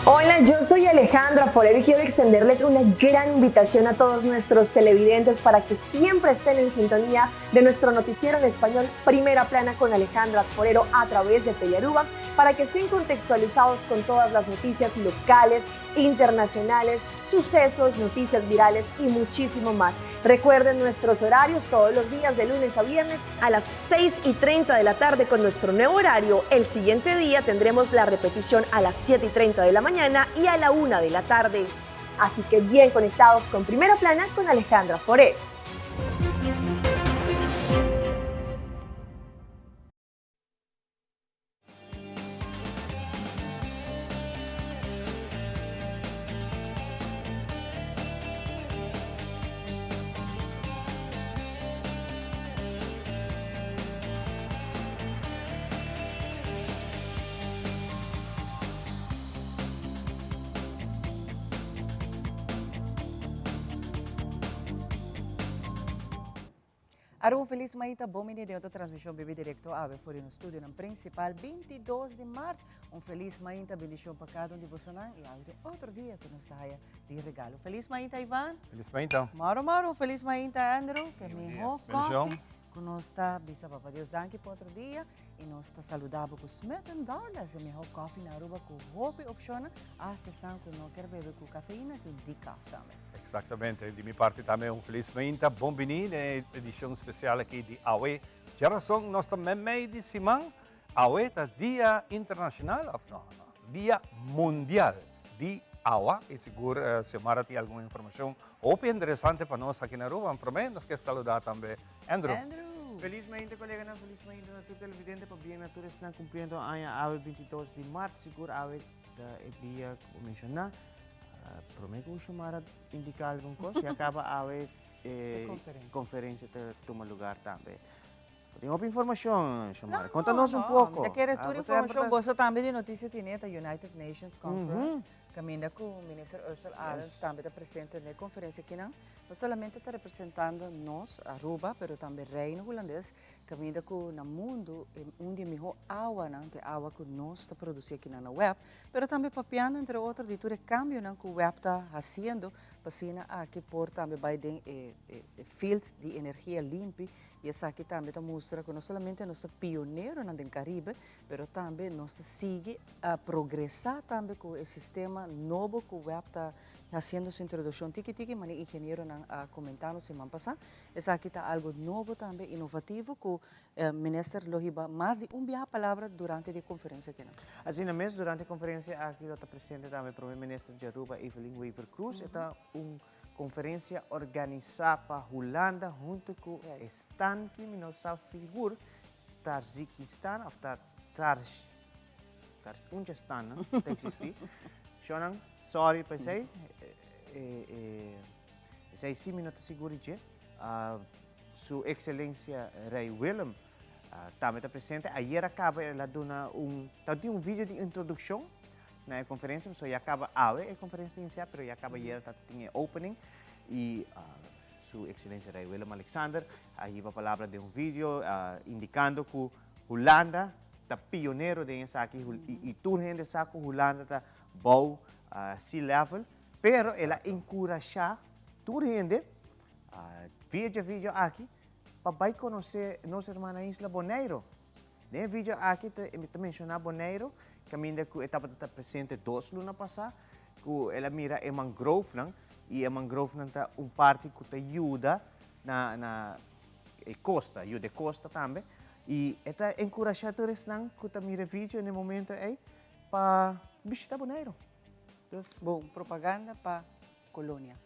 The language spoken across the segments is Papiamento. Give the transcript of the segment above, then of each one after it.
Hola, yo soy Alejandra Forero y quiero extenderles una gran invitación a todos nuestros televidentes para que siempre estén en sintonía de nuestro noticiero en español Primera Plana con Alejandra Forero a través de Telearuba para que estén contextualizados con todas las noticias locales, internacionales, sucesos, noticias virales y muchísimo más. Recuerden nuestros horarios todos los días de lunes a viernes a las 6 y 30 de la tarde con nuestro nuevo horario. El siguiente día tendremos la repetición a las 7 y 30 de la mañana y a la 1 de la tarde. Así que bien conectados con Primera Plana con Alejandra Forero. Aruba un felis maita bon bini den otro transmision Bibi Directo awe for di nos studionan principal 22 di maart. Un felis mainta bendicion pa cada un di bosonan y awe den otro dia cu nos ta haya di regalo. Felis mainta Ivan. Felis mainta. Moro moro un felis mainta Andrew. Ke miho koffie cu nos ta bisa Papa Dios danki pa otro dia y nos ta saluda bo cu Smith and Douglas e miho koffie na Aruba cu hopi opcionnan hasta esnan cu no kier bebe cu cafeina tin decaf tambe. Exactamente. Di mi parti tambe un felis mainta. Bon bini den e edicion special aki di Awe. Djarason nos ta memey di siman. Awe ta Dia Internacional of no, no, Dia Mundial di Awa y sigur Xiomara tin algun informacion hopi interesante pa nos aki na Aruba. Prome nos ke saluda tambe Andrew. Andrew! Feliz mainta coleganan, feliz mainta na tur televidente, pabien na tur esnan cumpliendo aña awe 22 di maart, sigur awe ta e dia cu bo menciona. Prome cu Xiomara indica algun cos, ya caba awe e conferencia ta tuma lugar tambe. Bo tin hopi informacion, Xiomara. Conta nos un poco. Mi ta kere tur informacion. Boso tambe di noticia tine ta United Nations Conference. Caminda cu Minister Ursell Arends tambe ta presente den e conferencia akinan. No solamente ta representando nos, Aruba, pero tambe Reino Hulandes. Caminda cu na mundo e un di e miho awanan ta e awa cu nos ta produci akinan na web. Pero tambe papiando entre otro di tur e cambionan cu web ta haciendo pa asina aki por tambe bay den e field di energia limpi. Y esaki tambe ta mustra cu no solamente nos ta pioneronan den Caribe, pero tambe nos ta sigui a progresa tambe cu e sistema nobo cu web ta haciendo su introduccion tiki tiki, manera ingenieronan a comenta nos siman pasa. Esaki ta algo nobo tambe, innovativo, cu Minister lo hiba mas di un biaha palabra durante di e conferencia akinan. Asina mes, durante e conferencia aki lo ta presente tambe Prome Minister di Aruba, Evelyn Wever-Croes. E ta un Conferencia organisa pa Hulanda hunto cu e stan ki mi no sa sigur Tarzikistan of ta Tarj Tarj uncha stan nan ta existi. Shonan sorry pa esey esey si mi no ta sigur di dje. Su Excelencia Rey Willem tambe ta presente. Ayer a caba el a duna un tabatin un video di introduccion Na e conferencia pasobra ya caba awe e conferencia inicia pero ya caba ayer ta tin e opening y su excelencia Rey Willem Alexander a hiba palabra den un video indicando cu Hulanda ta pionero den esaki y tur hende sa cu Hulanda ta bou sea level pero el a encurasha tur hende via dje video aki pa bay conoce nos hermana isla Boneiro. Den e video aki ta mi ta menshoná Boneiru, kaminda ku e tabata ta presente dos luna pasá, ku el a mira e mangrovenan, i e mangrovenan ta un parti ku ta yuda na na e kosta, yuda e kosta tambe. I e ta enkurashá tur esnan ku ta mira e video na e momento ei pa bishitá Boneiru. Dus. Bon propaganda pa Colonia.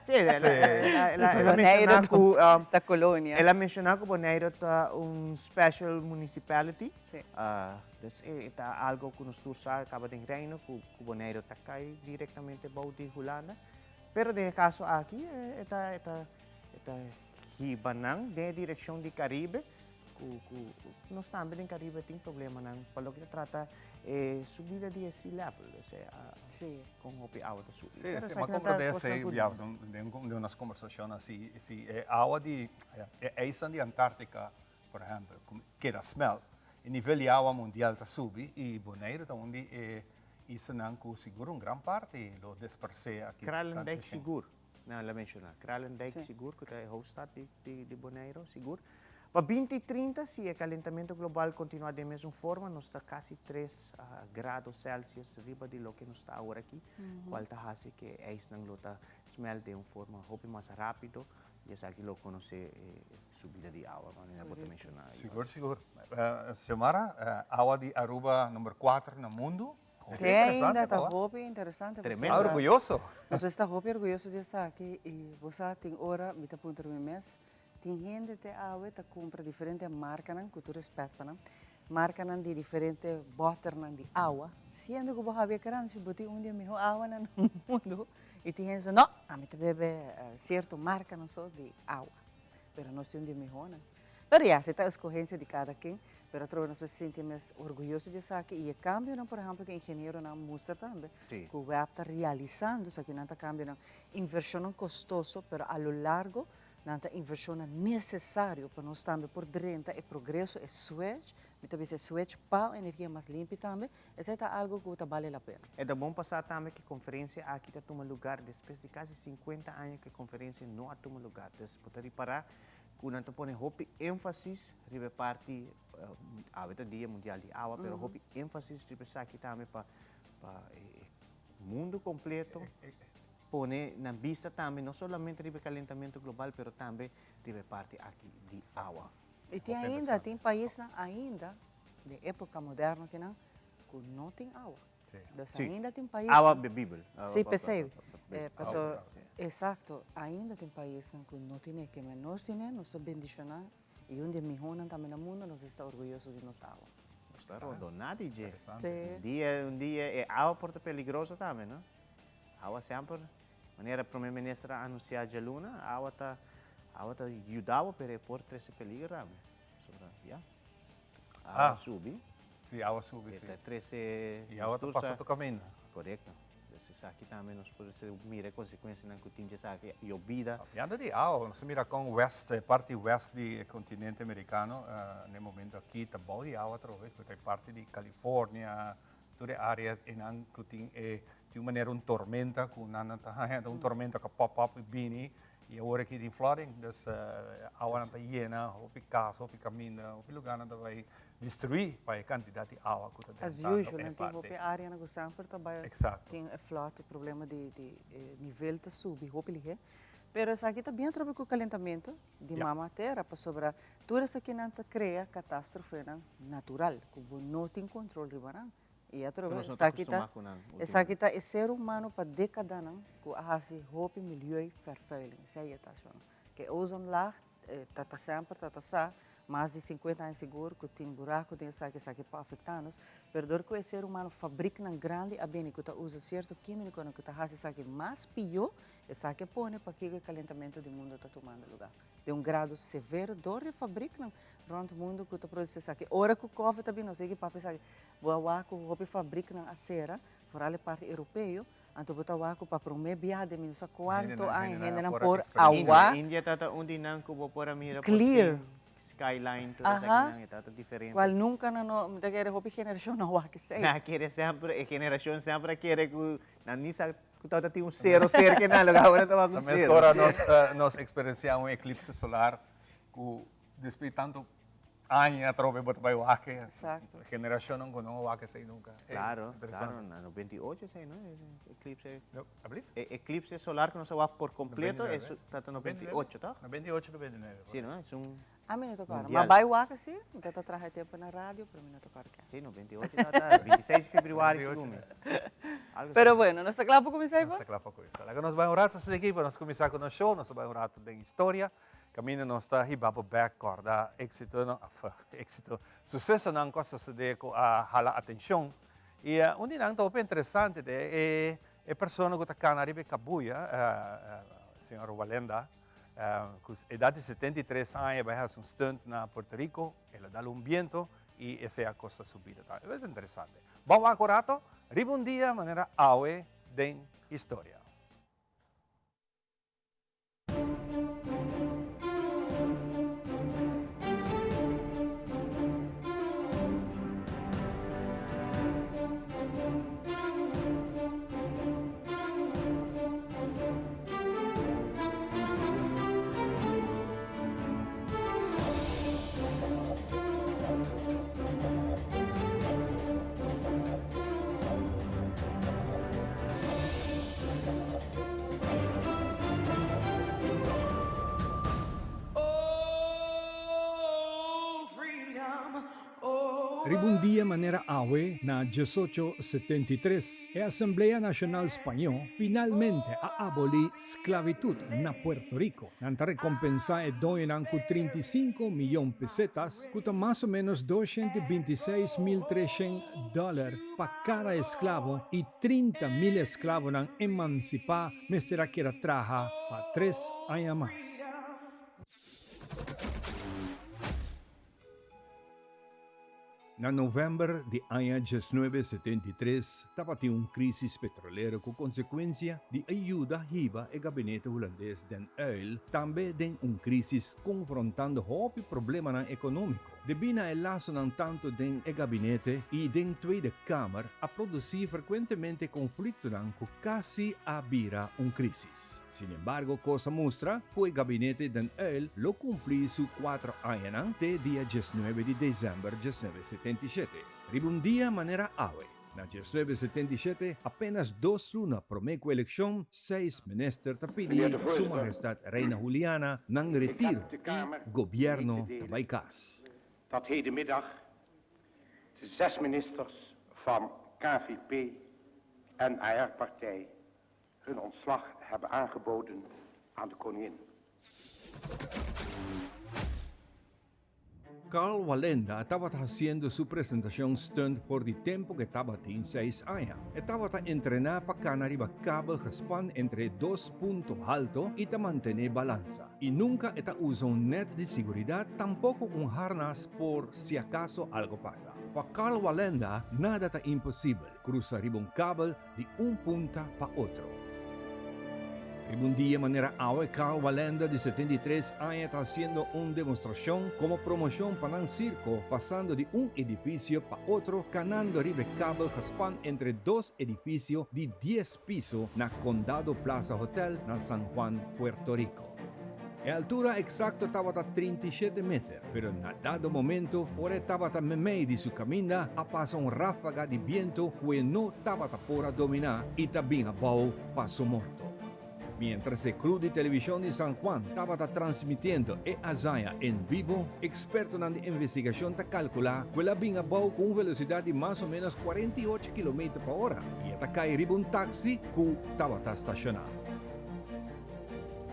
Sí, el a menciona cu ta colonia. El a menciona cu Bonaire ta un special municipality. Sí. Dus e ta algo cu nos tur sa caba den Reino cu Bonaire ta cay directamente bou di Hulanda. Pero den e caso aki e ta e ta e ta hiba nan den e direccion di Caribe. Ku ku nos tambe den Caribe tin problemanan pa loke ta trata e subida di e sea level, osea kon hopi awa ta subi. Sí, sí, m'a komprendé esei ya den den nos kombersashon si si e awa di e ijsnan di Antartika por ehèmpel keda smèlt e nivel di awa mundial ta subi i Boneiru ta un di e. Islanan ku sigur un gran parti lo disparsé aki. Kralendijk sigur, nan la menshoná. Kralendijk sigur ku ta e hoofdstad di Boneiru, sigur. Pa binti 30 si e kalentamentu global kontinuá den mesun forma nos ta kasi 3 grado Celsius riba di loke nos ta awor aki, kual ta hasi ku e ijsnan lo ta smelt den un forma hopi mas rápido i esaki lo konosé e subida di awa manera bo ta menshoná. Sigur, sigur. Xiomara, awa di Aruba number 4 na mundu. Te ainda ta hopi interesante. Tremendo. Orguyoso. Nos mester ta hopi orguyoso di esaki i bo sa tin ora mi ta puntra mi mes, tin hende te awe ta kumpra diferente markanan, ku tur respet pa nan, markanan di diferente bòternan di awa, siendo ku bo habia kranchi bo tin un di e mihó awanan na mundu i tin hende sa no, ami ta bebe sierto markanan so di awa, pero nos tin un di e mihónan. Pero ya, esei ta escogencia di cada ken, pero atrobe nos mester sinti mes orguyoso di esaki y e cambionan, por ehempel, cu e ingenieronan a mustra tambe, cu web ta realisando, esaki nan ta cambionan, inversionnan costoso, pero a lo largo nan ta inversionnan necesario pa nos tambe por drenta e progreso, e switch, mi ta bisa e switch pa un energia mas limpi tambe, esei ta algo cu ta bale la pena. E ta bon pa sa tambe cu e conferencia aki ta tuma lugar despues di casi 50 aña cu e conferencia no a tuma lugar. Dus bo ta ripara Ku nan ta pone hopi énfasis riba e parti, awe ta Dia Mundial di Awa, pero hopi énfasis riba esaki tambe pa pa e mundu kompleto pone nan bista tambe no solamente riba e kalentamentu global, pero tambe riba e parti aki di awa. I tin ainda, tin paisnan ainda den époka moderno kinan ku no tin awa. Dus ainda tin paisnan. Awa bebibel. Sí, p'esei. Paso, exacto, ainda tin paisnan ku no tine ke men nos tine, nos ta bendishoná i un di e mihónan tambe na mundu, nos mester ta orguyoso di nos awa. Nos ta rondoná di dje. Un dia, un dia e awa por ta peligroso tambe, no? Awa semper, manera Prome Minister a anunsiá djaluna, awa ta, awa ta yuda bo, pero e por trese peligro tambe. Pasobra, ya. Awa subi. Sí, awa subi, sí. E ta trese I awa ta pasa tur kaminda. Korekto. Dus esaki tambe nos por mira e konsekuensianan ku tin djesaki yobida. Papiando di awa, nos a mira kon west, e parti west di e kontinente merikano na e momento aki ta bou di awa atrobe, ku ta e parti di California, tur e área einan ku tin e di un manera un tormenta ku nan ta haña ta un tormenta ku a pop up i bini i awor aki tin flooding, dus awanan ta yena hopi kas, hopi kaminda, hopi lugarnan ta bai destruí pa e kantidat di awa ku ta As drentando usual, e nan tin parti. hopi áreanan ku semper ta bai tin e flood, e problema di di e nivel ta subi hopi lihé. Pero esaki ta bien atrobe ku kalentamentu di mama tera pasobra tur esakinan ta krea katastrofenan natural ku bo no tin kontrol riba nan. I atrobe esaki ta esaki ta e ser humano pa dekadanan ku a hasi hopi milieuvervuiling, esei e ta ashonan. Ke ozonlaag ta ta semper ta ta sa mas di 50 aña sigur ku tin buraku den esaki, esaki por afektá nos, pero dor ku e ser humano fabriknan grandi a bini ku ta usa sierto kímikonan ku ta hasi esaki mas pió, esaki a pone pakiko e kalentamentu di mundu ta tumando lugá den un grado severo dor di fabriknan rònt mundu ku ta produsí esaki. Ora ku kòfi ta bini nos sigui papia esaki. Bo a wak ku hopi fabriknan a sera, foral e parti europeo, anto bo ta wak ku pa promé biaha den mi no sa kuantu aña hendenan por a wak. India ta ta un di nan ku bo por a mira por fin skyline tur esakinan e ta ta diferente. Kual nunka nan no, mi ta kere hopi generashon no wak esei. Nan a kere semper, e generashon semper a kere ku nan ni sa ku tabata tin un sero serka nan, lo awor nan ta wak un sero. Ta meskos ora nos nos eksperensiá un eklipse solar ku despues di tantu Aña atrobe bo ta bai wak e generacionnan cu no a wak esey nunca. Claro, claro, na 98 esey no, e eclipse. No, ablief? E eclipse solar cu nos a wak por completo e ta ta 98, toch? 98, 99. Si no, es un Ami no ta acorda, ma bai wak asi, mi ta ta traha e tempo na radio, pero mi no ta acorda ke. Si, 98 ta ta, 26 februari segun mi. Pero bueno, nos ta cla pa cuminsa, Ivo? Nos ta cla pa cuminsa. Laga nos bai un rato asina aki pa nos cuminsa cu nos show, nos ta bai un rato den historia. Kaminda nos ta hiba bo bek kòrda éksitonan òf éksito, susesonan ku a sosodé ku a hala atenshon. I un di nan ta hopi interesante ta e e persona ku ta kana riba e kabuya, señor Walenda, ku edat di 73 aña bai hasi un stunt na Puerto Rico, el a dal un biento i esei a kosta su bida tambe. Bastante interesante. Ban wak un rato riba un dia manera awe den historia. Riba un dia manera awe na diesocho setenta i tres, e Asamblea Nashonal Spañó finalmente a abolí sklabitut na Puerto Rico. Nan ta rekompensá e doñonan ku 35 miyon pesetas, ku ta mas o ménos 226,300 dòler pa kada esklabo i 30,000 esklabonan emansipá mester a keda traha pa tres aña mas. Na novèmber di aña 1973 tabatin un krísis petrolero ku konsekuensia di a yuda hiba e gabinete hulandes Den Uyl tambe den un krísis konfrontando hopi problemanan ekonómiko. Debí na e lasonan tantu den e gabinete i den Tweede Kamer a produsí frekuentemente konfliktonan ku kasi a bira un krísis. Sin embargo, kos a mustra ku e gabinete Den Uyl lo kumpli su kuatro añanan te dia 19 di desèmber 1977. Riba un dia manera awe, na 1977, apenas dos luna promé ku elekshon, seis minister ta pidi Meneer de Su voorzitter, Mahestad Reina Juliana nan ik heb retiro de i Kamer mee te gobièrnu ta delen bai kas. dat hedenmiddag de zes ministers van KVP en AR-partij hun ontslag hebben aangeboden aan de koningin. Karl Wallenda tabata hasiendo su presentashon stunt for di tempu ku e tabatin seis aña. E tabata entrená pa kana riba kabel gespan entre dos punto halto i ta mantené balansa. I nunka e ta usa un net di siguridat, tampoko un harnas por si akaso algo pasa. Pa Karl Wallenda nada ta imposibel, krusa riba un kabel di un punta pa otro. Riba un dia manera awe Karl Wallenda di 73 aña ta hasiendo un demostrashon komo promoshon pa nan sirko pasando di un edifisio pa otro kanando riba e kabel gespan entre dos edifisio di dies piso na Condado Plaza Hotel na San Juan, Puerto Rico. E altura eksakto tabata 37 meter. Pero na dado momento, ora e tabata memei di su caminda, a pasa un ráfaga di biento cu e no tabata por a dominá i ta bin abou pa su morto. Mientras e crew di television di San Juan tabata transmitiendo e hazaña en bibo, expertonan di investigacion ta calculá cu el a bin abou cu un velocidad di mas o menos 48 kilometer pa ora i e ta cai riba un taxi cu tabata stacioná.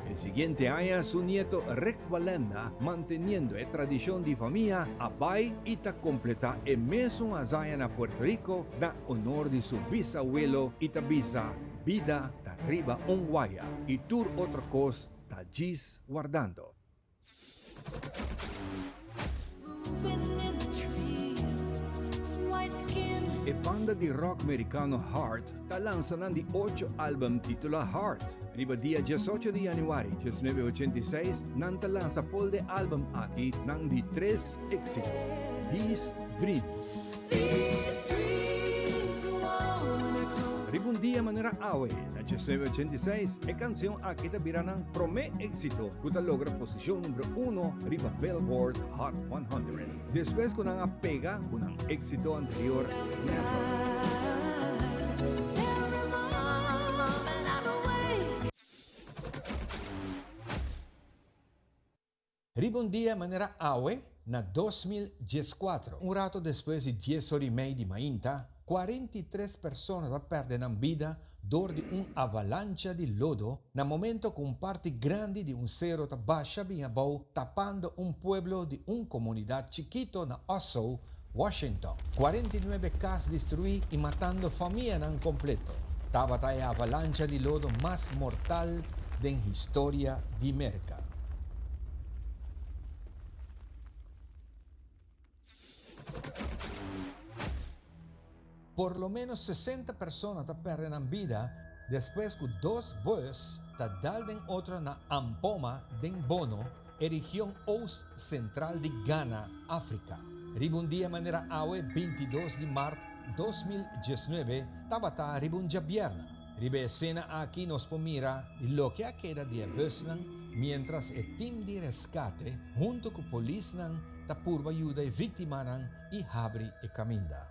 E siguiente aña su nieto Rick Wallenda, manteniendo e tradishon di famia, a bai i ta kompletá e mesun hazaña na Puerto Rico na honor di su bisawelo i ta bisa, Bida ta riba un waya i tur otro kos ta djis wardando. E banda di rock merikano Heart ta lansa nan di ocho album titula Heart. Riba dia 18 di januari 1986 nan ta lansa fol de album aki nan di tres éxito, These Dreams. Riba un dia manera awe, na 1986, e kansion aki ta bira nan promé éksito ku ta logra posishon number uno riba Billboard Hot 100, despues ku nan a pega ku nan éksito anterior Never. Riba un dia manera awe, na 2014, un rato despues di dies ora i mei di mainta, 43 persona ta pèrdè nan bida dor di un avalancha di lodo na momento ku un parti grandi di un sero ta basha bin abou tapando un pueblo di un komunidat chikito na Ossau, Washington. 49 kas destruí i matando famianan kompleto. Tabata e avalancha di lodo mas mortal den historia di Merka. Por lo ménos 60 persona ta pèrdè nan bida despues ku dos bùs ta dal den otro na Ampoma den Bono, e region oost sentral di Ghana, Afrika. Riba un dia manera awe 22 di mart. 2019 tabata riba un djabièrna. Riba e esena aki nos por mira di loke a keda di e busnan miéntras e tim di reskate huntu ku polisnan ta purba yuda e víktimanan i habri e kaminda.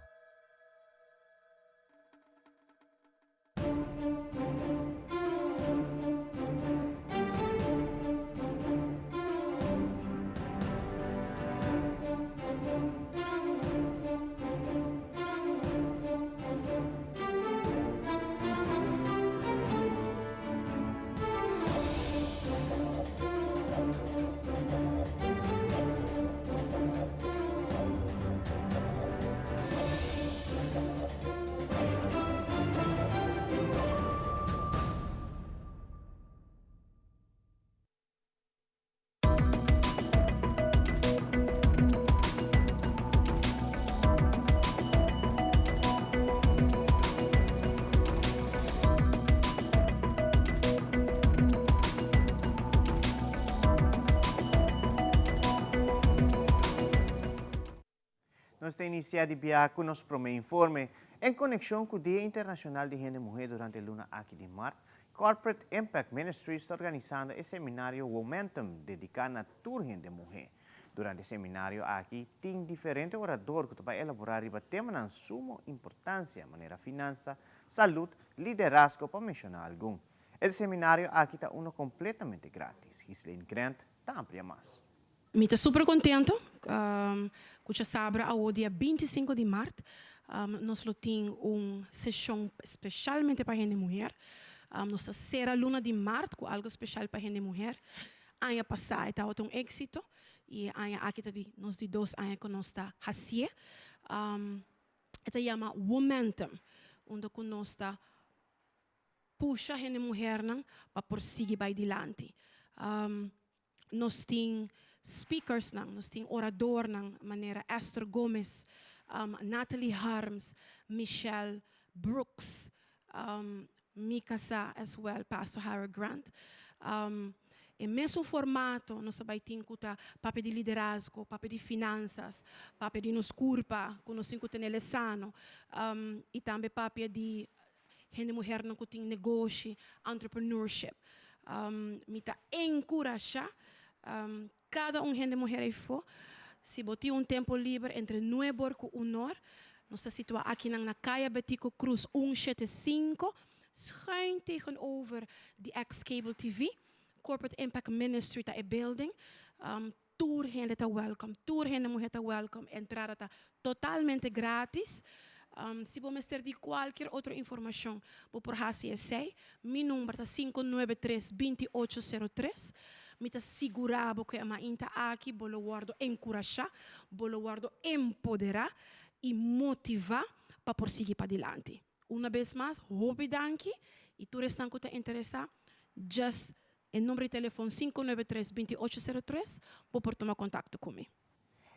Nos ta inicia di biaha cu nos prome informe. En conexion cu Dia Internacional di Hende Muhe durante e luna aki di mart, Corporate Impact Ministries ta organisando e seminario Womentum dedica na tur hende muhe. Durante e seminario aki tin diferente orador cu ta bay elabora riba temanan sumo importancia manera finansa, salud, liderazgo pa menciona algun. E seminario aki ta uno completamente gratis. Ghislaine Grant ta amplia mas. Mi ta super contento cu djasabra awo dia 25 di maart nos lo tin un sesion specialmente pa hende muher. Nos ta cera luna di maart cu algo special pa hende muher. Aña pasa e tabata un exito y e aña aki ta di nos di dos aña cu nos ta haci'e. E ta yama Womentum unda cu nos ta pusha hende muhernan pa por sigui bay dilanti. Nos tin speakersnan, nos tin oradornan manera Esther Gomez, Natalie Harms, Michelle Brooks, mi kasá as well, Pastor Harold Grant. E mesun formato nos ta bai tin ku ta papia di liderazgo, papia di finansas, papia di nos kurpa ku nos tin ku tenel e sano i tambe papia di hende muhernan ku tin negoshi, entrepreneurship. Mi ta enkurashá kada un hende muher eifó, si bo tin un tempu liber entre nuebor ku unor, nos ta situá akinan na Kaya Betico Cruz un shete sinku, schuin tegenover di ex Cable TV. Corporate Impact Ministry ta e building. Tur hende ta welcome, tur hende muher ta welcome, entrada ta totalmente gratis. Si bo mester di cualkier otro informacion bo por haci esey. Mi number ta 593 2803. Mi ta sigura bo cu e mainta aki bo lo wordo encurasha, bo lo wordo empodera y motiva pa por sigui padilanti. Una bes mas, hopi danki y tur esnan cu ta interesa, just E number di telefon 593 2803, bo por tuma kontakto ku mi.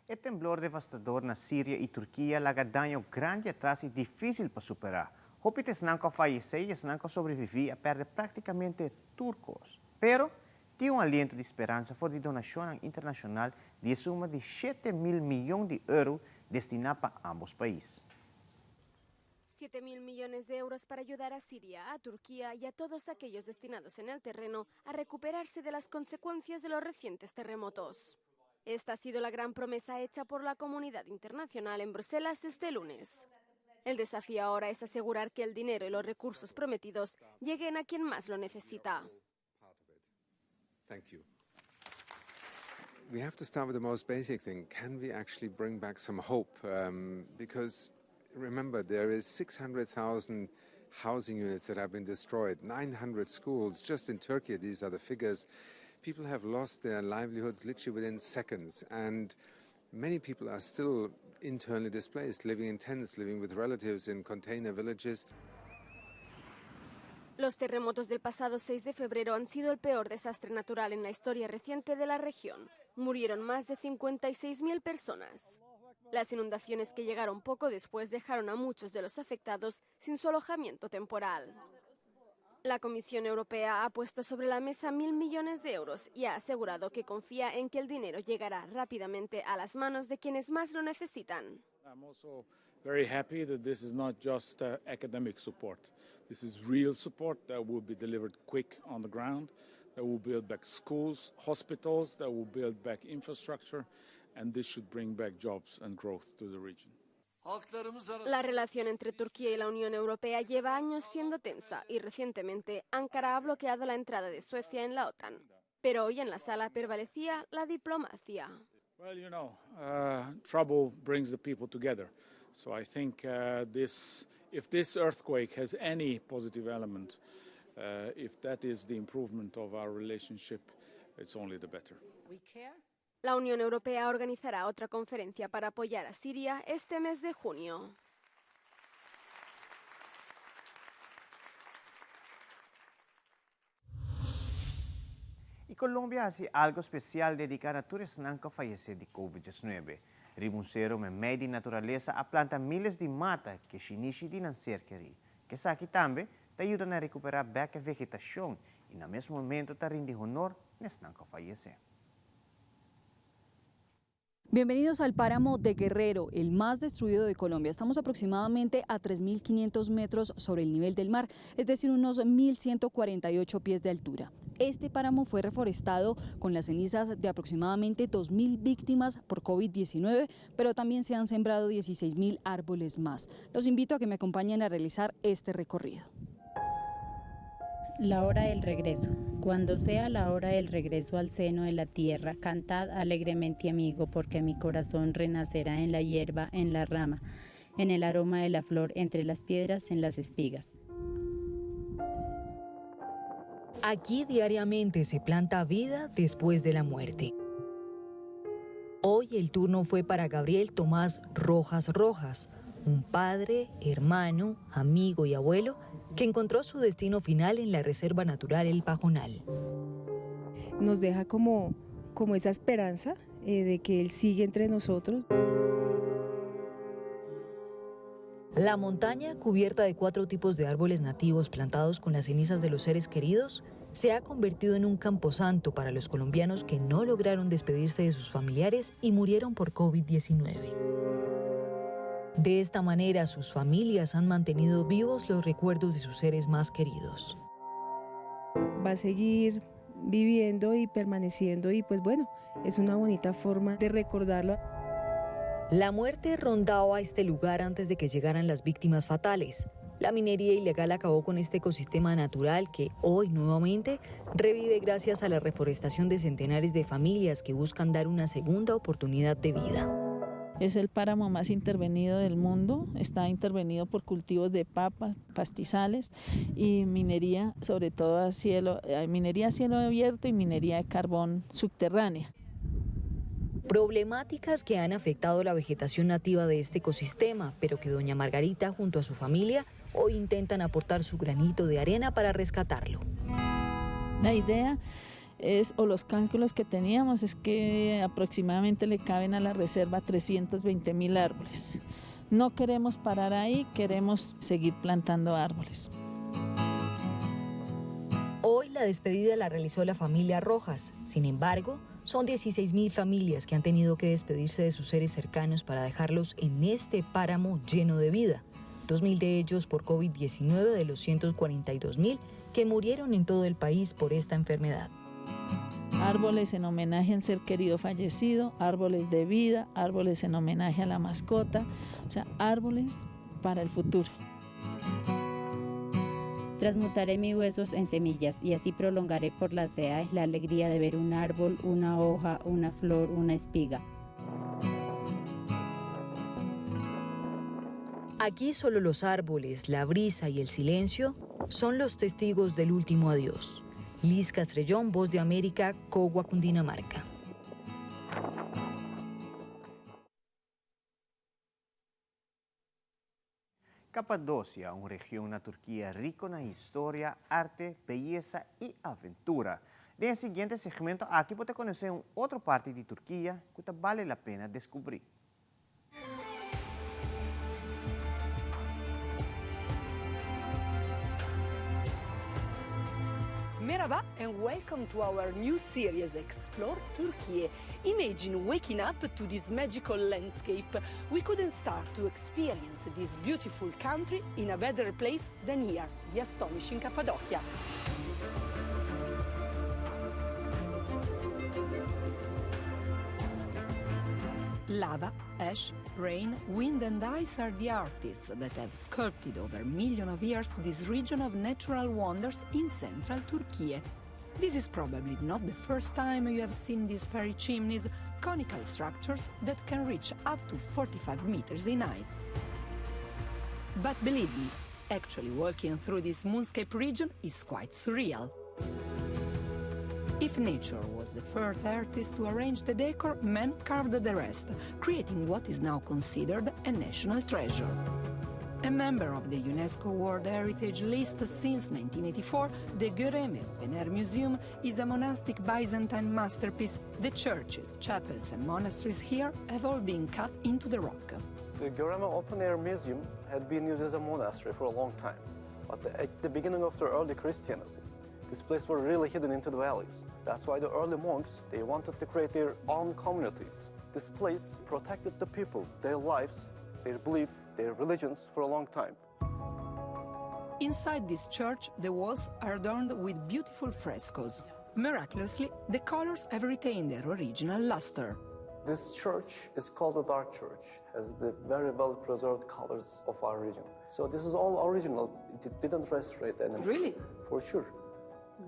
E temblor devastador na Siria i Turkia laga daño grandi atras i difísil pa superá. Hopi ta esnan ku a fayesé i esnan ku a sobreviví a pèrdè práktikamente tur kos. Pero, tin un aliento di speransa for di donashonnan internashonal di e suma di 7000 miyon di euro destiná pa ámbos pais. 7 mil millones de euros para ayudar a Siria, a Turquía y a todos aquellos destinados en el terreno a recuperarse de las consecuencias de los recientes terremotos. Esta ha sido la gran promesa hecha por la comunidad internacional en Bruselas este lunes. El desafío ahora es asegurar que el dinero y los recursos prometidos lleguen a quien más lo necesita. Thank you. We have to start with the most basic thing. Can we actually bring back some hope? Because remember, there is 600,000 housing units that have been destroyed, 900 schools. Just in Turkey, these are the figures. People have lost their livelihoods literally within seconds. And many people are still internally displaced, living in tents, living with relatives in container villages. Los terremotos del pasado 6 de febrero han sido el peor desastre natural en la historia reciente de la región. Murieron más de 56.000 personas. Las inundaciones que llegaron poco después dejaron a muchos de los afectados sin su alojamiento temporal. La Comisión Europea ha puesto sobre la mesa 1.000 millones de euros y ha asegurado que confía en que el dinero llegará rápidamente a las manos de quienes más lo necesitan. I'm also Very happy that this is not just uh, academic support. This is real support that will be delivered quick on the ground, that will build back schools, hospitals, that will build back infrastructure, and this should bring back jobs and growth to the region. La relación entre Turquía y la Unión Europea lleva años siendo tensa y recientemente Ankara ha bloqueado la entrada de Suecia en la OTAN. Pero hoy en la sala prevalecía la diplomacia. Well, you know, uh, trouble brings the people together. So I think uh, this, if this earthquake has any positive element, uh, if that is the improvement of our relationship, it's only the better. We care. La Unión Europea organizará otra conferencia para apoyar a Siria este mes de junio. Y Colombia a haci algo special dedica na tur esnan cu a fayece di Covid 19. Riba un cero memey di naturalesa a planta miles di mata cu e shinishi di nan ser keri. Cu esaki tambe ta yuda na recupera bek e vegetacion y na mes momento ta rindi honor na esnan cu a fayece. Bienvenidos al páramo de Guerrero, el más destruido de Colombia. Estamos aproximadamente a 3.500 metros sobre el nivel del mar, es decir, unos 1.148 pies de altura. Este páramo fue reforestado con las cenizas de aproximadamente 2.000 víctimas por COVID-19, pero también se han sembrado 16.000 árboles más. Los invito a que me acompañen a realizar este recorrido. La hora del regreso. Cuando sea la hora del regreso al seno de la tierra, cantad alegremente, amigo, porque mi corazón renacerá en la hierba, en la rama, en el aroma de la flor, entre las piedras, en las espigas. Aquí diariamente se planta vida después de la muerte. Hoy el turno fue para Gabriel Tomás Rojas Rojas, un padre, hermano, amigo y abuelo que encontró su destino final en la Reserva Natural El Pajonal. Nos deja como, como esa esperanza eh, de que Él sigue entre nosotros. La montaña, cubierta de cuatro tipos de árboles nativos plantados con las cenizas de los seres queridos, se ha convertido en un camposanto para los colombianos que no lograron despedirse de sus familiares y murieron por COVID-19. De esta manera, sus familias han mantenido vivos los recuerdos de sus seres más queridos. Va a seguir viviendo y permaneciendo y pues bueno, es una bonita forma de recordarlo. La muerte rondaba este lugar antes de que llegaran las víctimas fatales. La minería ilegal acabó con este ecosistema natural que hoy nuevamente revive gracias a la reforestación de centenares de familias que buscan dar una segunda oportunidad de vida. Es el páramo más intervenido del mundo, está intervenido por cultivos de papas, pastizales y minería, sobre todo a cielo, eh, minería a cielo abierto y minería de carbón subterránea. Problemáticas que han afectado la vegetación nativa de este ecosistema, pero que doña Margarita junto a su familia hoy intentan aportar su granito de arena para rescatarlo. La idea es, o los cálculos que teníamos es que aproximadamente le caben a la reserva 320 mil árboles. No queremos parar ahí, queremos seguir plantando árboles. Hoy la despedida la realizó la familia Rojas. Sin embargo, son 16.000 familias que han tenido que despedirse de sus seres cercanos para dejarlos en este páramo lleno de vida. 2.000 de ellos por COVID-19 de los 142.000 que murieron en todo el país por esta enfermedad. Árboles en homenaje al ser querido fallecido, árboles de vida, árboles en homenaje a la mascota, o sea, árboles para el futuro. Transmutaré mis huesos en semillas y así prolongaré por las edades la alegría de ver un árbol, una hoja, una flor, una espiga. Aquí solo los árboles, la brisa y el silencio son los testigos del último adiós. Liz Castrellón, Voz de América, Cogua, Cundinamarca. Capadocia, un region na Turkia rico na historia, arte, beyesa y aventura. Den e siguiente segmento aki bo ta conoce un otro parti di Turkia cu ta bale la pena descubri. Merhaba and welcome to our new series Explore Turkey. Imagine waking up to this magical landscape. We couldn't start to experience this beautiful country in a better place than here, the astonishing Cappadocia. Lava, ash, rain, wind and ice are the artists that have sculpted over millions of years this region of natural wonders in central Turkey. This is probably not the first time you have seen these fairy chimneys, conical structures that can reach up to 45 meters in height. But believe me, actually walking through this moonscape region is quite surreal. If nature was the first artist to arrange the decor, man carved the rest, creating what is now considered a national treasure. A member of the UNESCO World Heritage List since 1984, the Göreme Open Air Museum is a monastic Byzantine masterpiece. The churches, chapels and monasteries here have all been cut into the rock. The Göreme Open Air Museum had been used as a monastery for a long time, but at the beginning of the early Christianity, this place was really hidden into the valleys. That's why the early monks, they wanted to create their own communities. This place protected the people, their lives, their belief, their religions for a long time. Inside this church, the walls are adorned with beautiful frescoes. Miraculously, the colors have retained their original luster. This church is called the Dark Church, has the very well-preserved colors of our region. So this is all original. It didn't restore anything. Really? For sure.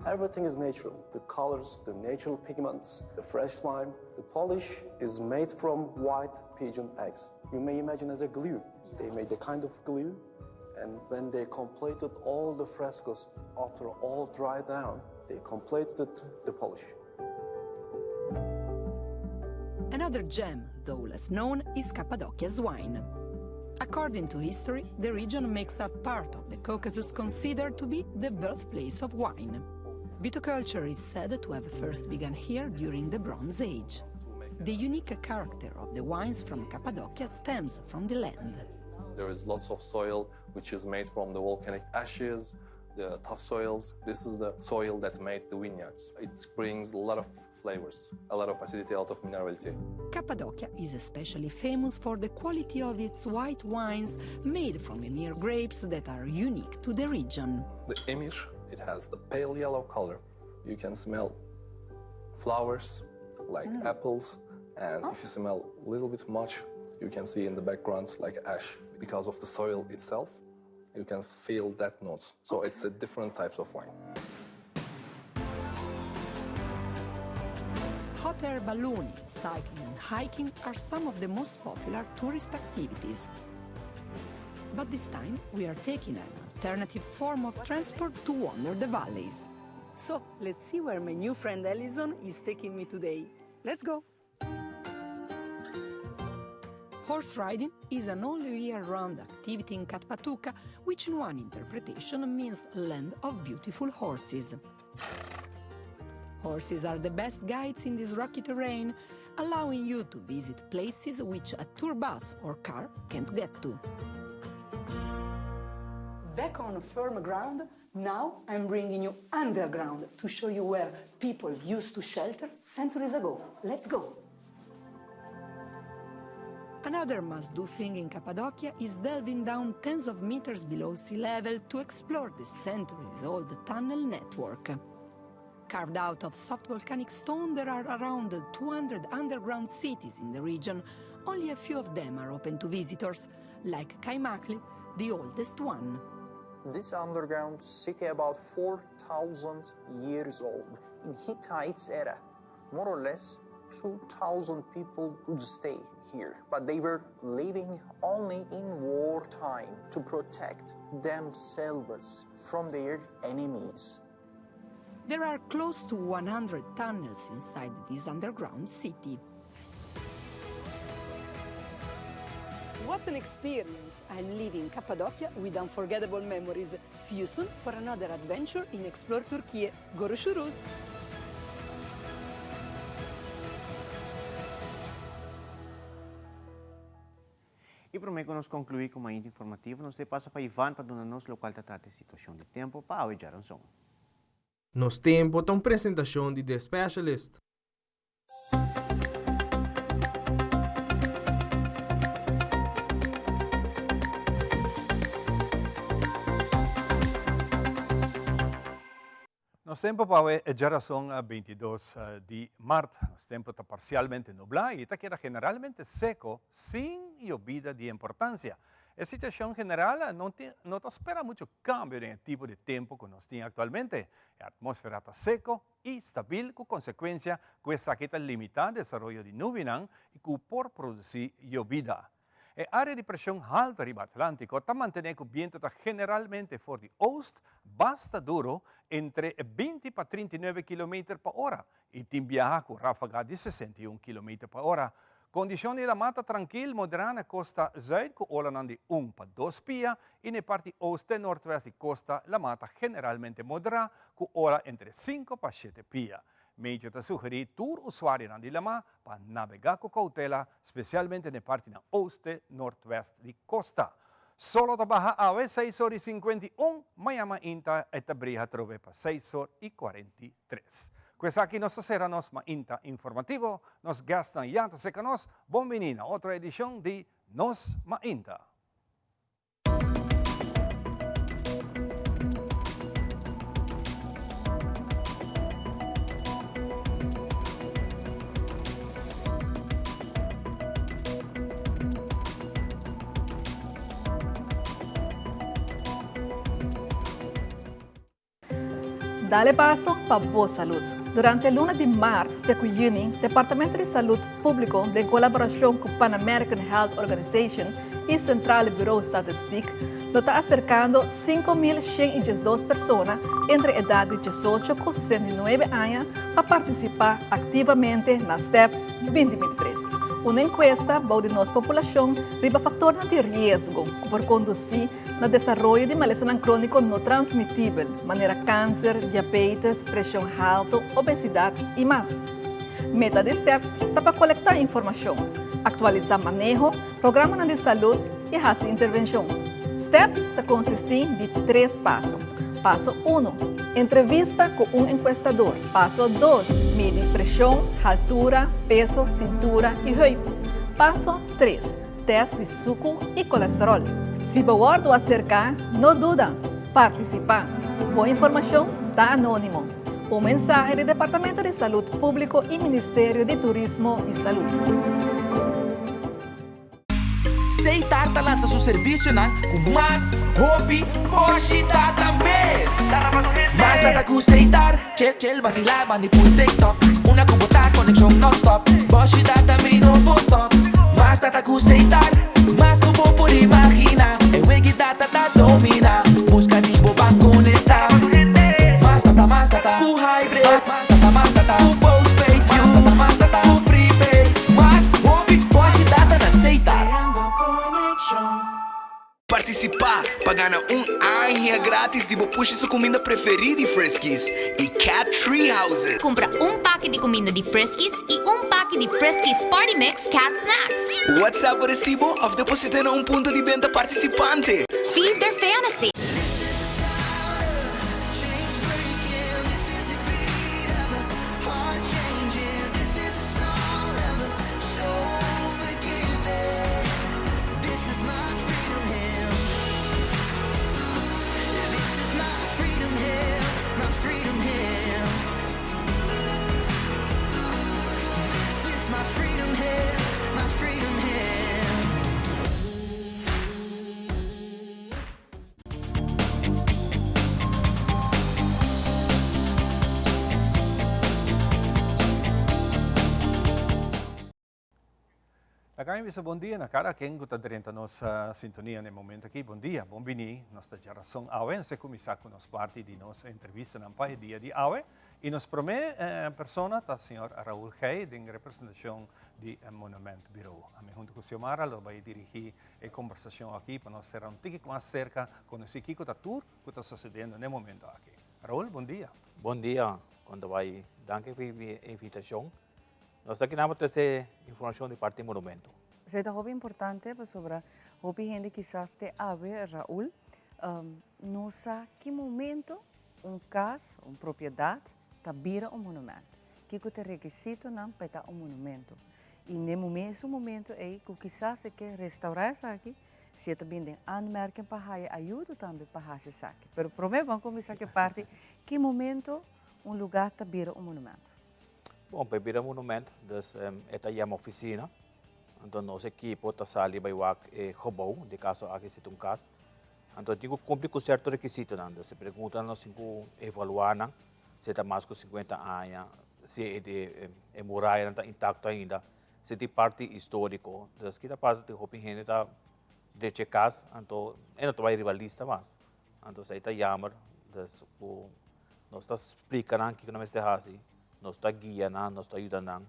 Everything is natural. The colors, the natural pigments, the fresh lime. The polish is made from white pigeon eggs. You may imagine as a glue. They made a kind of glue, and when they completed all the frescoes, after all dried down, they completed the polish. Another gem, though less known, is Cappadocia's wine. According to history, the region makes up part of the Caucasus considered to be the birthplace of wine. Viticulture is said to have first begun here during the Bronze Age. The unique character of the wines from Cappadocia stems from the land. There is lots of soil which is made from the volcanic ashes, the tough soils. This is the soil that made the vineyards. It brings a lot of flavors, a lot of acidity, a lot of minerality. Cappadocia is especially famous for the quality of its white wines made from Emir grapes that are unique to the region. The Emir, it has the pale yellow color. You can smell flowers like mm. apples, and oh. if you smell a little bit much, you can see in the background like ash because of the soil itself. You can feel that notes. So okay. it's a different types of wine. Hot air ballooning, cycling and hiking are some of the most popular tourist activities. But this time we are taking an alternative form of transport to wander the valleys. So let's see where my new friend Ellison is taking me today. Let's go! Horse riding is an all year round activity in Katpatuka, which in one interpretation means land of beautiful horses. Horses are the best guides in this rocky terrain, allowing you to visit places which a tour bus or car can't get to. Back on firm ground, now I'm bringing you underground to show you where people used to shelter centuries ago. Let's go! Another must-do thing in Cappadocia is delving down tens of meters below sea level to explore the centuries-old tunnel network. Carved out of soft volcanic stone, there are around 200 underground cities in the region. Only a few of them are open to visitors, like Kaimakli, the oldest one. This underground city about 4,000 years old. In Hittites era, more or less 2,000 people could stay here, but they were living only in wartime to protect themselves from their enemies. There are close to 100 tunnels inside this underground city. What an experience! I'm leaving Cappadocia with unforgettable memories. See you soon for another adventure in Explore Turkey. Görüşürüz! I promé ku nos konkluí ku Mainta Informativo, nos ta pasa pa Ivan pa duna nos lokual ta trata e situashon di tempu pa awe djaranson. Nos Tempo ta un presentashon di The Specialist. Nos tempo pa awe e djarason 22 di mart. Nos tempo ta parsialmente nublá i ta keda generalmente seko sin yobida di importansia. E situashon general no tin no ta spera muchu kambio den e tipo di tempu ku nos tin aktualmente. E atmósfera ta seko i stabil ku konsekuensia ku esaki ta limitá desaroyo di nubinan i ku por produsí yobida. E área di preshon haltu riba Atlántiko ta mantené ku bientu ta generalmente for di oost basta duru entre 20 pa 39 kilometer pa ora i tin biaha ku ráfaga di 61 kilometer pa ora. Kondishon di lamá ta trankil moderá na kosta zùit ku olanan di un pa dos pia i na e parti oost te nortwèst di kosta lamá ta generalmente moderá ku ola entre sinku pa shete pia. Meteo ta sugerí tur usuarionan di lamá pa nabegá ku koutela, spesialmente na e partinan ooste noordwest di kosta. Solo ta baha awe seis or i 51, maña mainta e ta bria atrobe pa seis or i 43. Ku esaki nos ta sera nos mainta informativo. Nos guestnan ya ta seka nos. Bon bini na otro edishon di Nos Mainta. Dale paso pa bo salud. Durante luna di maart te cu juni, Departamento di Salud Publico den colaboracion cu Pan American Health Organization y Centrale Bureau Statistiek lo ta acercando 5.112 persona entre edad di 18 cu 69 aña pa participa activamente na STEPS 2023. Un encuesta bou di nos populacion riba factornan di riesgo cu por conduci na desaroyo di malesanan króniko no transmitibel, manera kanser, diabetes, preshon haltu, obesidat i mas. Meta di STEPS ta pa kolektá informashon, aktualisá maneho, programanan di salud i hasi intervenshon. STEPS ta konsistí di tres paso. Paso uno, entrevista ku un enkuestador. Paso dos, midi preshon, haltura, peso, sintura i heup. Paso tres, Test di suku i kolesterol. Si bo wòrdu aserká, no duda, partisipá. Bo informashon ta anónimo. Un mensahe di Departamento di Salud Públiko i Ministerio di Turismo i Salud. Seitar ta lansa su servisionan ku mas hopi boshi data mes. Mas data ku Seitar, chel chel basila bandi pul TikTok. Una ku bo ta konekshon non-stop, boshi data mi no por stop. Mas data ku Seitar, mas ku bo por imagina. E wegi data ta domina, buska di bo ban konekta. Mas data, mas data ku hybrid. Mas data, mas data ku postpaid. Mas data, mas data ku prepaid. Mas hopi boshi data na Seitar. Partisipá pa gana un aña gratis di bo pushi su kuminda preferí di Friskies i Cat Tree Houses. Kumpra un paki di kuminda di Friskies i un paki di Friskies Party Mix Cat Snacks. WhatsApp bo resibo òf deposit'é na un punto di benta partisipante. Feed their fantasy! Laga mi bisa bon dia na kada ken ku ta drenta nos sintonia na e momento aki. Bon dia, bon bini. Nos ta djarason awe. Nos ta kuminsá ku nos parti di nos entrevistanan pa e dia di awe. I nos promé persona ta señor Raul Gey den representashon di Monument Bureau. Ami huntu ku Xiomara lo bai dirigí e kombersashon aki pa nos sera un tiki mas serka konosí kiko ta tur ku ta sosediendo na e momento aki. Raul, bon dia. Bon dia, kon ta bai? Danki pa e invitashon. Nos ta kina pa trese informashon di parti monumento. Esei ta hopi importante pasobra hopi hende kisas te awe, Raul, no sa ki momento un cas, un propiedad ta bira un monumento? Kico ta e requisitonan pa e ta un monumento? Y n'e mesun momento ey cu kisas e ke restaura esaki, si e ta bin den aanmerking pa haya ayudo tambe pa haci esaki. Pero prome ban cuminsa cu e parti ki momento un lugar ta bira un monumento? Bon, pa e bira un monumento, dus e ta yama oficina, anto nos ekipo ta sali bay wak e gebouw, den caso aki si ta un cas, anto tin cu cumpli cu cierto requisitonan, dus e preguntanan nos tin cu evalua nan, si e ta mas ku sinkuenta aña, si e murayanan ta intakto ainda, si tin parti históriko. Entonces kita pasa tin hopi hende ta drecha e kas, anto e no ta bai riba lista mas. Anto esei ta yammer, dus ku nos ta splika nan kiko nan mester hasi, nos ta guia nan, nos ta yuda nan,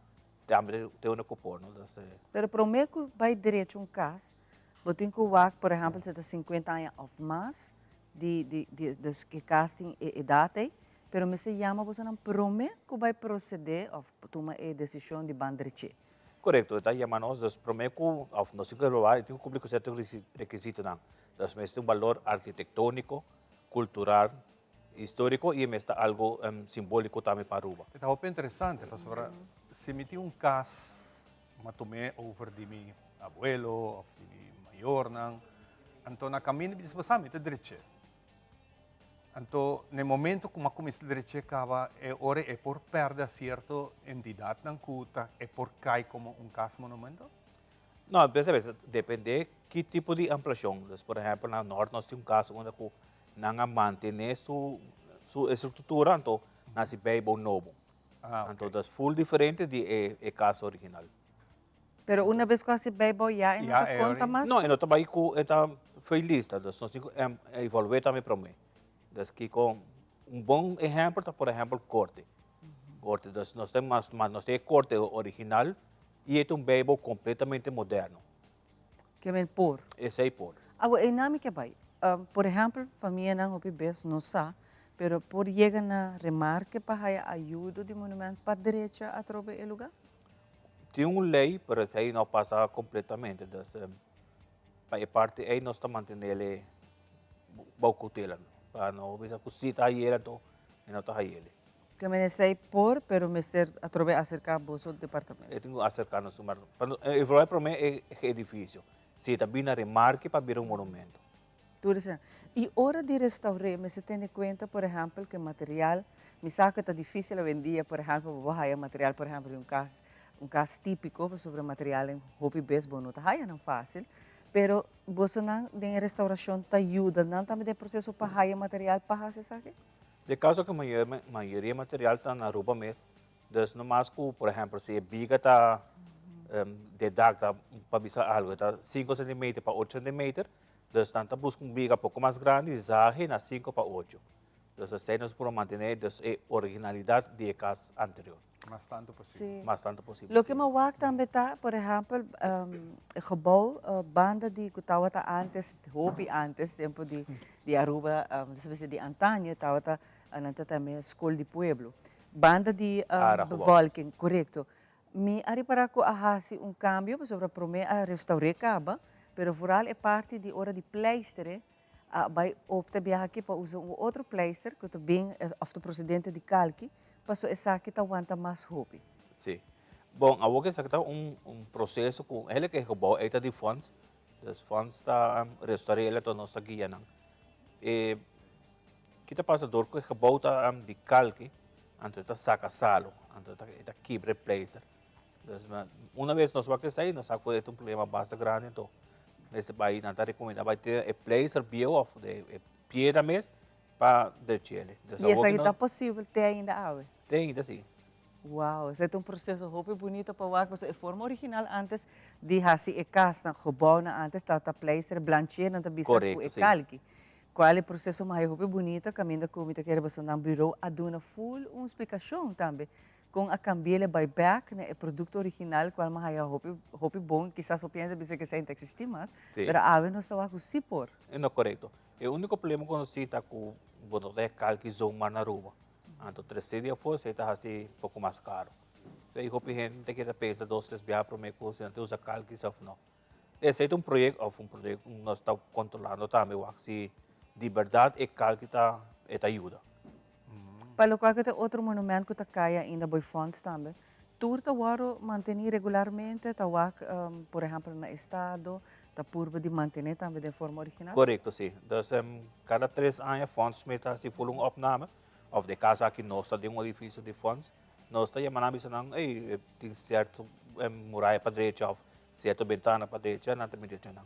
tambe te unda ku por, no? Dus. Pero promé ku bai drecha un kas, bo tin ku wak, por ehèmpel, si ta sinkuenta aña òf mas, di di di dus e cas tin e edad ey, pero mester yama bosonan prome cu bay procede of tuma e decision di ban dreche. Corecto, e ta yama nos, dus prome cu of nos tin cu evalua e tin cu cumpli cu cierto requisitonan, dus mester tin un balor arquitectonico, cultural, historico y e mester ta algo simbolico tambe pa Aruba. E ta hopi interesante pasobra si mi tin un cas M'a tum'é over di mi abuelo of di mi mayornan. Anto na kaminda mi disposá mi ta drech'é. Anto na e momento ku m'a kuminsá drech'é kaba e ora e por pèrdè sierto entidatnan ku ta e por kai komo un kas monumento? No, bes a bes ta dependé ki tipo di ampliashon. Dus por ehèmpel na nòrt nos tin un kas unda ku nan a mantené su su estruktura anto nan hasi beibou nobo. Anto ta full diferente di e e cas original. Pero una bes cu haci bijbouw ya e no ta conta mas? No, e no ta bay cu e ta fo'i lista. Dus nos tin cu evalu'e tambe prome. Dus kico un bon ehempel ta por ehempel corte. Corte, dus nos tin mas nos tin e corte original y e ta un bijbouw completamente moderno. Ke men por. Esei por. Awo einan mi ke bai. Por ehèmpel, famianan hopi bes no sa, pero por yega na remarke pa haya ayudo di monumènt pa drecha atrobe e lugá? Tin un lei, pero esei no pasa kompletamente. Dus pa e parti ei nos ta mantenele bou koutela, pa no bisa ku si ta hayel anto e no ta hayel. Ke men esei por, pero mester atrobe aserká boso departamento. E tin ku aserká nos mar. Pa no evaluá promé e edifisio. Si e ta bini na remarke pa bira un monumento. Tur esei. I ora di restaur'é mester tene kuenta por ehèmpel ku e material, mi sa ku ta difísil awendia por ehèmpel pa bo haya material por ehèmpel di un kas, un kas típiko pasobra materialnan hopi bes bo no ta haya nan fásil, pero bosonan den e restaurashon ta yuda nan tambe den e proseso pa haya material pa hasi esaki? Den caso cu mayoria material ta na Aruba mes, dus no mas cu, por ehempel, si e biga ta de dak ta, pa bisa algo, ta cinco centimeter pa ocho centimeter, dus nan ta busca un biga poco mas grandi, zahe na cinco pa ocho. Dus asey nos por mantene dus e originalidad di e cas anterior. Mas tanto posibel. Sí. Mas tanto posibel, Loke sí. mi a wak tambe ta, por ehèmpel, e gebou banda di ku tabata ántes, hopi ántes, tempu di di Aruba, nos a bisa di antaño, tabata nan ta tambe skol di pueblo. Banda di Ara gebou. bevolking, korekto. Mi a ripará ku a hasi un kambio, pasobra promé a restaur'é kaba, pero vooral e parti di ora di pleister'é, a bai opta biaha aki pa usa un otro pleister ku ta bin òf ta prosedente di kalki, paso esaki ta wanta mas hopi. Sí. Bon, awor ku esaki ta un un proseso ku hende ke gebou ei ta di fonds, dus fonds ta restaur'é el anto nos ta guia nan. E ki ta pasa dor ku e gebou ta di kalki, anto e ta saka salo, anto e ta kibra e pleister. Dus una vez nos wak esei, nos sa ku e ta un problema basta grandi, anto mester bai, nan ta rekomendá bai te e pleister bieu òf e piedra mes pa drech'el. Dus I esaki ta posibel te ainda awe? Te ainda si. Wow, esei ta un proseso hopi bunito pa wak, pasobra e forma original antes di hasi e kasnan, gebouwnan antes tabata pleister, blanch'é nan ta bisa ku e kalki. Kual e proseso mas hopi bunito kaminda ku mi ta kere pasobra nan bureau a duna ful un splikashon tambe Kon a kambi'el e bai bek na e produkto original kual mi a haya hopi hopi bon, kisas hopi hende ta bisa ku esei no ta eksistí mas, Sí. pero awe nos ta wak ku sí por. E no korekto. E úniko problema ku nos tin ta ku bo no ta e kalki zomaar na Aruba. Anto tresé di afó esei ta hasi poko mas karo. So ei hopi hende ta keda pensa dos tres biaha promé ku si nan ta usa kalki òf no. Esei ta un proyekto òf un proyekto ku nos ta kontrolando tambe wak si di bèrdat e kalki ta e ta yuda. Pa locual cu ta otro monument cu ta cay ainda boy fonds tambe, tur ta wordo manteni regularmente, ta wak por ehempel na estado, ta purba di mantene tambe den forma original? Corecto si. Dus cada tres aña fonds mester ta haci full un opname of den caso aki nos ta den un edificio di fonds, nos ta yama nan bisa nan ey tin cierto muraya pa drecha of cierto bentana pa drecha, nan ta bin drecha nan.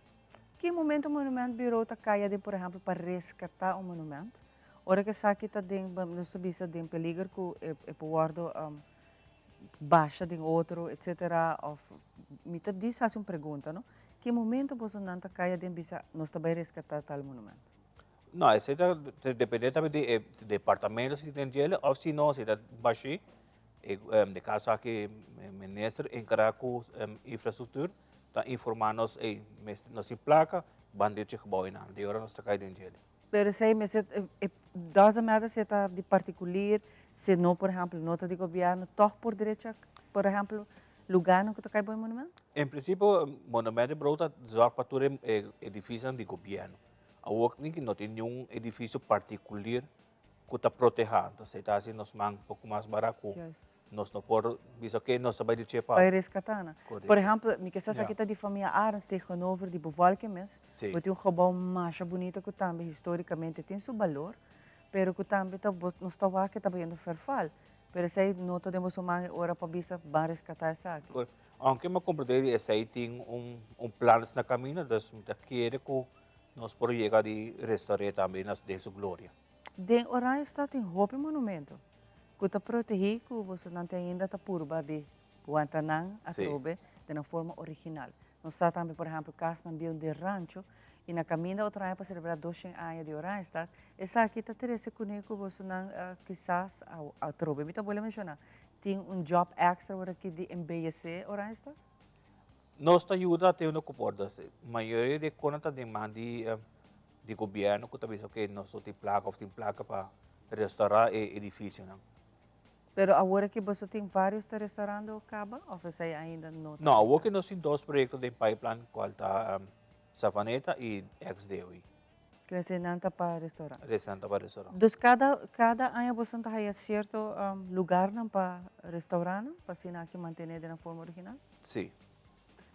Ki momento Monument Bureau ta caya den por ehempel pa rescata un monument? Ora cu esaki ta den, nos ta bisa den peliger cu e por wordo basha den otro etcetera of mi ta bisa haci un pregunta no, ki momento boso nan ta caya den bisa nos ta bay rescata tal monument? No, esey ta depende tambe di e departamento si tin djele of si no si ta bashi e de caso aki minister encarga cu infrastructuur ta informa nos ey nos tin placa ban drecha gebouw eynan di ora nos ta cay den djele. Pero esey mester e doesn't matter si e ta di particulier, si no por ehempel no ta di gobierno, toch por drecha por ehempel lugarnan cu ta cay bo e monumento? En principio Monumentenbureau ta zorg pa tur e edificionan di gobierno. Awor aki no tin niun edificio particulier cu ta proteha, entonces e ta haci nos man poco mas bara cu nos no por bisa oke nos ta bay di chepa. Bay rescata nan. Por ehempel, mi kisas aki ta di famia Arends tegenover di bevolking mes, bo tin un gebouw masha bunita cu tambe historicamente tin su balor, pero cu tambe ta nos ta wak ta bayendo verval, pero esey no ta den boso man e ora pa bisa ban rescata esaki. Aunke mi a comprende di esey tin un planes na camino, dus mi ta kere cu nos por yega di restaur'e tambe den su gloria. Den Oranjestad tin hopi monumento cu ta protehi cu bosonan te ainda ta purba di wanta nan atrobe den nan forma original. Nos sa tambe por ehempel casnan bieu den rancho y na caminda otro aña pa celebra doshen aña di Oranjestad, esaki ta trece cune cu bosonan kisas atrobe mi ta bolbe menciona tin un job extra ora aki di embellece Oranjestad? Nos ta yuda te unda cu por. Mayoria di e conan ta den man di di gobierno cu ta bisa ok nos no tin placa of tin placa pa restaura e edificionan. Pero awor aki boso tin varios ta restaurando caba of esey ainda no ta? No, awor aki nos tin dos proyecto den pipeline cual ta Savaneta y ex DOI. Cu eseynan ta pa restaura? Eseynan ta pa restaura. Dus cada cada aña boso ta haya cierto lugarnan pa restaura nan pa asina aki mantene den nan forma original? Si.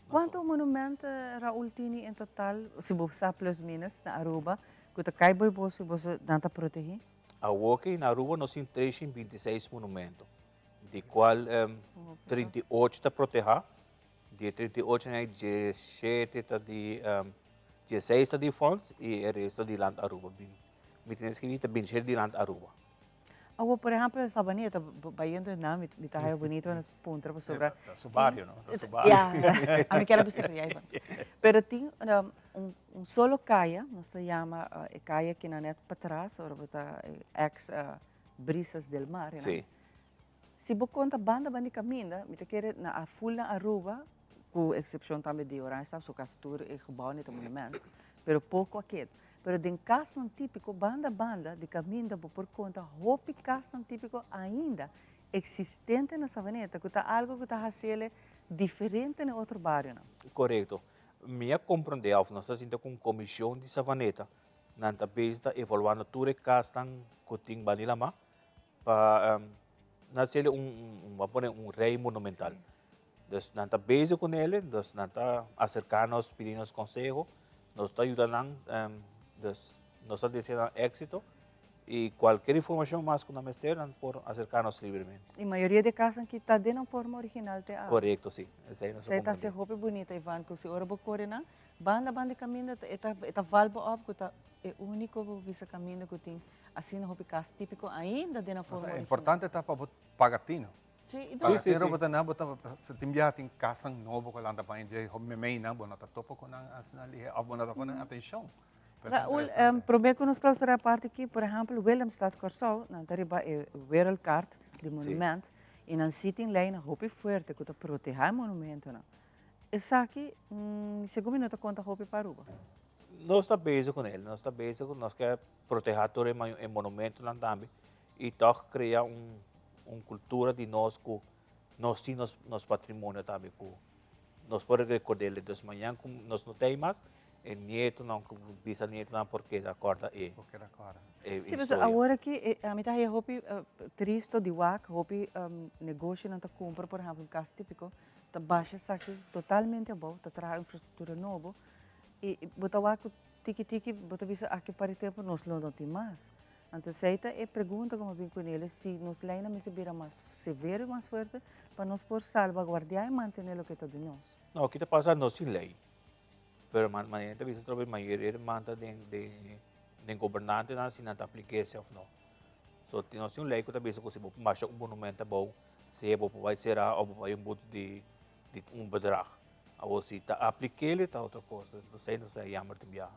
Cuanto monument Raul tini en total, si bo sa plus minus, na Aruba cu ta cay boy boso y boso nan ta protegi? Awoki na Aruba nos tin 326 monumento, di cual 38 ta proteha, di e 38 nan 17 ta di, 16 ta di fonds y e resto di Land Aruba. Mi tin escribi ta 27 di Land Aruba. Awor, por ehempel, Sabaneta, bayendo na, mi ta haya bonito nos puntra pasobra. Ta su bario, no? Ta su bario. Ya, ami kier a bisa ku ya, Ivan. Pero tin un solo kaya, nos ta yama e kaya kina net patras, ora bo ta ex Brisas del Mar, Si. Si bo konta banda banda di kaminda, mi ta kere na a full na Aruba, ku eksepshon tambe di Oranjestad, pasobra kasi tur e gebouwnan ta monument, pero poko a keda. Pero den kasnan típiko, banda banda di kaminda bo por konta hopi kasnan típiko ainda eksistente na Savaneta, ku ta algu ku ta hasiel diferente na e otro barionan. Korekto. Mi a komprondé òf nos ta sinta ku un komishon di Savaneta, nan ta bezig ta evaluando tur e kasnan ku tin banda di lamá pa nan hasiel un, bo a pone un rei monumental. Dus nan ta bezig ku nele, dus nan ta aserká nos pidi nos konseho, nos ta yuda nan, dus nos ta desea nan éksito i kualkier informashon mas ku nan mester nan por aserká nos libremente. I mayoria di e kasnan ki ta den nan forma original te awe. Korekto, si. Esei nos ta Esei ta hasi hopi bunita, Ivan, ku si ora bo kore nan, banda banda di kaminda e ta e ta val bo op ku ta e úniko bo bisa kaminda ku tin asina hopi kas típiko ainda den nan forma original. Importante ta pa bo paga tino. Sí, sí, sí. Pero bo ta na, bo ta, tin biaha tin kasan nobo ku lanta baña dje memeinan, bo no ta topa ku nan asina lihe òf bo no ta pone nan atenshon. Raul, promé ku nos klausurá e parti aki, por ehèmpel Willemstad, Kòrsou, nan ta riba e wereldkaart di monument i nan sí tin leinan hopi fuerte ku ta protehá e monumentonan. Esaki, segun mi no ta konta hopi pa Aruba. Nos ta bezig ku el, nos ta bezig, nos ke protehá tur e monumentonan tambe i tòg krea un un kultura di nos ku nos tin nos nos patrimonio tambe ku nos por rekord'é. Dus mañan ku nos no ta ei mas. E nietonan ku bisanietonan por keda kòrda e Por keda kòrda. e Sí, pasobra historia. awor aki ami ta haya hopi tristo di wak, hopi negoshonan ta kumpra, por ehèmpel un kas típiko, ta basha esaki totalmente abou, ta traha infrastruktura nobo i bo ta wak ku tiki tiki bo ta bisa aki par di tempu nos lo no tin mas. Anto esei ta e pregunta ku mi a bin kuné, si nos leinan mester bira mas severo i mas fuerte pa nos por salbaguardiá i mantené loke ta di nos. No, ki ta pasa nos tin lei. Pero manera ta bisa trobe mayoria di man ta den den den gobernantenan si nan ta aplik'é si òf no. So nos tin un lei ku ta bisa ku si bo basha un monumento abou sea bo por bai será òf bo por bai un but di di un bedrag. Awor si ta aplik'é ta otro kos, esei nos ta yamber tin biaha.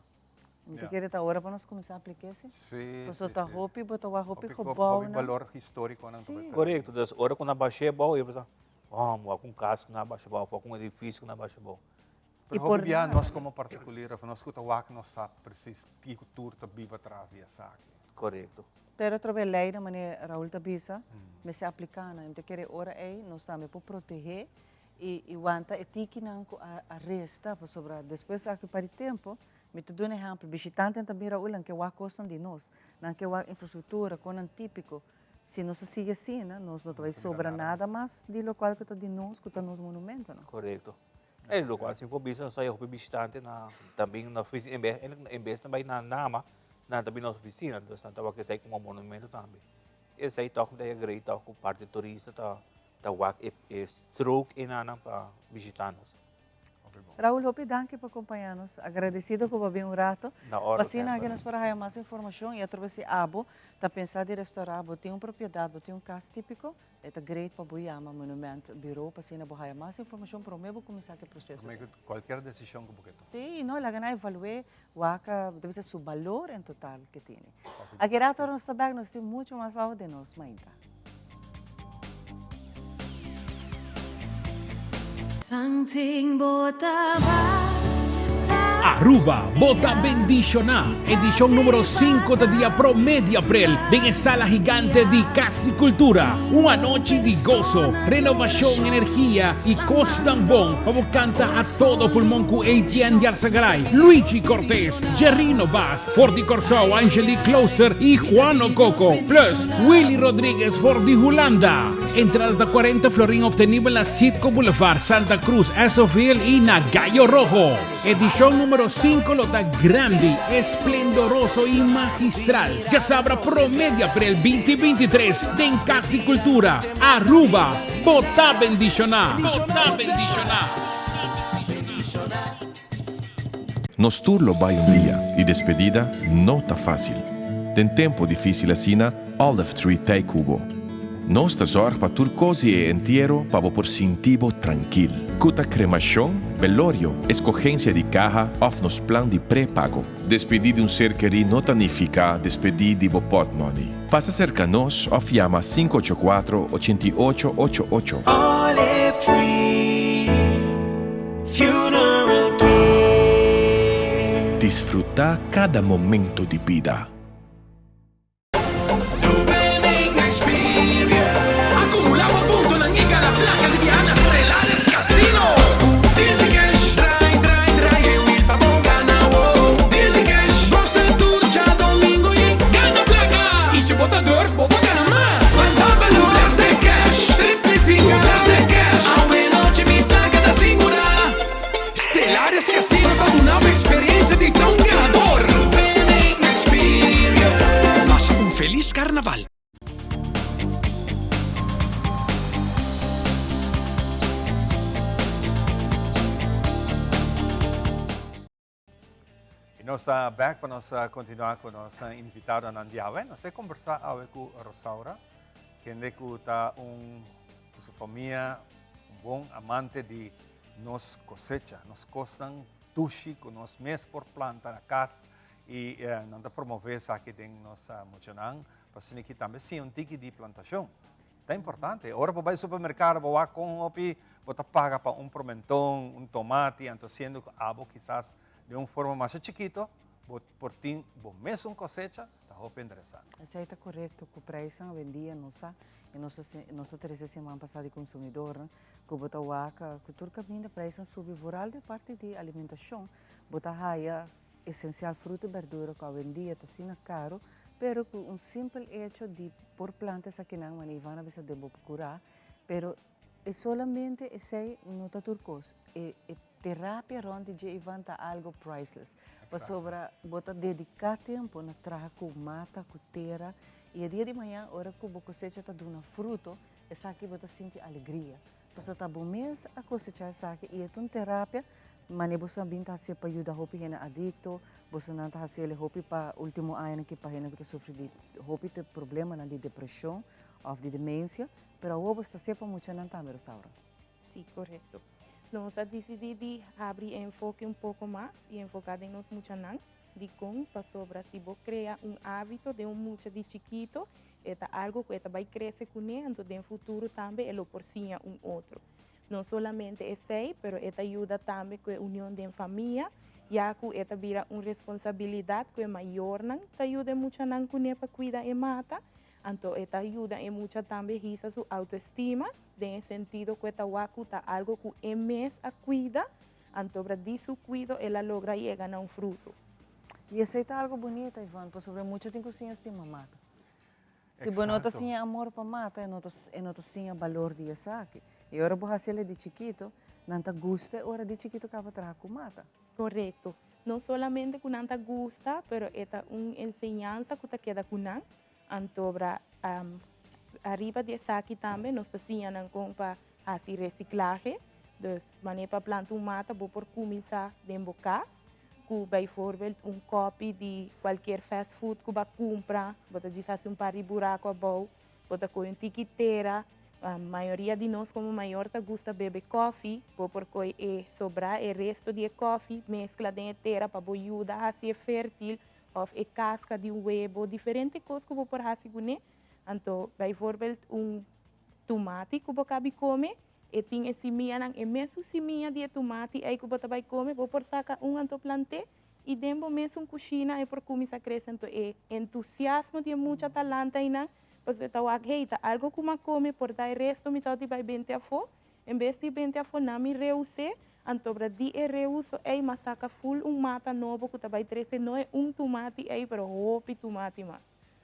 Mi ta kere ta ora pa nos kuminsá aplik'é si. Sí, Pasobra ta hopi bo ta wak hopi Hopi gebounan. balor histórikonan ta bai pèrdè. Korekto, dus ora ku nan bash'é abou e ta oh mi wak un kas ku nan a basha abou, mi wak un edifisio ku nan a basha abou. Pero hopi bia nos komo partikulir of nos ku ta wak nos sa presis kiko tur ta biba tras di esaki. Korekto. Pero atrobe lei na manera Raul ta bisa mester apliká nan. Mi ta kere ora ei nos tambe por protehé i wanta e tikinan ku a resta pasobra despues aki un par di tempu, mi ta duna ehèmpel, bishitantenan ta bin Raul nan ke wak kosnan di nos, nan ke wak infrastruktura, konan típiko. Si nos a sigui asina nos no ta bai sobra nada mas di lokual ku ta di nos, ku ta nos monumentonan. Korekto. E lokual si por bisa nos a hopi bishitante na ta bin na ofisina en bes en bes nan bai na Nama nan ta bin nos ofisina entonces nan ta wak esei komo monumento tambe. Esei tòg ta agrei tòg ku parti turista ta ta wak e e strook enanan pa bishita nos. Raul hopi danki pa kompaña nos. Agradesido ku bo a bin un rato. Na ora Pa asina semper. nos por a haya mas informashon i atrobe si abo ta pensa di restorá bo tin un propiedat bo tin un kas típiko E ta great pa bo yama Monument Bureau pa asina bo haya mas informacion prome bo cuminsa cu e proceso. Prome cu cualkier decision cu bo ke tuma. Si, no, laga nan evalue wak debe ser su balor en total ke tene. Aki rato ora nos ta bek nos tin mucho mas pa den nos mainta. Aruba, bo ta bendiciona! Edicion numero cinco ta dia prome di april den e sala gigante di Cas di Cultura. Un anochi di goso, renovacion, energia y cosnan bon pa bo canta a todo pulmon cu Etienne Yarzagaray, Luigi Cortez, Jerrino Baas, for di Corsou, Angelique Klooster y Juano Coco, plus Willy Rodriguez for di Hulanda. Entrada ta 40 florin obtenibel na Citgo Boulevard, Santa Cruz, Esso-ville y na Gallo Rojo. Edicion numero 5 lo ta grandi, esplendoroso y magistral. Djasabra prome di april 2023 den Cas di Cultura, Aruba. Bo ta bendiciona! Bo ta bendiciona! Nos tur lo bai un dia y despedida no ta fácil. Den tempo difícil asina, Olive Tree t'ei cu bo. Nos ta zorg pa tur cos di e entiero pa bo por sinti bo trankil. Cu ta cremacion, velorio, escogencia di caha of nos plan di pre-pago. Despedi di un ser kerí no ta nifica despedi di bo potmoney. Pasa cerca nos of yama 584 88 ocho ocho. Olive Tree Funeral Care. Disfruta cada momento di bida. Acumula bo puntonan y gana placa di biaha na Stellaris Casino. Deal di cash, draai, draai, draai e wiel pa bo gana, wow. Deal di cash, gosa tur djadomingo y gana placa. Y si bo ta durf, bo por gana mas. Van dobbel un blast de cash, triplifica blast de cash. Awe nochi mi placa ta sigura. Stellaris Casino ta duna bo experiencia di ta un ganador. Winning experience. Pasa un feliz carnaval. Y nos ta back pa nos continua cu nos invitadonan di awe. Nos a conversa awe cu Rosaura, kende cu ta un cu su famia un bon amante di nos cosecha, nos cosnan dushi cu nos mes por planta na cas y nan ta promove esaki den nos muchanan pa asina ki tambe siña un tiki di plantacion. Ta importante. Ora bo bai supermercado bo wak con hopi bo ta paga pa un promenton, un tomati, anto siendo cu abo kisas den un forma masha chikito bo por tin bo mesun cosecha, ta hopi interesante. Esei ta corecto, cu prijsnan awendia no sa, y nos ta nos ta trece siman pasa di consumidornan cu bo ta wak cu tur caminda prijsnan subi, vooral den parti di alimentacion. Bo ta haya esencial fruta y berdura cu awendia ta asina caro, pero cu un simpel hecho di por planta esakinan, manera Ivana a bisa den bo cura, pero e solamente esey no ta tur cos. E e terapia rond di dje Ivan ta algo priceless. Pasobra bo ta dedica tempo na traha cu mata, cu tera, y e dia di mañan ora cu bo cosecha ta duna fruto, esaki bo ta sinti alegria. Pasobra ta bo mes a cosecha esaki y e ta un terapia, mane boso a bin ta hacié pa yuda hopi hende adicto, bosonan ta haciele hopi pa ultimo añanan ki pa hende cu ta sufri di hopi problemanan di depresion of di demencia, pero awor boso ta hacié pa muchanan tambe, Rosaura. Sí, corecto. Nos a dicidi di habri e enfoke un poco mas y enfoca den nos muchanan. Dicon? Pasobra si bo crea un habito den un mucha di chikito, e ta algo cu e ta bay crece cune, anto den futuro tambe e lo por siña un otro. No solamente esey, pero e ta yuda tambe cu e union den famia, ya cu e ta bira un responsabilidad cu e mayornan ta yuda e muchanan cune pa cuida e mata, anto e ta yuda e mucha tambe hisa su autoestima, den e sentido cu e ta wak cu ta algo cu e mes a cuida, Antobra di su cuido el a logra yega na un fruto. Y esey ta algo bunita, Ivonne, pasobra mucha tin cu siña stima mata. Si bo no ta siña amor pa mata, e no ta, e no ta siña balor di esaki. Y ora bo haci el di chikito, nan ta gusta e ora di chikito caba traha cu mata. Corecto. No solamente cu nan ta gusta, pero e ta un enseñansa cu ta keda cu nan. Antobra, ariba di esaki tambe nos ta siña nan con pa Hasi reciclahe, dus manera pa planta un mata bo por cuminsa den bo cas cu bijvoorbeeld un kopi di cualkier fast food cu bo a cumpra, bo ta djis hasi un par di buraco abou, bo ta coge un tiki tera, mayoria di nos como mayor ta gusta bebe kofi, bo por coge e sobra, e resto di e kofi, mezcla den e tera pa bo yuda hasi e fertil of e casca di un webo, diferente cos cu bo por hasi cune, anto bijvoorbeeld un Tumati ku bo kabi kome, e tin e simianan, e mesun simia di e tumati ei ku bo ta bai kome, bo por saka un anto plant'é i den bo mesun kushina e por kuminsá krese. Anto e entusiasmo di e mucha ta lanta einan, pasobra e ta wak, hey, ta algu ku m'a kome, por ta e resto mi tabata di bai bente afó, en bes di bente afó nan mi reus'é, antobra di e reuso ei m'a saka ful un mata nobo ku ta bai trese no e un tumati ei, pero hopi tumati mas.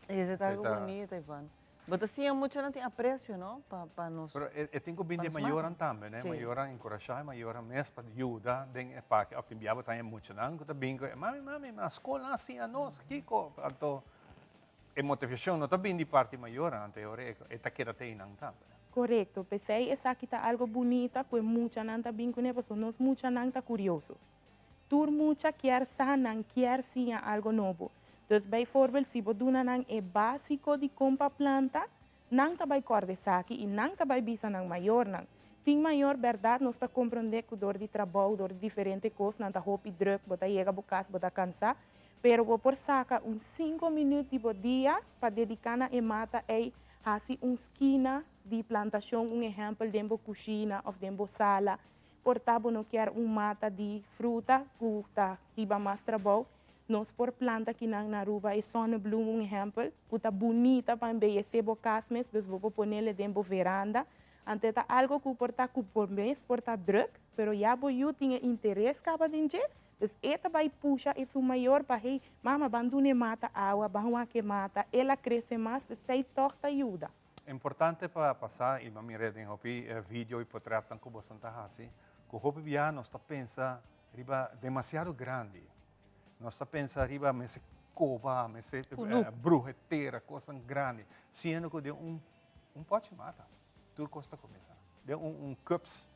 Esei ta algu bunita, Iván. Bo ta siña muchanan tin aprecio, no? Pa, pa nos. Pero e, e tin ku bin di mayoran tambe, ne? Mayoran enkurashá e mayoran mes pa yuda den e parke. Òf tin bia bo ta haña muchanan ku ta bin ku e mami, mami, na skol nan a siña nos kiko. Anto e motivashon no ta bin di parti mayoran, anto e ora e, e ta keda te einan tambe. Korekto. P'esei esaki ta algo bunita ku e muchanan ta bin kuné, pasobra nos muchanan ta kurioso. Tur mucha kier sa nan kier siña algo nobo. Dus bijvoorbeeld si bo duna nan e basico di con pa planta, nan ta bay corda esaki y nan ta bay bisa nan mayornan. Tin mayor berdad nos ta comprende cu door di trabou, door di diferente cos nan ta hopi druk, bo ta yega bo cas bo ta cansa, pero bo por saca un cinco minuut di bo dia pa dedica na e mata ey, haci un skina di plantacion, un ehempel den bo cushina of den bo sala, Por ta bo no kier un mata di fruta cu ta hiba mas trabou, nos por planta kinan na Aruba e zonnebloem un ehempel, cu ta bunita pa embeyece bo cas mes, dus bo por ponele den bo veranda. Anto e ta algo cu por ta cu bo mes por ta druk, pero ya bo yu tin e interes caba den dje, dus e ta bay pusha esun mayor pa hey, mama ban duna e mata awa, ban wak e mata, el a crece mas, esey tog ta yuda. Importante pa pa sa y mi a mira den hopi video y potretnan cu boso ta haci, cu hopi bia nos ta pensa riba demasiado grandi. Nos ta pensa riba mester coba, mester bruha e tera, cosnan grandi, siendo cu den un un pochi mata tur cos ta cuminsa. Den un un cups,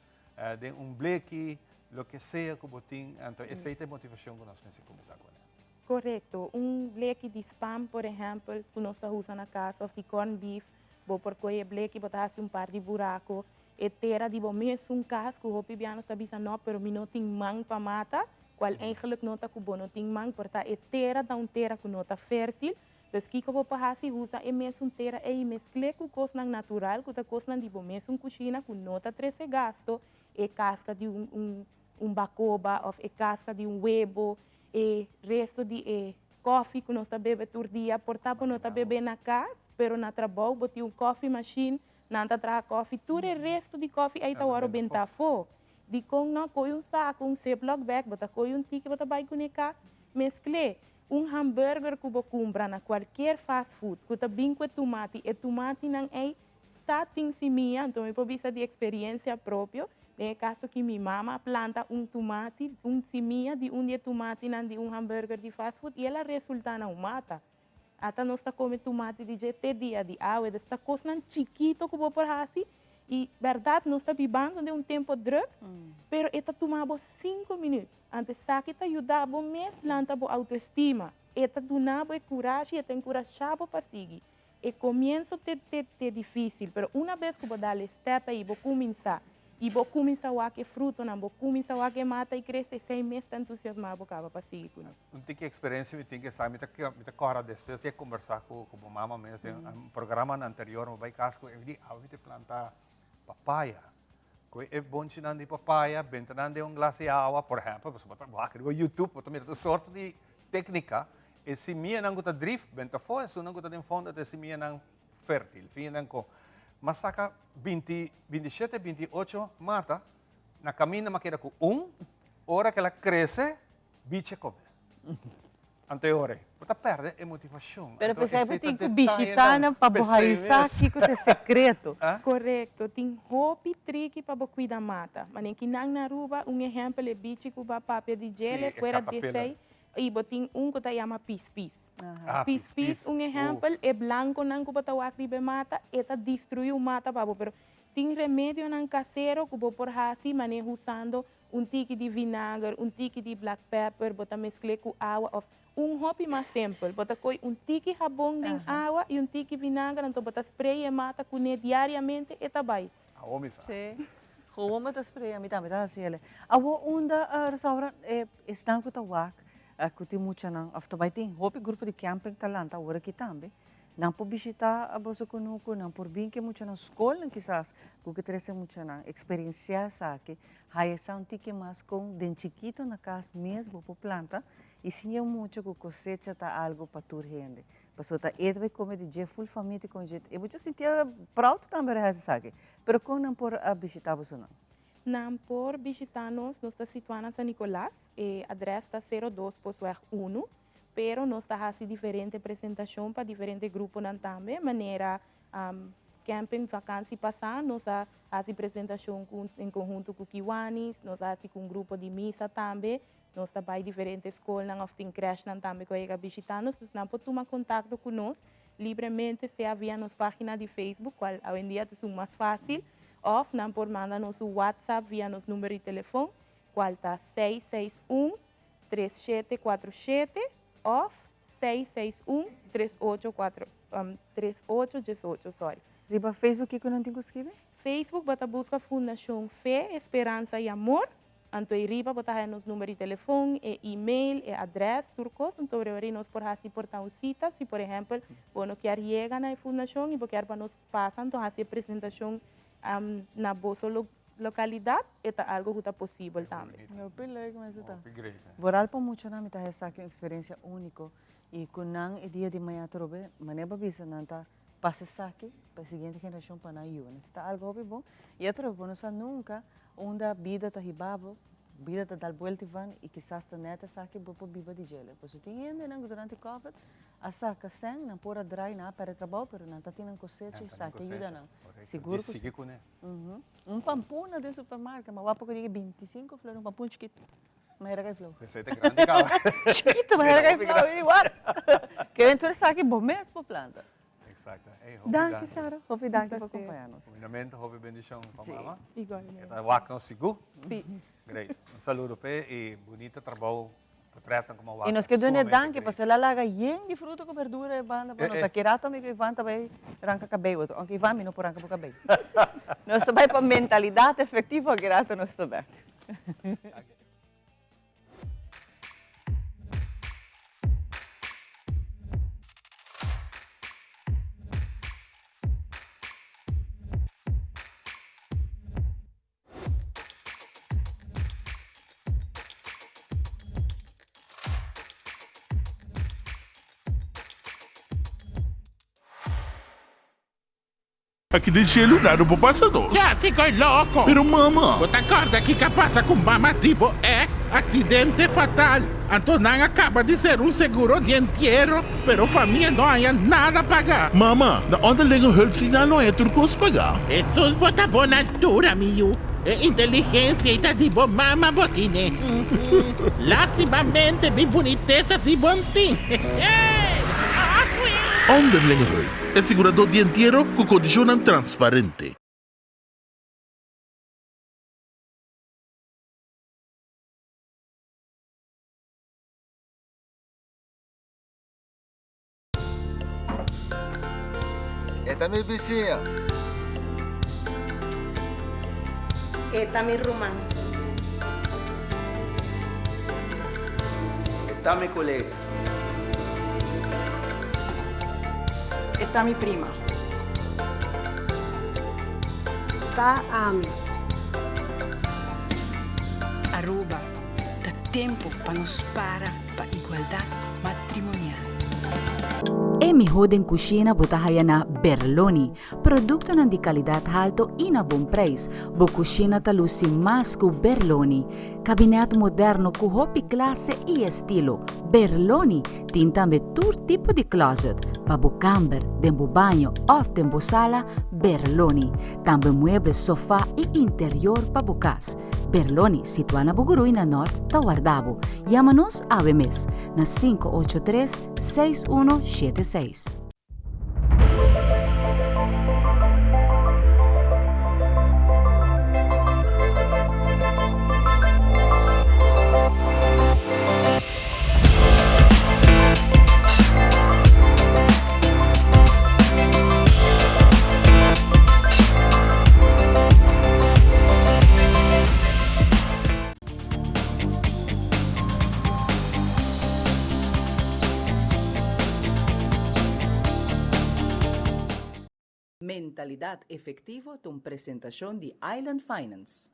den un bleki, loke sea cu bo tin, anto esey ta e motivacion cu nos mester cuminsa cune. Korekto. Un bleki di spam, por ehèmpel, ku nos ta usa na kas òf di corn beef, bo por kohe e bleki, bo ta hasi un par di burako. E tera di bo mesun kas, ku hopi bia nos ta bisa nò, pero mi no tin man pa mata, kual eigenlik no ta ku bo no tin man, por ta e tera ta un tera ku no ta fértil. Dus kiko bo por hasi? Usa e mesun tera ei i meskl'é ku kosnan natural, ku ta kosnan di bo mesun kushina ku no ta trese gasto, e kaska di un un bakoba òf e kaska di un webo, E resto di e koffie ku nos ta bebe tur dia por ta bo no ta bebe na kas, pero na trabou bo tin un koffie machine, nan ta traha koffie, tur e resto di koffie ei ta wòrdu benta afó. Dikon no koi un saku, un ziploc bag, bo ta koi un tiki bo ta bai kuné kas, meskl'é. Un hamburger ku bo kumpra na kualkier fast food ku ta bin ku e tumati, e tumatinan ei sa tin simia, anto mi por bisa di eksperiencia propio, den e kaso ki mi mama a planta un tumati, un simia di un di e tumatinan di un hamburger di fast food i el a resulta na un mata. Ata nos ta come tumati di dje te dia di awe. Des ta cosnan chikito cu bo por haci y berdad nos ta bibando den un tempo druk, pero e ta tuma bo cinco minuut. Anto esaki ta yuda bo mes lanta bo autoestima. E ta duna bo e curashi, e ta encurasha bo pa sigui. E comienso te te te dificil, pero una bes cu bo dal e step ey, bo cuminsa y bo cuminsa wak e frutonan, bo cuminsa wak e mata y crece, esey mes ta entusiasma bo caba pa sigui cu nan. Un tiki experiencia mi tin ke sa, mi ta mi ta corda despues di a conversa cu cu bo mama mes den un programanan anterior, mi bay cas cu e, mi di awe mi ta planta papaya, cu e bonchinan di papaya benta nan den un glas di awa, por ehempel, pasobra bo ta wak riba youtube bo ta mira tur sorto di tecnica, e simianan cu ta drif benta afo, esunnan cu ta den fondo ta e simianan fertil, fininan cu m'a saca binti, bintishete, bintiocho mata, na caminda m'a keda cu un, ora cu el a crece, Bichi a come. Anto e ora ei, bo ta perde e motivacion. Pero p'esei bo tin cu bishita nan pa bo haisa kico ta e secreto. Corecto. Tin hopi triki pa bo cuida mata. Manera ki nan na Aruba, un ehempel e bichi cu bo a papia di djele fuera di esei, y bo tin un cu ta yama pispis. Pispis, un ehempel, e blanconan cu bo ta wak riba e mata, e ta destrui un mata pa bo. Pero tin remedionan casero cu bo por haci manera usando Un tiki di vinager, un tiki di black pepper, bo ta meskl'é ku awa òf un hopi mas simpel, bo ta koi un tiki habon den awa i un tiki vinager, anto bo ta spray e mata kuné diariamente, e ta bai. Awo mi sa. Sí. Gewoon bo ta spray, ami tambe ta hasi ele. Awo unda, Rosaura, e esnan ku ta wak ku tin muchanan òf ta bai tin hopi grupo di camping ta lanta awor aki tambe. Nan por bishitá boso kunuku, nan por bin ku e muchanan skolnan kisas ku ke trese muchanan, eksperensiá esaki, haya sa un tiki mas kon den chikito na kas mes bo por planta i siña e mucha ku kosecha ta algu pa tur hende. Pasobra ta e ta bai kome di dje ful famia ta kome di dje. E mucha sintié proud tambe ora e hasi esaki. Pero kon nan por bishitá bosonan? Nan por bishitá nos, nos ta situá na San Nicolas, e adrès ta sero dos Postweg unu. Pero nos ta hasi diferente presentacion pa diferente gruponan tambe, manera camping vakantie pasa nos a hasi presentacion cu en conhunto cu Kiwanis, nos a hasi cu un grupo di misa tambe, nos ta bay diferente scolnan of tin crèshnan tambe cu a yega bishita nos, dus nan por tuma contacto cu nos libremente sea via nos pagina di Facebook, cual awendia ta esun mas facil, of nan por manda nos un WhatsApp via nos number di telefon, cual ta 661. 3747 of 661 384 3818 sorry. Riba Facebook kiko nan tin ku skibi? Facebook bo ta buska Fundashon Fe, Esperansa i Amor, anto ei riba bo ta haya nos number di telefon, e email, e adres, tur kos, anto riba ei nos por hasi por ta un sita si por ehempel bo no kier yega na e fundashon i bo kier pa nos pasa anto hasi e presentashon na boso Localidad e ta algo cu ta posibel tambe. Hopi leuk mes ta. Vooral pa muchanan mi ta hesaki un experiencia unico y cu nan e dia di maña atrobe manera bo a bisa nan ta pasa esaki pa e siguiente generacion pa nan yu. Esaki ta algo hopi bon y atrobe bo no sa nunca unda bida ta hiba bo, bida ta dal buelta y van y kisas ta net esaki bo por biba di djele. Pasobra tin hendenan cu durante covid a saca cen, nan por a draai, nan a perde trabao pero nan ta tin nan cosecha y esaki a yuda nan. Sigur cu si. Un pampuna den supermarket, ma wak poko di 25 flor, un pampun chikitu. Ma era kai flor. Pensei ta grandi kaba. Chikitu, ma era kai flor. I wak. Keren tur esaki bo mes por planta. Exacto. Hey, hopi danki, Sara. Hopi danki pa acompaña nos. Cuidamento, hopi bendicion pa mama. Igualmente. E ta wak nos sigur. Si. Great. Un saludo p'e y bunita trabou Portretnan como wak. Y nos ke duna e danki pasobra el a laga yen di fruta ku berdura e banda pa nos. Aki rato amigo Ivan ta bai ranka kabei otro. Aunke Ivan mi no por ranka bo kabei. Nos ta bai pa mentalidat efektivo aki rato nos ta bek. Aki den shelu nada no por pasa nos. Ya si koe loko. Pero mama. Bo ta kòrda kiko a pasa ku mama di bo ex? Aksidente fatal. Anto nan a kaba di ser un seguro di entiero, pero famia no haña nada paga. Mama, na onderlinge hulp si nan lo haña tur kos paga. Hesus bo ta bon altura mi yu. E inteligensia ei ta di bo mama bo tine. Lastimamente mi bunitesa si bon tin. Onderlinge hulp. E siguradó di entiero ku kondishonnan transparente. E ta mi bisiña. E ta mi ruman. E ta mi kolega. E ta mi prima. Ta ami. Aruba, ta tempo pa nos para pa igualdad matrimonial. E mihó den kushina bo ta haya na Berloni. Produktonan di kalidat halto i na bon preis. Bo kushina ta lusi mas ku Berloni. Kabinet moderno ku hopi klase i estilo. Berloni tin tambe tur tipo di closet, pa bo kamber, den bo baño òf den bo sala, Berloni. Tambe mueble, sofa i interior pa bo kas. Berloni, situá na Bugurui na Nort, ta warda bo. Yama nos awe mes na 583 6176. Mentalidad Efectivo ta un presentacion di Island Finance.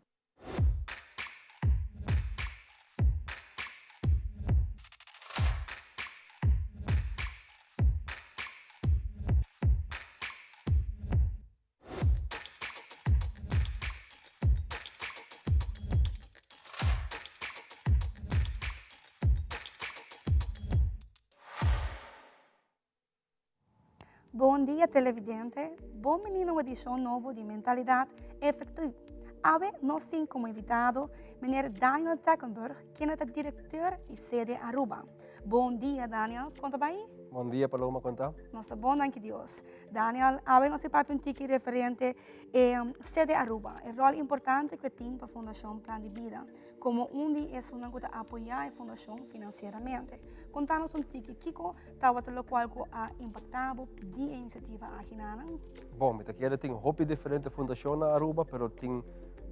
Bon dia televidente, bon bini na un edicion nobo di Mentalidad Efectivo. Awe nos tin como invitado meneer Daniel Tackenberg, quien ta director di Sede Aruba. Bon dia Daniel, con ta bay? Bon dia Paloma, con ta? Nos ta bon, danki Dios. Daniel, awe nos e papia un tiki referente e Sede Aruba, e rol importante cu e tin pa Fundacion Plan di Bida, como un di esunnan cu ta apoya e fundacion financieramente. Conta nos un tiki kico tabata locual cu a impacta bo di e iniciativa aki nanan? Bon, mi ta kere tin hopi diferente fundacion na Aruba, pero tin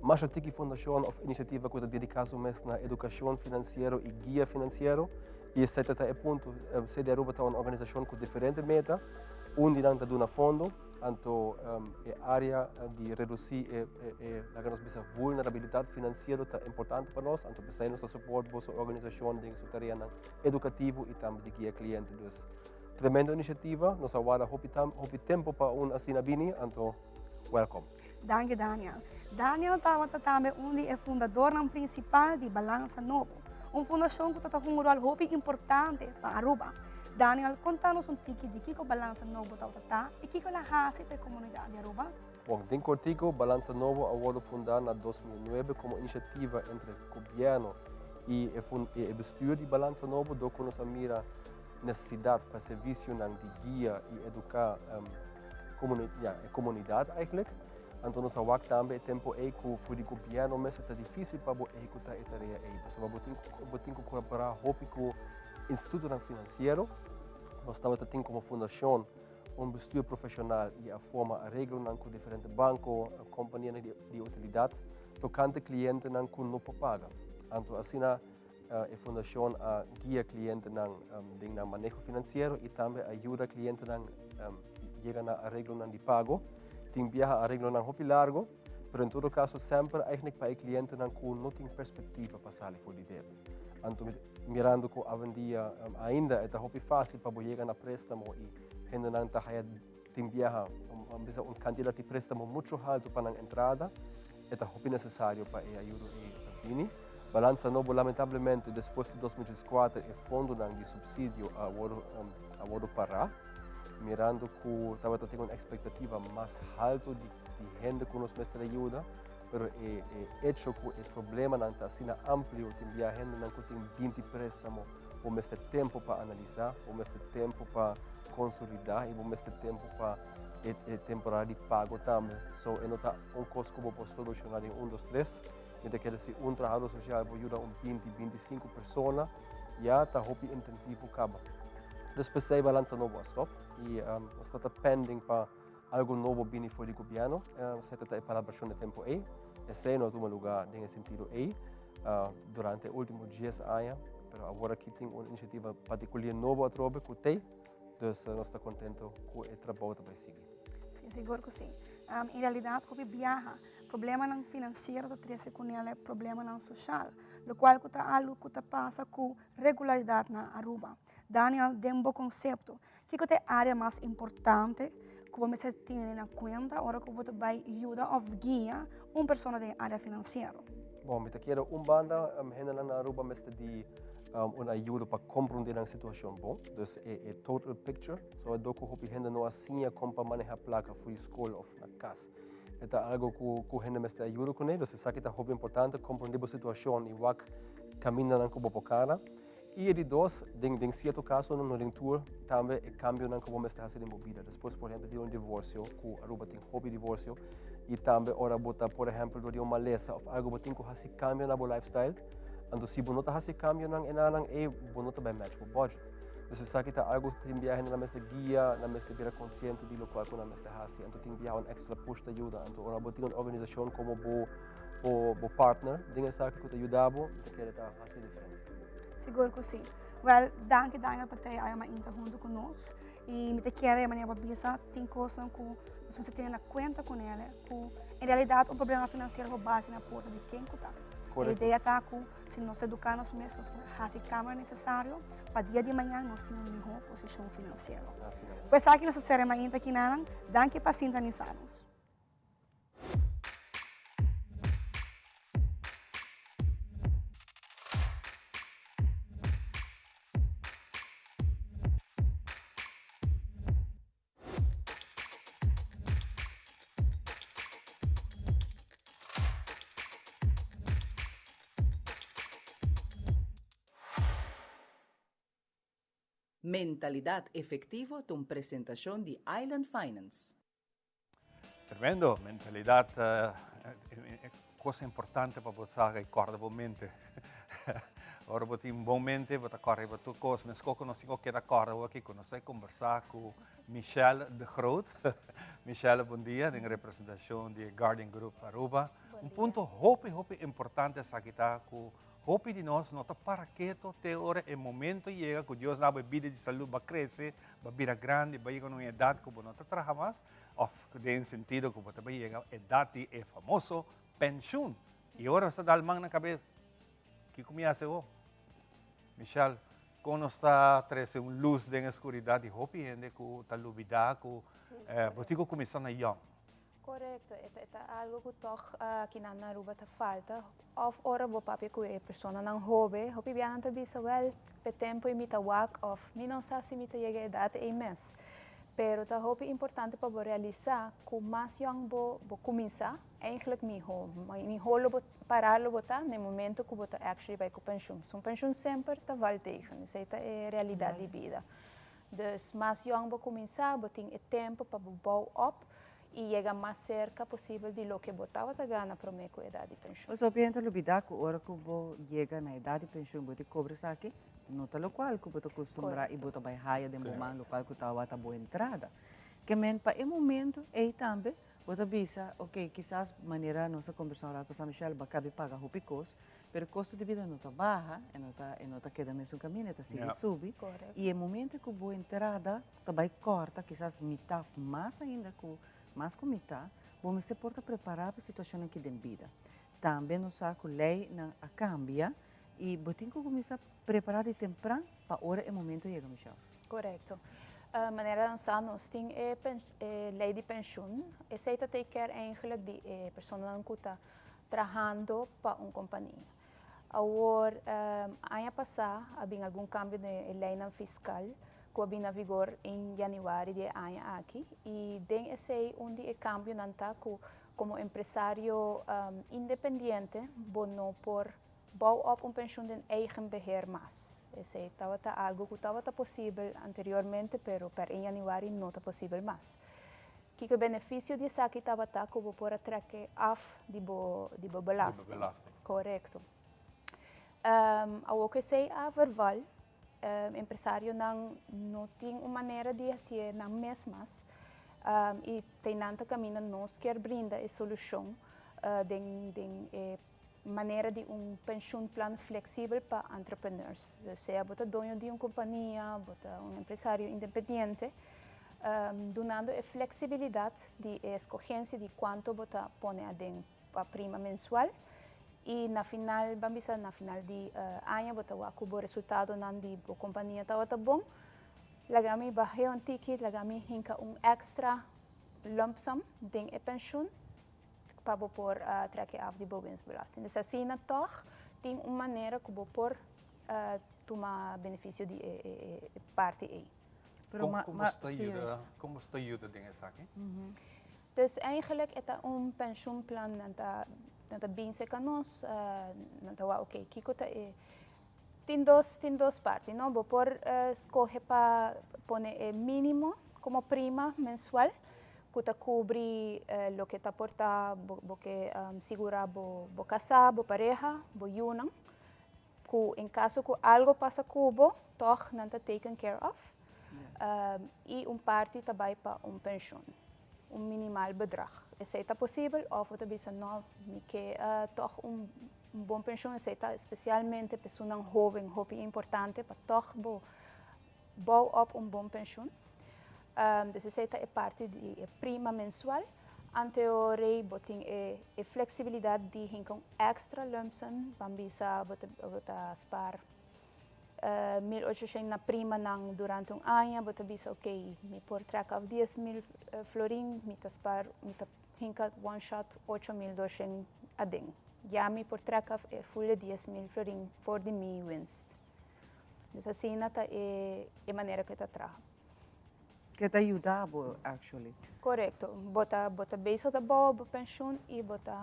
masha tiki fundacion of iniciativa cu ta dedica su mes na educacion financiero y guia financiero. I esei ta ta e punto. Sede Aruba ta un organisashon ku diferente meta. Un di nan ta duna fondo, anto e área di redusí e e laga nos bisa vulnerabilidat finansiero ta importante pa nos, anto p'esei nos ta support boso organisashon den su tareanan edukativo i tambe di guia kliente. Dus tremendo inisiativa, nos a warda hopi hopi tempu pa un asina bini, anto welkom. Danki Daniel. Daniel tabata tambe un di e fundadornan principal di Balansa Nobo, un fundacion cu ta toca un rol hopi importante pa Aruba. Daniel, conta nos un tiki di kico Balansa Nobo tabata ta y kico el a haci pa e comunidad di Aruba. Bon, den cortico, Balansa Nobo a wordo funda na 2009 como iniciativa entre gobierno y e bestuur di Balansa Nobo dor cu nos a mira necesidad pa servicionan di guia y educa ya, e comunidad eigenlijk. Anto nos a wak tambe e tempo ei cu for di gobierno mes ta dificil pa bo ehecuta e tarea ei. Pasobra bo tin, bo tin cu colabora hopi cu institutonan financiero. Nos tabata tin como fundacion un bestuur profesional y a forma areglonan cu diferente banco, companianan di, di utilidad tocante clientenan cu no por paga. Anto asina E fundashon a guia klientenan den nan maneho finansiero i tambe a yuda klientenan yega na areglonan di pago. Tin biaha areglonan hopi largo, pero en todo kaso semper eigentlik pa e klientenan ku no tin perspektiva pa sali for di debe. Anto mirando ku awendia ainda e ta hopi fásil pa bo yega na préstamo i hendenan ta haya. tin biaha bisa un kantidat di préstamo muchu haltu pa nan entrada, e ta hopi nesesario pa e ayudo ei ta bini. Balansa Nobo lamentablemente despues di 2014 e fondonan di supsidio a wòrdu a wòrdu pará, mirando ku tabata tin un ekspektativa mas haltu di di hende ku nos mester a yuda, pero e e echo ku e problemanan ta asina amplio tin bia hendenan ku tin 20 préstamo bo mester tempu pa analisá, bo mester tempu pa konsolidá i bo mester tempu pa e e temporada di pago tambe. So e no ta un kos ku bo por solushoná den un dos tres. Mi ta kere si un trahadó sosial por yuda un 20, 25 persona ya ta hopi intensivo kaba. Dus p'esei Balansa Nobo a stòp i nos ta ta pending pa algo nobo bini for di gobièrnu. Esei ta ta e palabrashon e tempu ei. Esei no a tuma lugá den e sentido ei durante e último dies aña, pero awor aki tin un inisiativa partikulier nobo atrobe ku t'ei, dus nos ta kontento ku e trabou ta bai sigui. Sí, sigur ku sí. En realidat hopi biaha problemanan finansiero ta trese kuné problemanan soshal, lokual ku ta algu ku ta pasa ku regularidat na Aruba. Daniel, den bo konsepto, kiko ta e área mas importante ku bo mester tene na kuenta ora ku bo ta bai yuda òf guia un persona den e área finansiero? Bon, mi ta kere un banda hendenan na Aruba mester di un ayudo pa komprondé nan situashon bon, dus e total picture, so dor ku hopi hende no a siña kon pa maneha plaka for di skol òf na kas. E ta algo ku ku hende mester ayuda kuné, dus esaki ta hopi importante, komprondé bo situashon i wak kamindanan ku bo por kana. I e di dos, den den sierto kasonan, no den tur, tambe e kambionan ku bo mester hasi den bo bida. Despues, por ehèmpel, di un divorsio, ku Aruba tin hopi divorsio, i tambe ora bo ta, por ehèmpel, dor di un malesa òf algu, bo tin ku hasi kambio na bo lifestyle. Anto si bo no ta hasi kambionan enanan ei, bo no ta bai match bo budget. Dus esaki ta algu ku tin biaha nan mester guia, nan mester bira konsiente di lokual ku nan mester hasi. Anto tin biaha un ekstra push ta yuda. Anto ora bo tin un organisashon komo bo bo partner den esaki ku ta yuda bo, mi ta kere ta hasi diferensia. Sigur ku si. Wèl, danki Daniel pa trae awe mainta huntu ku nos. I mi ta kere e manera bo a bisa tin kosnan ku nos mester tene na kuenta kuné ku en realidat un problema finansiero por bati na porta di ken ku ta. E idea ta ku si nos eduká nos mes nos por hasi kambio nesesario pa dia di mañan nos tin un mihó posishon finansiero. Ku esaki nos ta sera e mainta kinanan. Danki pa sintanisa nos. Mentalidad Efectivo ta un presentacion di Island Finance. Tremendo, mentalidad, cosa importante pa bo sa y corda bo mente. Ora bo tin bon mente, bo ta corda riba tur cos. Mesco cu nos tin cu keda corda awor aki cu nos ta conversa cu Michelle de Groot. Michelle, bon dia, den representacion di Guardian Group Aruba. Un punto hopi, hopi importante esaki ta cu hopi di nos no ta para keto te ora e momento yega cu Dios na bo e bida di salud ba crece, ba bira grandi, ba yega na un edad cu bo no ta traha mas, of den sentido cu bo ta bay yega edad di e famoso pensioen. Y ora nos ta dal man na cabes, kico mi haci awo? Michelle, con nos ta trece un luz den e scuridad di hopi hende cu ta lubida cu bo tin cu cuminsa na yong? Korekto, e ta e ta algo ku tòg kinan na Aruba ta falta. Òf ora bo papia ku e personanan hobe, hopi bia nan ta bisa, wèl, p'e tempu ei mi ta wak òf mi no sa si mi ta yega e edat ei mes. Pero ta hopi importante pa bo realisá ku mas yòn bo bo kuminsá, eigentlik mihó. Mihó lo bo pará lo bo ta na e momento ku bo ta actually bai ku penshun. So un penshun semper ta val tegen, esei ta e realidat di bida. Dus mas yòn bo kuminsá, bo tin e tempu pa bo bou op i yega mas serka posibel di loke bo tabata gana promé ku edat di penshun. Pues hopi hende ta lubidá ku ora ku bo yega na edat di penshun bo di kobra esaki, no ta lokual ku bo ta kustumbrá i bo ta bai haya den bo man lokual ku tabata bo entrada. Ke men pa e momentu ei tambe bo ta bisa, oke, kisas manera nos a kombersá un rato pasá Michelle, bo a kabi paga hopi kos, Pero kosto di bida no ta baha, e no ta, e no ta keda mesun kaminda, e ta sigui subi. I e momento ku bo entrada ta bai kòrta, kisas mitá òf mas ainda ku, mas ku mitá, bo mester por ta prepará pa e situashonnan aki den bida. Tambe nos sa ku leinan a kambia i bo tin ku kuminsá prepará di tempran pa ora e momento yega, Michelle. Korekto. Manera nos sa nos tin e e ley di pensioen. Esey ta take care eigenlijk di e personanan cu ta trahando pa un compania. Awor aña pasa a bin algun cambio den e leynan fiscal cu a bin na vigor in januari di e aña aki y den esey un di e cambionan ta cu como empresario independiente bo no por Bou op un penshun den eigen beheer mas. Esei tabata algu ku tabata posibel anteriormente pero per 1 januari no ta posibel mas. Kiko e benefisio di esaki tabata ku bo por a trek af di bo di bo belasting. Korekto. Awor ku esei a verval, empresarionan no tin un manera di hasié nan mes mas i te nan ta kaminda nos kier brinda e solushon den den e manera di un pensioenplan flexibel pa entrepreneurs. Dus sea bo ta doño di un compania, bo ta un empresario independiente, dunando e flexibilidad di e escogencia di cuanto bo ta pone aden pa prima mensual y na final, ban bisa na final di aña bo ta wak cu bo resultadonan di bo compania tabata bon, laga mi bah'e un tiki, laga mi hinca un extra lump sum den e pensioen. pa bo por trek e af di bo winstbelasting. Dus asina tog tin un manera ku bo por tuma benefisio di e parti ei. Kon kon bo ta yuda den esaki? Dus eigenlijk e ta un pensioenplan nan ta nan ta bin serka nos nan ta wak oke kiko ta e tin dos tin dos parti no bo por skohe pa pone e minimo komo prima mensual ku ta kubri loke ta por ta bo ke sigurá bo kasá, bo pareha, bo yunan, ku en kaso ku algo pasa ku bo, tòg nan ta taken care of, i un parti ta bai pa un penshun, un minimal bedrag. Esei ta posibel òf bo ta bisa nò, mi ke tòg un bon penshun, esei ta spesialmente pa esunnan hóben hopi importante pa tòg bo bou op un bon penshun. Dus esei ta e parti di e prima mensual. Anteorei bo tin e e flexibilidad di hinka un extra lump sum, ban bisa bo ta bo ta spar 1800 na primanan durante un aña, bo ta bisa ok mi por trek af 10,000 florin, mi ta spar mi ta hinka one shot 8200 aden. Ya mi por trek af e full e 10,000 florin for di mi winst. Dus asina ta e e manera ku e ta traha. Ke ta yuda bo actually. Korekto. Bo ta bo ta bezig ta bou bo penshun i bo ta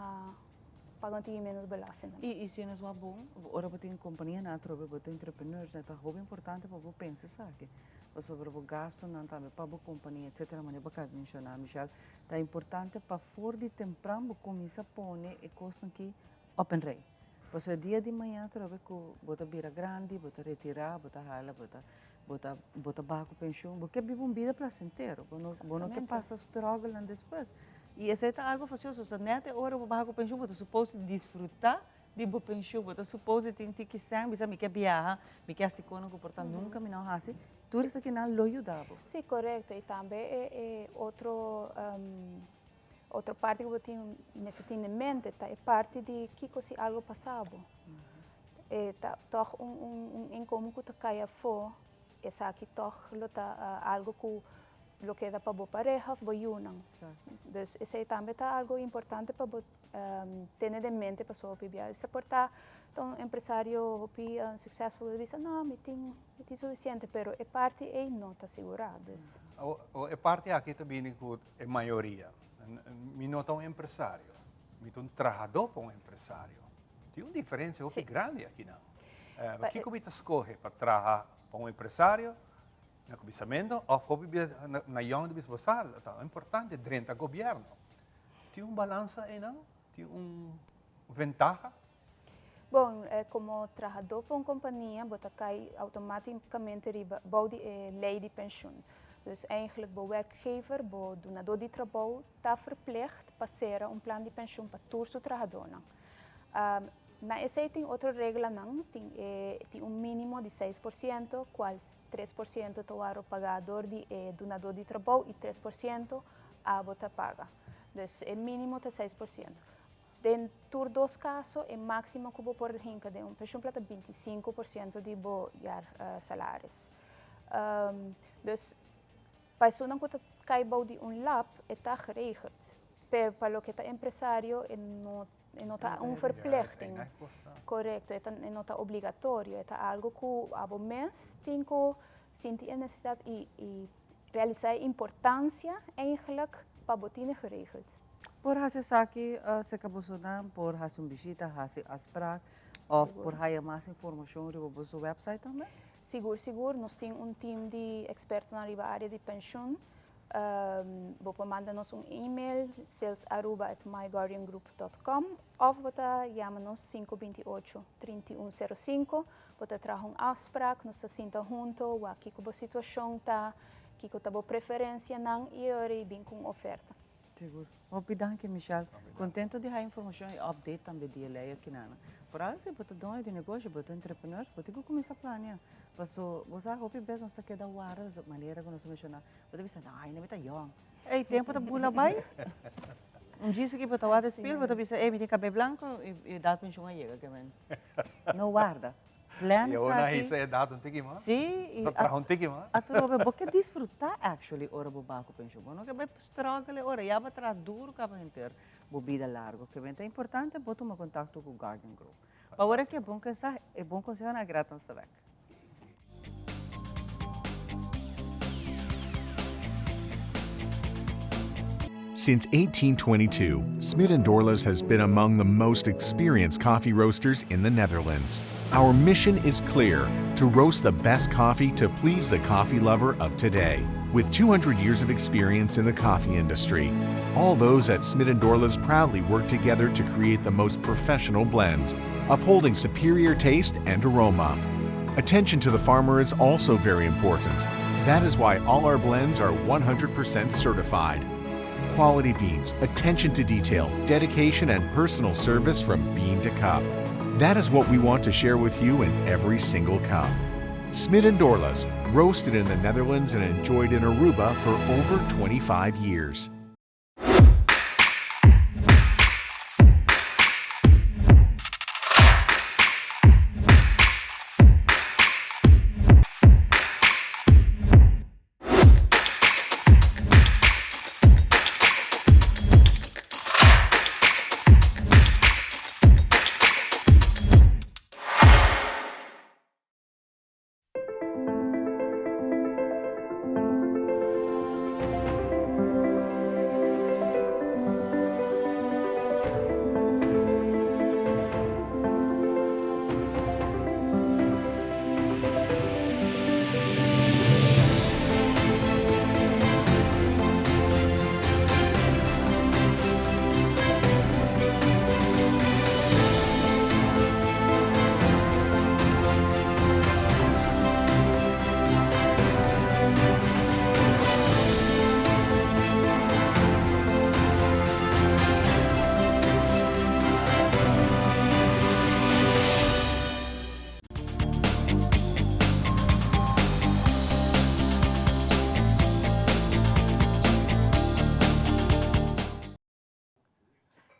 paga un tiki menos belasting tambe. I i si nos wak bon, ora bo tin kompanianan atrobe bo ta entrepreneurs ta hopi importante pa bo pensa esaki. Pasobra bo gastunan tambe pa bo kompania etcetera manera bo a kaba di menshoná Michelle, ta importante pa for di tempran bo kuminsá pone e kosnan aki op en rei. Pasobra dia di mañana atrobe ku bo ta bira grandi, bo ta retirá, bo ta hala, bo ta bo ta bo ta baha ku penshun, bo ke biba un bida plasentero, bo no bo no ke pasa struggle-nan despues. I esei ta algu fasioso, so nèt e ora bo baha ku penshun bo ta supos di disfrutá di bo penshun, bo ta supos di tin tiki sèn, bisa mi ke biaha, mi ke hasi konan ku por ta nunka mi no hasi, tur esakinan lo yuda bo. Sí, korekto. I tambe e e otro Otro parti ku bo tin mester tin den mente ta e parti di kiko si algo pasa bo. E ta tòg un un inkomo ku ta kai afó, esaki tòg lo ta algo ku lo keda pa bo pareha òf bo yunan. Dus esei tambe ta algo importante pa bo tene den mente pasobra hopi bia si por ta un empresario hopi suksesful ta bisa no mi tin mi tin sufisiente pero e parti ei no ta sigurá dus. Awor e parti aki ta bini ku E mayoria. Mi no ta un empresario. Mi ta un trahadó pa un empresario. Tin un diferensia hopi grandi akinan. Kiko mi ta skohe pa traha pa un empresario na kuminsamentu òf hopi bia na yòn di bisa bo sa ta importante drenta gobièrnu. Tin un balansa einan? Tin un ventaha? Bon, komo trahadó pa un kompania bo ta kai outomátikamente riba bou di e lei di penshun. Dus eigenlijk bo werkgever, bo dunadó di trabou ta verplicht pa sera un plan di penshun pa tur su trahadónan. Na esei tin otro reglanan, tin e tin un mínimo di 6%, kual 3% ta wòrdu pagá dor di e dunadó di trabou i 3% abo ta paga. Dus e mínimo ta 6%. Den tur dos kaso e máksimo ku bo por hinka den un penshunplan ta 25% di bo jaar salaris. Dus Pa esunnan ku ta kai bou di un lab e ta geregeld. Pero pa loke ta empresario e no e no ta un verplichting. Korekto, e ta e no ta obligatorio, e ta algu ku abo mes tin ku sinti e nesesidat i i realisá e importansia eigenlijk pa bo tine geregeld. Por hasi esaki serka bosonan, por hasi un bishita, hasi afsprak òf por haya mas informashon riba boso wèpsait tambe? Sigur sigur, nos tin un team di ekspertonan riba área di penshun. Bo por manda nos un email salesaruba@myguardiangroup.com òf bo ta yama nos 528 3105. Bo ta traha un afsprak, nos ta sinta hunto, wak kiko bo situashon ta, kiko ta bo preferensianan i e ora ei bin ku un oferta. Sigur. Hopi danki Michelle. Contento di haya informacion y update tambe di e ley akinan. Vooral si bo ta doño di negoshi, bo ta entrepreneurs, bo tin cu cuminsa planea. Paso bo sa hopi bes nos ta keda warda di manera cu nos a menciona, bo ta bisa no ainda mi ta yong. Ey tempo ta bula bay. Un djis aki bo ta wak spil bo ta bisa ey mi tin cabey blanco y edad pensioen a yega. No warda. Plan Y awor nan esaki. hisa edad un tiki mas. Sí, y Sa traha un tiki mas. Atrobe bo ke disfruta actually ora bo ba cu pensioen. Bo no ke bay struggle e ora. Ya bo traha duro caba henter bo bida largo. Ke ben ta importante bo tuma contacto cu Guardian Group. Pa ora ke bon kensa e bon consehonan a grata nos ta bek. Since 1822, Smit & Dorlas has been among the most experienced coffee roasters in the Netherlands. Our mission is clear, to roast the best coffee to please the coffee lover of today. With 200 years of experience in the coffee industry, all those at Smit & Dorlas proudly work together to create the most professional blends, upholding superior taste and aroma. Attention to the farmer is also very important. That is why all our blends are 100% certified. Quality beans, attention to detail, dedication, and personal service from bean to cup. That is what we want to share with you in every single cup. Smit and Dorlas, roasted in the Netherlands and enjoyed in Aruba for over 25 years.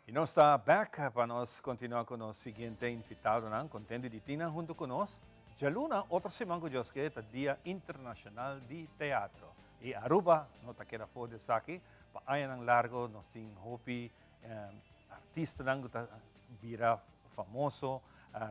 Y nos ta back pa nos continua cu nos siguiente invitadonan. Contento di tin nan hunto cu nos. Djaluna, otro siman cu Dios ke, ta Dia Internacional di Teatro. Y Aruba no ta keda for di esaki. Pa añanan largo nos tin hopi artistanan cu ta bira famoso,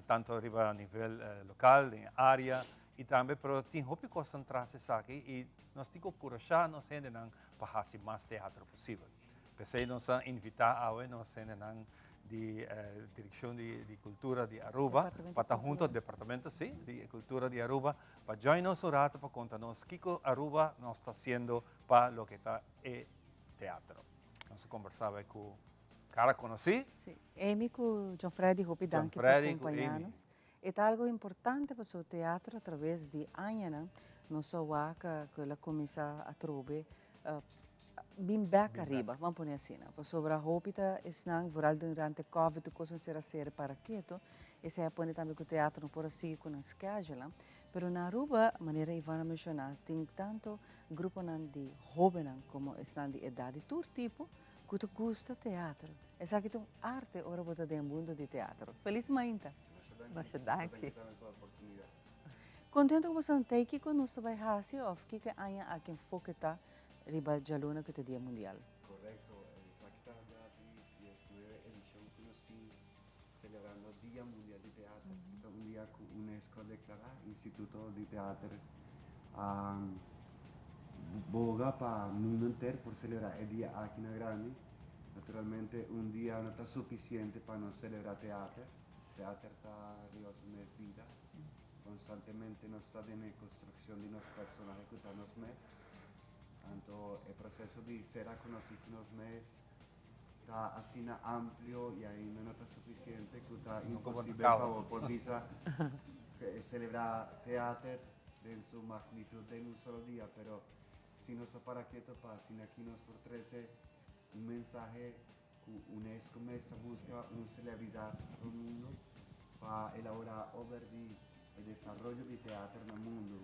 tanto riba nivel local, den e area, y tambe pero tin hopi cosnan tras esaki y nos tin cu curasha nos hendenan pa haci mas teatro posibel. P'esey nos a invita awe nos hendenan di Direccion di Cultura di Aruba pa ta hunto, Departamento si, di Cultura di Aruba, pa join nos un rato pa conta nos kico Aruba nos ta haciendo pa loke ta e teatro. Nos a conversa awe cu cara conoci. Si, Amy cu John Freddy hopi danki pa acompaña nos. E ta algo importante pasobra teatro a traves di añanan nos a wak cu el a cuminsa atrobe bin bek ariba, ban pone asina, pasobra hopi ta esnan vooral durante covid tur cos mester a ser para keto, esey a pone tambe cu teatro no por a sigui cu nan schedulenan, pero na Aruba manera Ivan a menciona tin tanto gruponan di hobennan como esnan di edad di tur tipo cu ta gusta teatro, esaki ta un arte ora bo ta den mundo di teatro. Feliz mainta. Masha danki. Contento cu boso nan ta ey, kico nos ta bay haci of kico e aña aki enfoke ta? riba djaluna ku ta Dia Mundial. Korekto, esaki ta ya di diesnuebe edishon ku nos tin selebrando Dia Mundial di Teater. Ta un dia ku UNESCO a deklará, Instituto di Teater a boga pa mundu henter por selebrá e dia aki na grandi. Naturalmente un dia no ta sufisiente pa nos selebrá teater. Teater ta riba su mes bida. Konstantemente nos ta den e konstrukshon di nos personahe ku ta nos mes. Anto e proseso di ser akonosí ku nos mes ta asina amplio i ainda no ta sufisiente ku ta imposibel pa bo por bisa selebrá teater den su magnitut den un solo dia. Pero si nos ta para keto pa asina aki nos por trese un mensahe ku UNESCO mes ta buska un selebridat rond mundu pa elaborá over di e desaroyo di teater na mundu.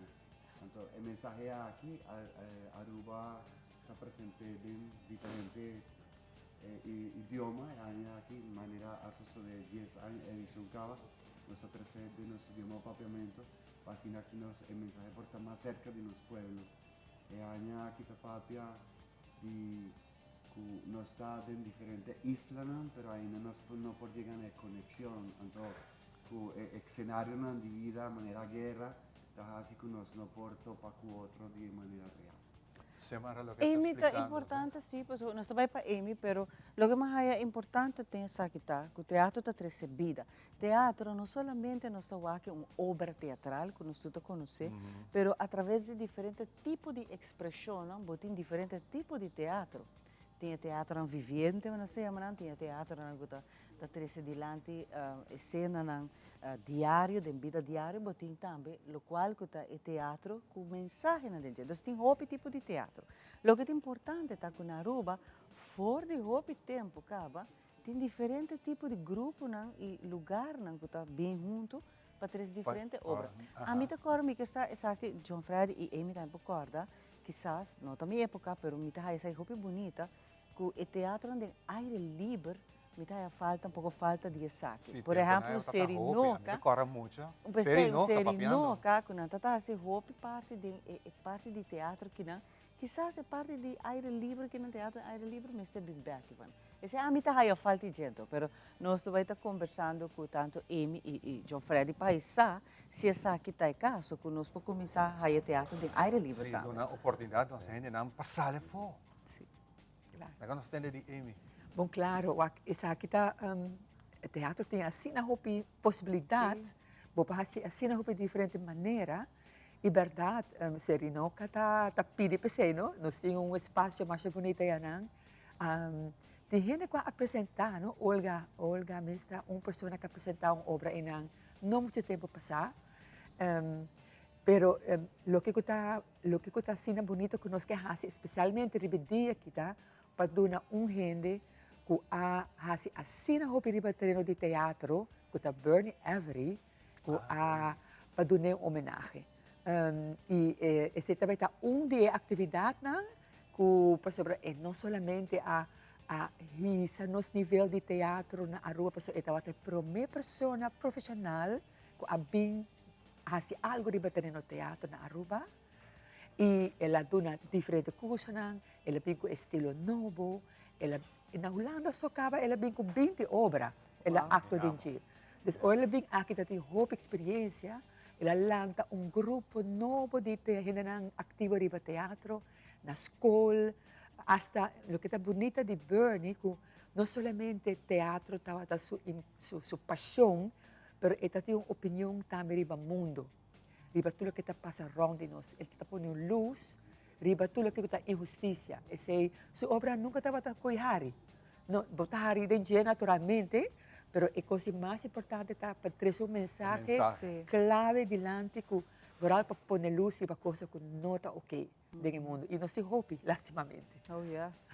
Anto e mensahe aki Aruba ta present'é den diferente idioma e aña aki manera a sosodé dies aña e edishon kaba nos ta trese den nos idioma papiamento pa asina aki nos e mensahe por ta mas serka di nos pueblo. E aña aki ta papia di ku nos ta den diferente islanan pero ainda nos no por yega na e konekshon anto ku e eksenarionan di bida manera guera ta hasi ku nos no por topa ku otro di e manera real. Xiomara loke ta Amy ta splikando. importante si pasobra nos ta bai pa Amy pero loke mi a haya importante den esaki ta ku teatro ta trese bida. Teatro no solamente nos ta wak un obra teatral ku nos tur ta konosé pero a traves di diferente tipo di ekspreshonnan bo tin diferente tipo di teatro. Tin e teatronan viviente nos ta yama nan, tin e teatronan ku ta ta trese dilanti esenanan diario den bida diario, bo tin tambe lokual ku ta e teatro ku mensahenan den dje. Dus tin hopi tipo di teatro. Loke ta importante ta ku na Aruba for di hopi tempu kaba tin diferente tipo di gruponan i lugarnan ku ta bin huntu pa trese diferente obra. Ami ta kòrda mi ke sa esaki John Freddy i Amy tambe por kòrda, kisas no ta mi époka pero mi ta haya esaki hopi bunita ku e teatronan den aire liber mi ta haya falta un poko falta di esaki. Por ehèmpel Serinoka, p'esei un Serinoka ku nan ta ta hasi hopi parti den e parti di teatro kinan, kisas e parti di aire liber kinan teatro den aire liber mester bin bèk ivan. Esei ami ta haya falta di djento, pero nos ta bai ta kombersando ku tantu Amy i John Freddy pa e sa si esaki ta e kaso ku nos por kuminsá haya teatro den aire liber Sí, tambe. duna oportunidat nos hendenan pa sali afó. Sí. Claro. Laga nos tende di Amy. Bon claro, wak esaki ta teatro tin asina hopi posibilidad, bo por haci asina hopi diferente manera y berdad Serinoca ta ta pidi p'esey no, nos tin un espacio masha bunita ayanan, tin hende cu a presenta no, Olga, Olga mes ta un persona cu a presenta un obra eynan no mucho tempo pasa, pero loke cu ta Loke ku ta asina bunito ku nos ke hasi espesialmente riba e dia aki ta pa duna un hende ku a hasi asina hopi riba tereno di teatro ku ta Bernie Avery ku a pa dun'é un homenahe. I esei ta bai ta un di e aktividatnan ku pasobra e no solamente a a hisa nos nivel di teatro na Aruba pasobra e tabata e promé persona profeshonal ku a bin hasi algo riba tereno teatro na Aruba y el a duna diferente cursonan, el a bin cu estilo nobo, el a, na Hulanda so caba el a bin cu binti obra, el a actua den dje. Dus ora el a bin aki ta tin hopi experiencia, el a lanta un grupo nobo di hendenan activo riba teatro, na scol, hasta loke ta bunita di Bernie cu no solamente teatro tabata su su pasion, Pero e ta tin un opinion tambe riba mundo, riba tur loke ta pasa rond di nos. E ta pone un luz riba tur loke ku ta inhustisia. Esei su obra nunka tabata ko'i hari. No, bo ta hari den dje naturalmente, pero e kos di mas importante ta pa trese un mensahe klave dilanti ku vooral pa pone luz riba cosa ku no ta oké den e mundo. I nos tin hopi, lastimamente. Oh yes.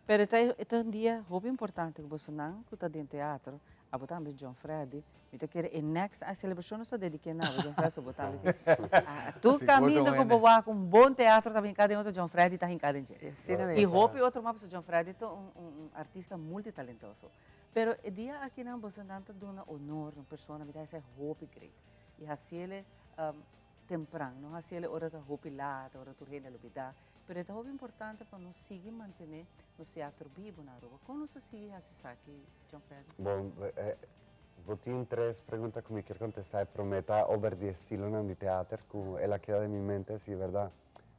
Pero e ta un dia hopi importante ku bosonan ku ta den teatro, abo tambe John Freddy, mi ta kere e next a celebracion nos ta dediké na abo John Freddy, so bo tambe tin. Tur kaminda ku bo wak un bon teatro ta hinká den otro, John Freddy ta hinká den dje. I hopi otro mas pasobra John Freddy ta un artista multitalentoso. Pero e dia akinan bosonan ta duna honor na un persona, mi ta hesei hopi great. I hasiele tempran, no hasiele ora ta hopi laat, ora tur hende a lubidá. Pero e ta hopi importante pa nos sigui mantene nos teatro bibo na Aruba. Kon nos ta sigui hasi esaki, John Freddy? Bon, bo tin tres pregunta ku mi kier kontestá. E promé ta over di estilonan di teater ku el a keda den mi mente. Si bèrdat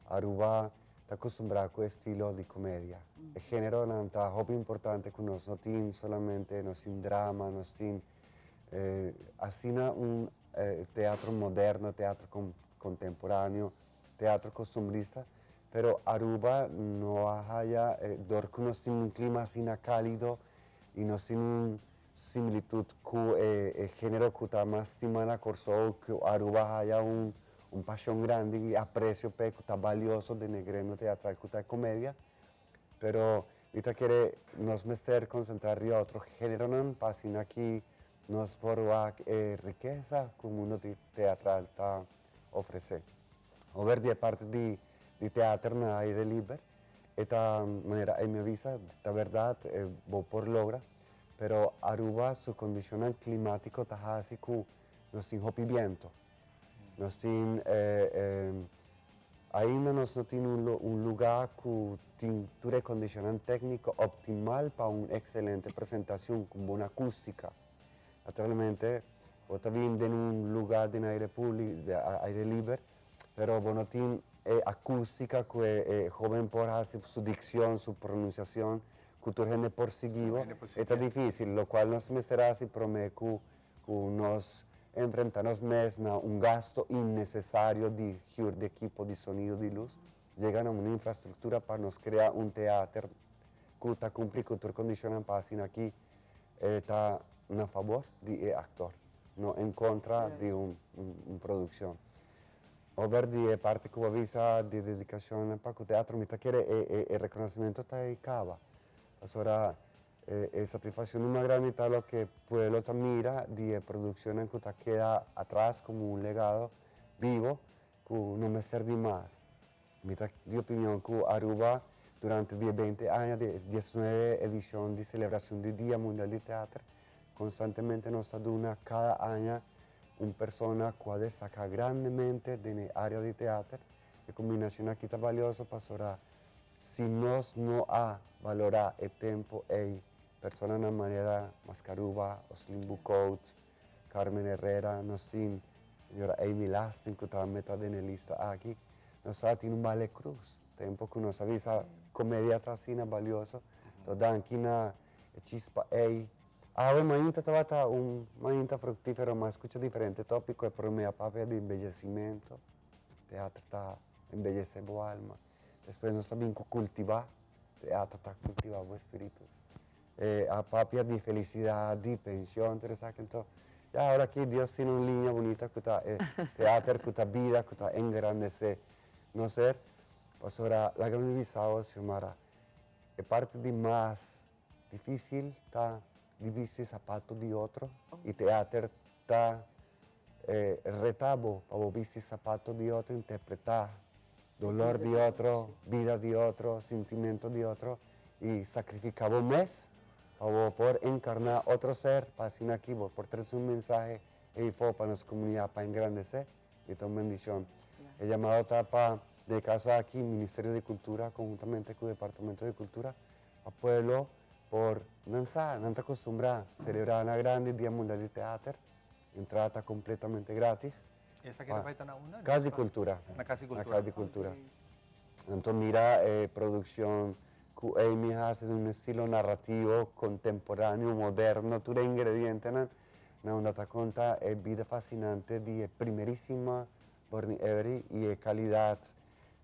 Aruba ta kustumbrá ku estilo di komedia. E géneronan ta hopi importante ku nos no tin solamente nos tin drama, nos tin asina un teatro moderno, teatro kontemporáneo, teatro kostumbrista, pero Aruba no a haya, dor ku nos tin un klima asina kálido i nos tin un similitud ku e género ku ta mas stima na Kòrsou, ku Aruba a haya un un pashon grandi i apresio p'e ku ta balioso den e gremio teatral ku ta e komedia. Pero mi ta kere nos mester konsentrá riba otro géneronan pa asina ki nos por wak e rikesa ku mundo di teatral ta ofresé. Over di e parti di di teater na aire liber, e ta manera Amy a bisa, ta bèrdat bo por logra, pero Aruba su kondishonnan klimátiko ta hasi ku nos tin hopi biento. Nos tin ainda nos no tin un lugá ku tin tur e kondishonnan tékniko optimal pa un ekselente presentashon ku bon akústika. Naturalmente bo ta bin den un lugá den aire públiko, aire liber, pero bo no tin e akústika ku e hóben por hasi su dikshon, su pronunsiashon, ku tur hende por sigui bo. E ta difísil, lokual nos mester hasi promé ku Ku nos enfrenta nos mes na un gasto innesesario di huur di ekipo di sonido di lus, yega na un infrastruktura pa nos krea un teater ku ta kumpli ku tur kondishonnan pa asina aki e ta na fabor di e aktor, no en kontra di un produkshon. Over di e parti ku bo a bisa di dedikashonnan pa ku teatro mi ta kere e rekonosementu ta ei kaba, pasobra E satisfaccion di mas grandi ta loke pueblo ta mira di e produccionnan cu ta keda atras como un legado bibo cu no mester di mas. Mi ta di opinion cu Aruba durante di e beinti aña di e diesnuebe edicion di celebracion di Dia Mundial di Teater constantemente nos ta duna cada aña un persona cu a destaca grandemente den e area di teater. E combinacion aki ta valioso pasobra Si nos no a balorá e tempu ei, personanan manera Mascaruba, Oslin Bukout, Carmen Herrera, nos tin señora Amy Lastin ku tambe ta den e lista aki, nos a tin un bale krus. Tempu ku nos a bisa komedia ta asina balioso, to danki na e chispa ei. Awe mainta tabata un mainta fruktífero, m'a skucha diferente tópiko, e promé a papia di embeyesimentu, teatro ta embeyesé bo alma. Despues nos ta bin ku kultivá, teatro ta kultivá bo espíritu. E a papia di felisidat, di penshon, tur esaki. Anto, ya ora aki Dios tin un liña bunita ku ta e teater, ku ta bida, ku ta engrandesé nos ser. Pasobra laga mi bisa bo, Xiomara, e parti di mas difísil ta di bisti sapato di otro i teater ta Reta bo pa bo bisti sapato di otro, interpretá dolor di otro, bida di otro, sintimento di otro i sakrifiká bo mes pa bo por enkarná otro ser pa asina aki bo por trese un mensahe eyfo pa nos komunidat pa engrandesé i ta un bendishon. E yamado ta pa, den e kaso aki, Ministerio di Kultura konhuntamente ku Departamento di Kultura pa pueblo por nan sa, nan ta kostumbrá selebrá na grandi Dia Mundial di Teater. Entrada ta completamente gratis. Esaki ta bai ta na unda? Cas di Cultura. Na Cas di Cultura. Na Cas di Cultura. Anto mira e produccion cu Amy haci den un estilo narrativo, contemporaneo, moderno, tur e ingredientenan na unda ta conta e bida fascinante di e primerisima Bernie Every y e calidad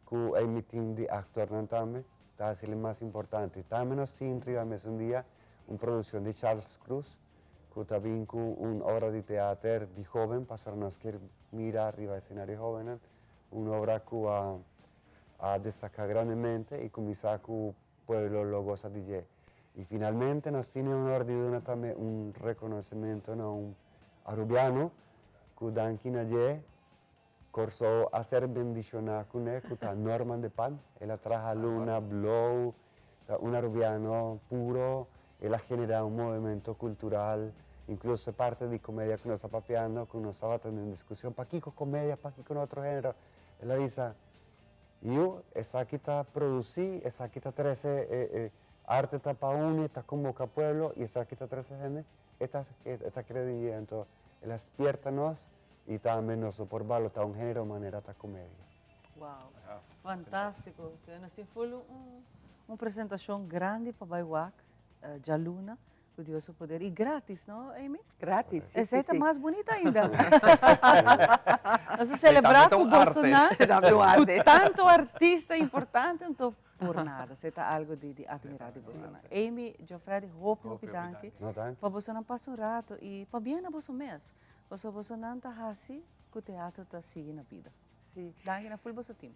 cu Amy tin di actornan tambe ta haci mas importante. Tambe nos tin riba mesun dia un produccion di Charles Cruz. Ku ta bin ku un obra di teater di hoben pasobra nos kier mira riba escenario hobennan, un obra ku a a destaká grandemente i kuminsá ku pueblo lo gosa di dje. I finalmente nos tin e honor di duna tambe un rekonosementu na un arubiano ku danki na dje Kòrsou a ser bendishoná kuné ku ta Norman de Pan. El a traha Luna Blou, ta un arubiano puro, el a generá un movimento kultural, inkluso e parti di komedia ku nos a papiando, ku nos tabata den diskushon, pakiko komedia, pakiko no otro género? El a bisa. Yu, esaki ta produsí, esaki ta trese e e arte ta pa uni, ta konboká pueblo i esaki ta trese hende, e ta e ta kere den dje. Anto el a spierta nos i tambe nos no por balotá un género manera ta komedia. Wow, fantástiko. Nos tin full un un presentashon grandi pa bai wak djaluna. Cu Dios su poder. Y gratis, no, Amy? Gratis, sí, Esey sí, ta sí. mas bunita ainda. Nos ta celebra Tambe ta cu un boso arte. nan, Tambe un cu arte. tanto artista importante, anto por nada. Esey ta algo di di admira di boso nan. Amy, Geoffrey, hopi, hopi danki No, danki. pa boso nan pasa un rato y pabien na boso mes. Pasobra boso nan ta haci cu teatro ta sigui na bida. Sí. Danki na full boso team.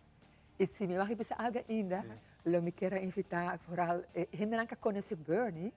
Y si mi mag bisa algo ainda, lo mi kier a invita vooral e hendenan cu a conoce Bernie,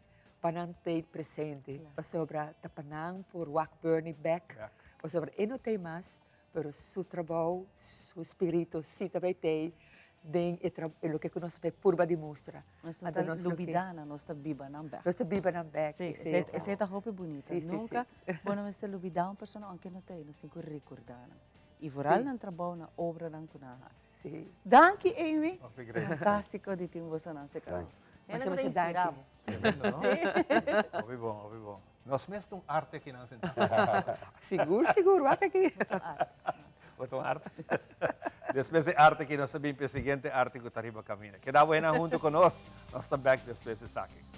pa nan t'ei presente, pasobra ta pa nan por wak Bernie bek, pasobra e no t'ei mas, pero su trabou, su spirito si ta bay t'ei den e tra e loke ku nos ta bay purba di mustra. Nos no ta lubida nan, nos ta biba nan bek. Nos ta biba nan bek, Si, esei ta. Esei ta hopi bunita. Si, si, si. Nunka bo no mester lubida un persona aunke no t'ei, nos tin ku rekorda nan. I vooral nan trabou, nan obranan ku nan a hasi. Si. Danki Amy! Hopi great. Fantástiko di tin bosonan serka nos. Masha masha danki. Tremendo, no? Hopi bon, hopi bon. Nos mes ta un arte aki nan sentá. Sigur, sigur, wak aki. Bo ta un arte. Despues di arte aki nos ta bin pa e siguiente arte ku ta riba kaminda. Keda bo hennan huntu ku nos. Nos ta bèk despues di esaki.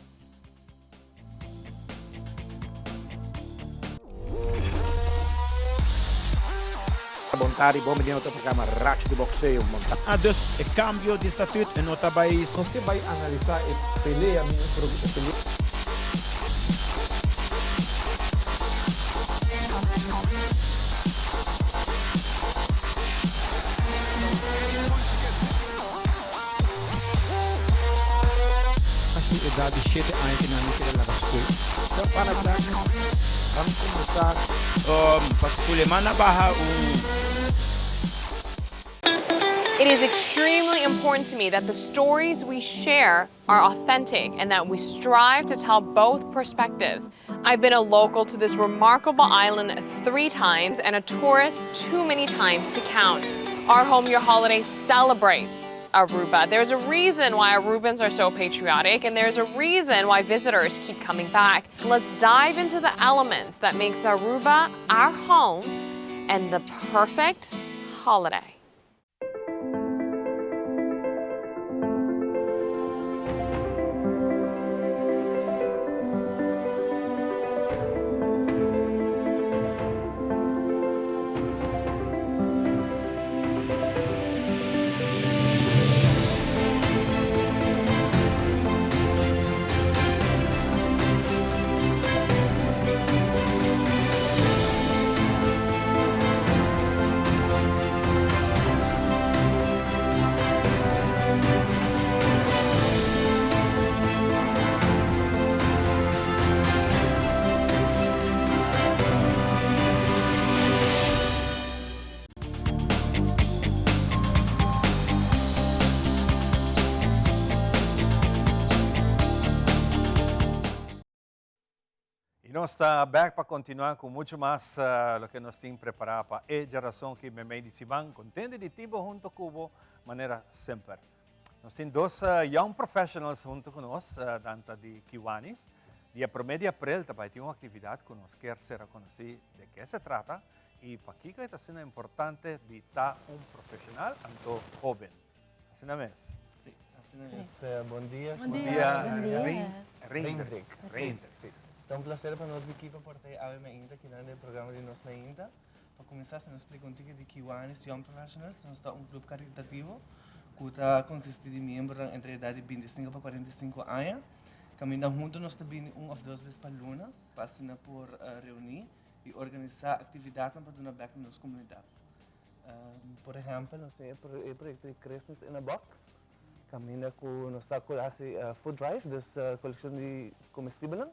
Bon tardi, bon bini na otro programa Racho di Boxeo. Bon tardi. Ah, dus e cambio di statuut e no ta bay. Nos ke bai analisa e pelea mi e pelea. A su edad di shete aña cu nan a keda laga school. Ta para ta ban combersa. Paso Suleman a baha un. It is extremely important to me that the stories we share are authentic and that we strive to tell both perspectives. I've been a local to this remarkable island three times and a tourist too many times to count. Our Home Your Holiday celebrates Aruba. There's a reason why Arubans are so patriotic and there's a reason why visitors keep coming back. Let's dive into the elements that makes Aruba our home and the perfect holiday. Y nos ta back pa continua cu mucho mas loke nos tin prepara pa e djarason ki meimei di siman. Contente di tin bo hunto cu bo manera semper. Nos tin dos young professionals hunto cu nos, nan ta di Kiwanis. Dia prome di april ta bay tin un actividad cu nos kier sera conoci de ke se trata y pakico e ta asina importante di ta un profesional anto hoben. Asina mes. Sí, asina mes. Bon dia. Bon dia. Bon dia. Reindrik. Reindrik. Sí. Ta un placer pa nos di ki pa por ta e awe mainta kinan den programa di Nos Mainta. Pa kuminsá, si nos splika un tiki di Kiwanis Young Professionals, nos ta un club karitativo ku ta konsistí di miembronan entre edat di 25 pa 45 aña. Kaminda huntu nos ta bini un òf dos bes pa luna pa asina por reuní i organisá aktividatnan pa duna bèk na nos komunidat. Por ehèmpel, nos tin e proyekto di Christmas in a Box, kaminda ku nos ta hasi food drive, dus kolekshon di komestibelnan,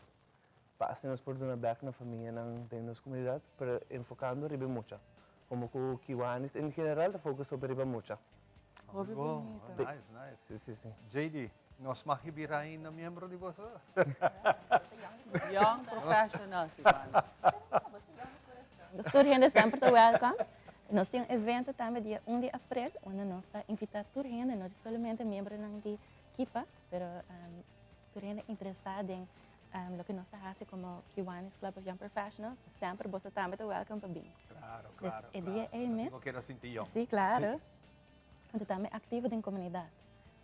pa asina nos por duna bèk na famianan den nos komunidat, pero enfokando riba e mucha. Komo ku Kiwanis en general ta fokus hopi riba mucha. Hopi bunita. Nice, nice. Si, si, si. JD, nos mag bira ainda miembro di boso? Young professionals, Ivana. Dus tur hende semper ta welcome. Nos tin un evento tambe dia 1 di april, unda nos ta invita tur hende, no solamente miembronan di KIPA, pero tur hende interesa den loke nos ta haci como Kiwanis Club of Young Professionals, semper boso tambe ta welcome pa bin. Claro, E dia ei mes. Asina bo keda sinti young. Si, claro. Anto tambe activo den comunidad.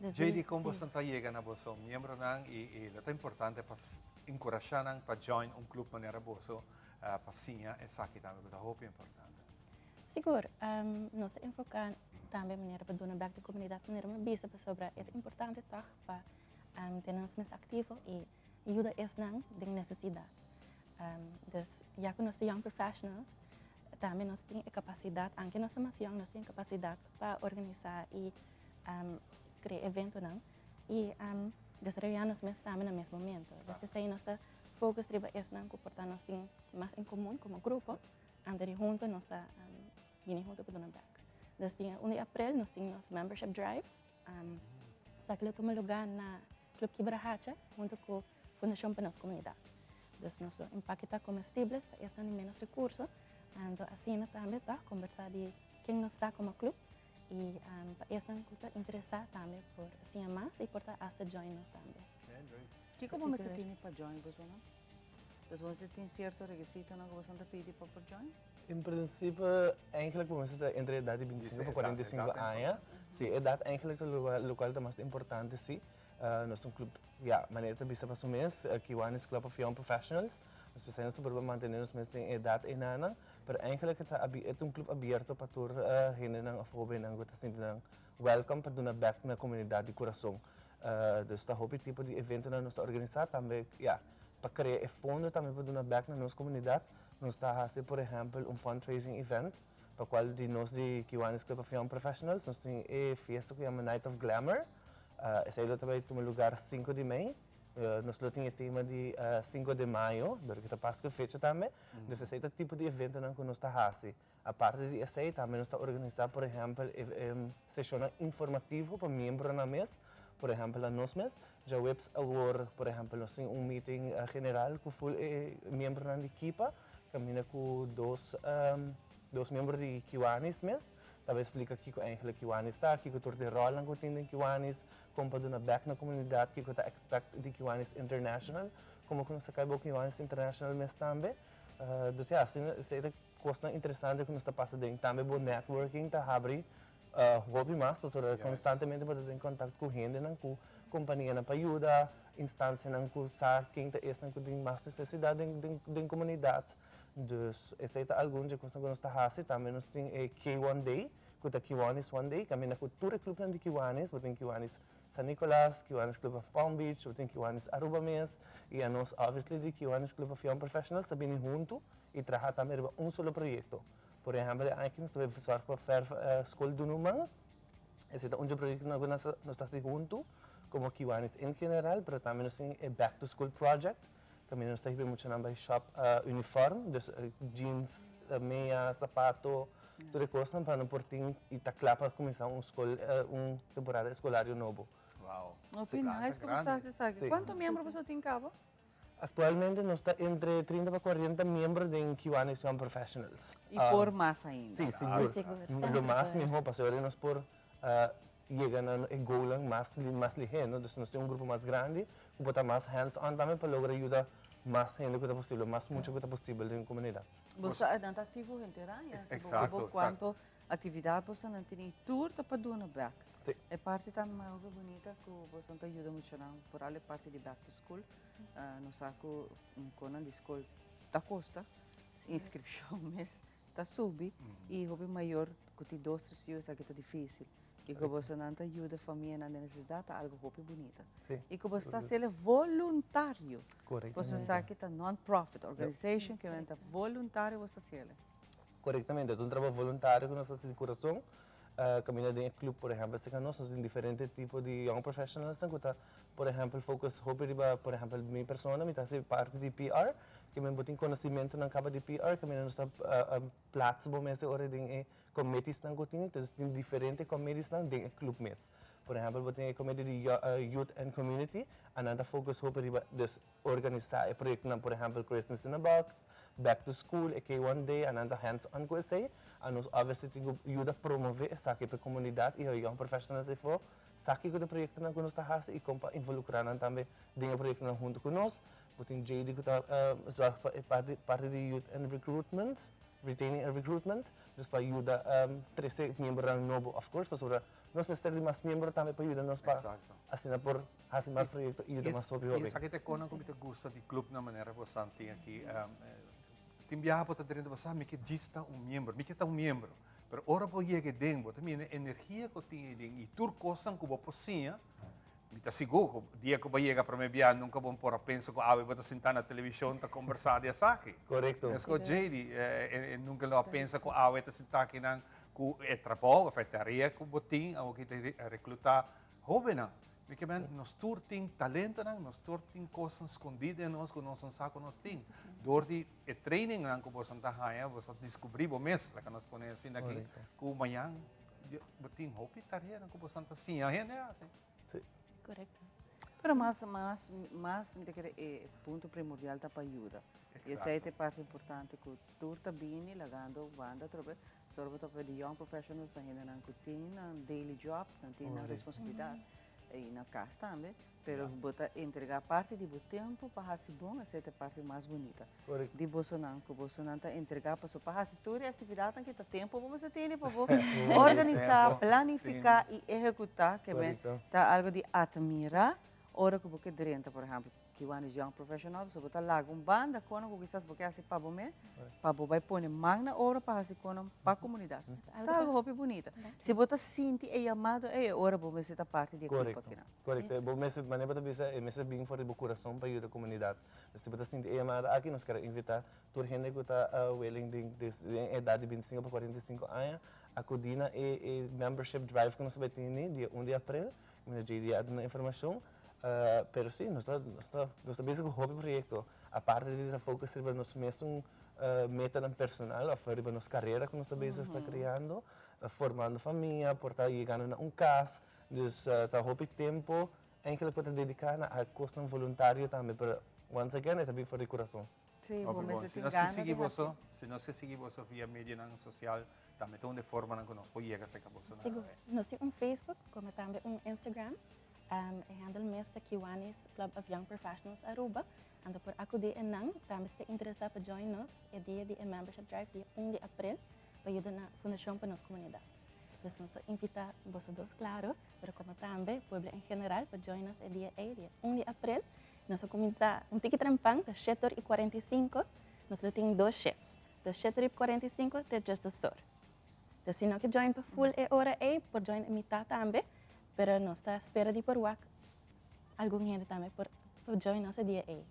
JD, con boso ta yega na boso miembronan y lo ta importante pa encurasha nan pa join un club manera boso pa siña esaki tambe cu ta hopi importante? Sigur, nos ta enfoca tambe manera pa duna bek den comunidad manera mi a bisa pasobra e ta importante tog pa tene nos mes activo y yuda esnan den necesidad. Dus ya cu nos ta young professionals tambe nos tin e capacidad, aunke nos ta mas young, nos tin e capacidad pa organisa y crea eventonan y desaroya nos mes tambe na mes momento. Dus p'esei nos ta focus riba esnan cu por ta nos tin mas en comun como grupo, anto di hunto nos ta bini hunto pa duna bek. Dus dia un di april nos tin nos membership drive. Esaki lo tuma lugar na Club Kibrahacha hunto cu Fundacion pa nos Comunidad. Dus nos lo empaketa comestibles pa esnan di menos recurso, anto asina tambe ta combersa di ken nos ta como club y pa esnan cu ta interesa tambe por siña mas y por ta hasta join nos tambe. Kico bo mester tini pa join boso nan? Dus bo mester tin cierto requisitonan cu boso ta pidi pa por join? En principe, eigenlijk bo mester ta entre edad di 25 pa 45 aña. Si, edad eigenlijk ta locual ta mas importante si. Nos ta un club, ya, manera ta bisa pa su mes, Kiwanis Club of Young Professionals. Nos p'esei nos ta purba mantene nos mes den edad enanan, pero eigenlijk ta e ta un club abierto pa tur hendenan of hobennan cu ta sinti nan welcome pa duna bek na comunidad di curason. Dus ta hopi tipo di eventonan nos ta organisa tambe, ya, pa crea e fondo tambe pa duna bek na nos comunidad. Nos ta haci por ehempel un fundraising event pa cual di nos di Kiwanis Club of Young Professionals nos tin e fiesta cu yama Night of Glamour. Esey lo ta bay tuma lugar cinco di mei. Nos lo tin e tema di cinco de mayo, dor cu ta pas cu e fecha tambe. Dus esey ta tipo di eventonan cu nos ta haci. Aparte di esey tambe nos ta organisa por ehempel e sesionnan informativo pa miembronan mes, por ehempel anos mes. Djaweps awor por ehempel nos tin un meeting general cu full e miembronan di kipa caminda cu dos dos miembro di Kiwanis mes ta bay splica kico eigenlijk Kiwanis ta, kico tur di rolnan cu tin den Kiwanis, con pa duna bek na comunidad, kico ta expect di Kiwanis International, como cu nos ta cay bao Kiwanis International mes tambe. Dus ya, asina esey ta Kosnan interesante ku nos ta pasa den. Tambe bo networking ta habri hopi mas pasobra konstantemente bo ta den kontakto ku hendenan, ku kompanianan pa yuda, instansianan ku sa ken ta esnan ku tin mas nesesidat den komunidat. Dus esei ta algun dje kosnan ku nos ta hasi. Tambe nos tin e K-one Day ku ta Kiwanis One Day kaminda ku tur e klupnan di Kiwanis, bo tin Kiwanis San Nicolas, Kiwanis Club of Palm Beach, bo tin Kiwanis Aruba mes i anos obviously di Kiwanis Club of Young Professionals ta bini huntu i traha tambe riba un solo proyekto. Por ehèmpel e aña aki nos ta bai verzorg pa fèrf Skol Dunuman. Esei ta un dje proyektonan ku nos ta hasi huntu komo Kiwanis en general, pero tambe nos tin e Back to School Project, kaminda nos ta hiba e muchanan bai shòp unifòrm, dus jeans, mea, sapato, tur e kosnan pa nan por tin i ta kla pa kuminsá un skol, un temporada eskolario nobo. Wow. Hopi nice ku bo ta hasi esaki. Kuantu miembro boso tin kaba? Actualmente nos ta entre 30 pa 40 miembro den Kiwanis Young Professionals. Y por mas ainda. Sí, sigur. Lo mas miho pasobra nos por yega na e goalnan mas mas lihé, no? Dus nos tin un grupo mas grandi cu por ta mas hands on tambe pa logra yuda mas hende cu ta posibel, mas mucha cu ta posibel den comunidad. Boso nan ta activo henter aña? Exacto. Cuanto Actividad bosonan tin y tur ta pa duna bek. Sí. E parti tambe mas hopi bunita cu bosonan ta yuda muchanan, vooral e parti di back to school. Nos sa cu conan di school ta costa, inscripcion mes ta subi y hopi mayor cu tin dos, tres yu esaki ta dificil. Y cu bosonan ta yuda famianan den necesidad ta algo hopi bunita. Sí. Y cu boso ta haciele voluntario. Correctamente. Boso sa ki ta non-profit organization, que men ta voluntario boso ta haciele. Korektamente, ta un trabou voluntario ku nos ta hasi di kurason. Kaminda den e club, por ehèmpel, serka nos, nos tin diferente tipo di young professionalsnan ku ta, por ehèmpel, focus hopi riba, por ehèmpel, mi persona, mi ta hasi parti di PR, ke men bo tin konosimentunan kaba di PR, kaminda nos ta plats bo mes e ora den e committeesnan ku tin, entonces tin diferente committeesnan den e club mes. Por ehempel bo tin e committee di Youth and Community, anan ta focus hopi riba dus organisa e proyectonan por ehempel Christmas in a Box, Back to School, e K-one Day, anan ta hands on cu esey. Anos obviously tin cu yuda promove esaki pa e comunidad y e young professionals eyfo sa kico ta e proyectonan cu nos ta haci y con pa involucra nan tambe den e proyectonan hunto cu nos. Bo tin JD cu ta zorg pa e parti di Youth and Recruitment, Retaining and Recruitment, dus pa yuda trece miembronan nobo of course pasobra nos mester di mas miembro tambe pa yuda nos pa asina por haci mas proyecto y yuda mas hopi hopi. Y esaki ta e cosnan cu mi ta gusta di clubnan manera bo san tin aki. Tin biaha bo ta drenta bo sa mi ke djis ta un miembro, mi ke ta un miembro. Pero ora bo yega eden bo ta mira e energia cu tin eden y tur cosnan cu bo por siña. Mi ta sigur cu dia cu bo yega prome bia nunca bo por a pensa cu awe bo ta sinta na television ta combersa di esaki. Correcto. Mesco JD, e nunca lo a pensa cu awe ta sinta akinan cu e trabou of e tarea cu bo tin awoki ta recluta hobennan. Mi ke men nos tur tin talentonan, nos tur tin cosnan scondi den nos cu nos no sa cu nos tin. Door di e trainingnan cu boso ta haya, boso ta descubri bo mes, laga nos pone asina aki, cu mañan Bo tin hopi tareanan ku boso ta siña hende hasi. Sí. Korekto. Pero mas, mas, mas mi ta kere e punto primordial ta pa yuda. I esei ta e parti importante ku tur ta bini lagando banda atrobe. Solo bo ta papia di young professionals ta hendenan ku tin nan daily job, nan tin nan responsabilidat. I na kas tambe. Pero bo ta entrega parti di bo tempo pa hasi bon, esei ta e parti mas bunita di bosonan, ku bosonan ta entrega pasobra pa hasi tur e aktividatnan ki ta tempo bo mester tene pa bo organisá, planifiká i ehekutá, ke men ta algu di atmirá ora ku bo ke drenta, por ehèmpel, Kiwanis Young Professional, pasobra bo ta laga un banda kono ku kisas bo ke hasi pa bo mes, pa bo bai pone man na obra pa hasi kono pa komunidat. Ta algu hopi bunita. Si bo ta sinti e yamado ei, e ora bo mester ta parti di e grupo akinan. Korekto. Bo mester, manera bo ta bisa, e mester bin for di bo kurason pa yuda komunidat. Si bo ta sinti e yamada aki, nos kere invitá tur hende ku ta willing den den edat di bintisinko pa kuarenta i sinku aña akudí na e e membership drive ku nos ta bai tene dia un di aprel. Mi na djei dia a duna informashon. Pero si, nos ta nos ta nos ta bezig ku hopi proyekto. Aparte di ta focus riba nos mesun metanan personal òf riba nos karera ku nos ta bezig ta kreando, formando famia, por ta yegando na un kas. Dus ta hopi tempo eigenlijk bo ta dedica na a cosnan voluntario tambe, pero once again e ta bin for di curason. Sí, bo Hopi bon. mester Si tin nos ke gana sigui di boso, hasi. si nos ke sigui boso via medionan social, tambe ta un di e formanan ku nos por yega serka boso na Sigur. Nos tin un Facebook como tambe un Instagram. E handle mes ta Kiwanis Club of Young Professionals Aruba. Anto por acudi e nan. Tambe si ta interesa pa join nos e dia di e membership drive dia un di april pa yuda na Fundacion pa nos comunidad. Dus nos ta invita boso dos claro, pero como tambe pueblo en general pa join nos e dia ey, dia un di april. Nos ta cuminsa un tiki trempan, ta shete or y 45. Nos lo tin dos shifts, ta shete or y 45 te djesdos or. Dus si no ke join pa full e ora ey, por join e mitad tambe, pero nos ta spera di por wak algun hende tambe por join nos e dia ey.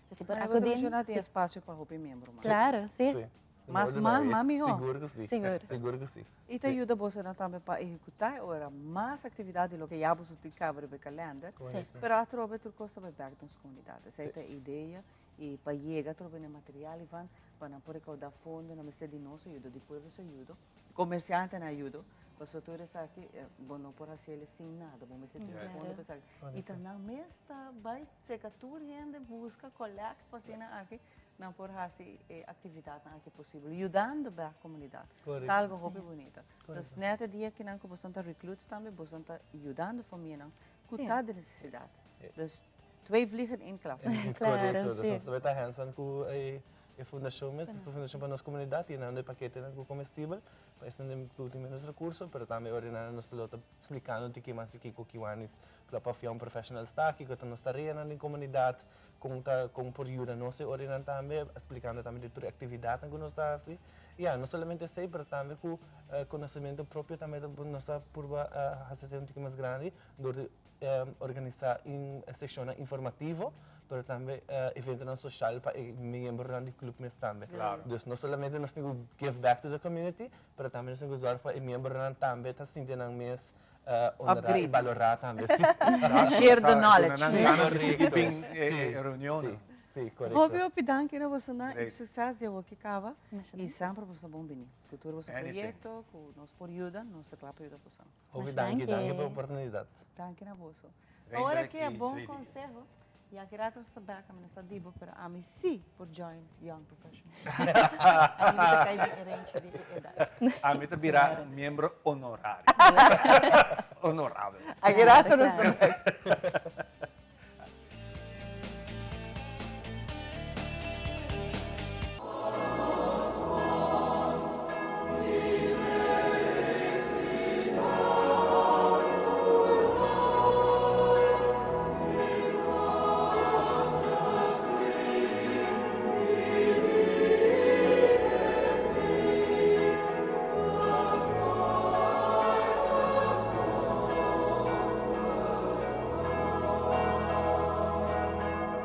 Dus si por Pero boso acudi, menciona tin si. espacio pa hopi miembro mas. Claro, si. Sí. Mas, mas, mas mihó. Sigur ku si. Sigur. Sigur ku si. I ta yuda bosonan tambe pa ehekutá e ora mas aktividat di loke ya boso tin kaba riba e kalènder. Sí. Pero atrobe tur kos ta bai bèk den nos komunidat. Esei ta e idea i pa yega atrobe na e material Ivan, pa nan por rekaudá fondo, nan mester di nos ayudo, di pueblo su ayudo, komersiantenan ayudo, pasobra tur esaki bo no por hasiel sin nada, bo mester tin fondo pa esaki. I ta nan mes ta bai seka tur hende buska, collect pa asina aki nan por hasi e aktividatnan aki posibel, yudando bek komunidat. Ta algo hopi bunita. Dus nèt e dia kinan ku boso ta recruit tambe, boso ta yudando famianan ku ta den nesesidat. Dus twee vliegen in één klap. Korekto. Dus nos ta ta hands on ku e fundashon mes, e fundashon pa nos komunidat, yenando e paketenan ku komestibel pa esnan ku tin menos rekurso, pero tambe ora nan nos ta lo ta splikando tiki mas di kiko Kiwanis Club of Young Professionals ta, kiko ta nos tareanan den komunidat, Kon ta kon por yuda nos e orinan tambe, splikando tambe di tur e aktividatnan ku nos ta hasi. Ya, no solamente esei, pero tambe ku konosementu propio tambe ta nos ta purba hasi esei un tiki mas grandi dor di organisá un seshonnan informativo, pero tambe eventonan soshal pa e miembronan di klup mes tambe. Dus no solamente nos tin ku give back to the community, pero tambe nos tin ku zòrg pa e miembronan tambe ta sinti nan mes Honra y balora tambe, si. Share the knowledge. Duna nan gana di sigui bin e reunionnan. Si, korekto. Hopi hopi danki na bosonan i Great. sukses di awor ki kaba. I semper boso ta bon bini. Ku tur boso Anything. proyekto ku nos por yuda, nos ta kla pa yuda boso. Hopi danki, danki pa e oportunidat. Danki na boso. Rey Awor Drek aki e i bon JD. konseho. Ya ki rato nos ta bek, ami no sa di bo, pero ami si por join Young Professionals. Ami ta kai den e range di e edat. Ami ta bira un miembro honorario. Honorabel. Aki rato nos ta bek.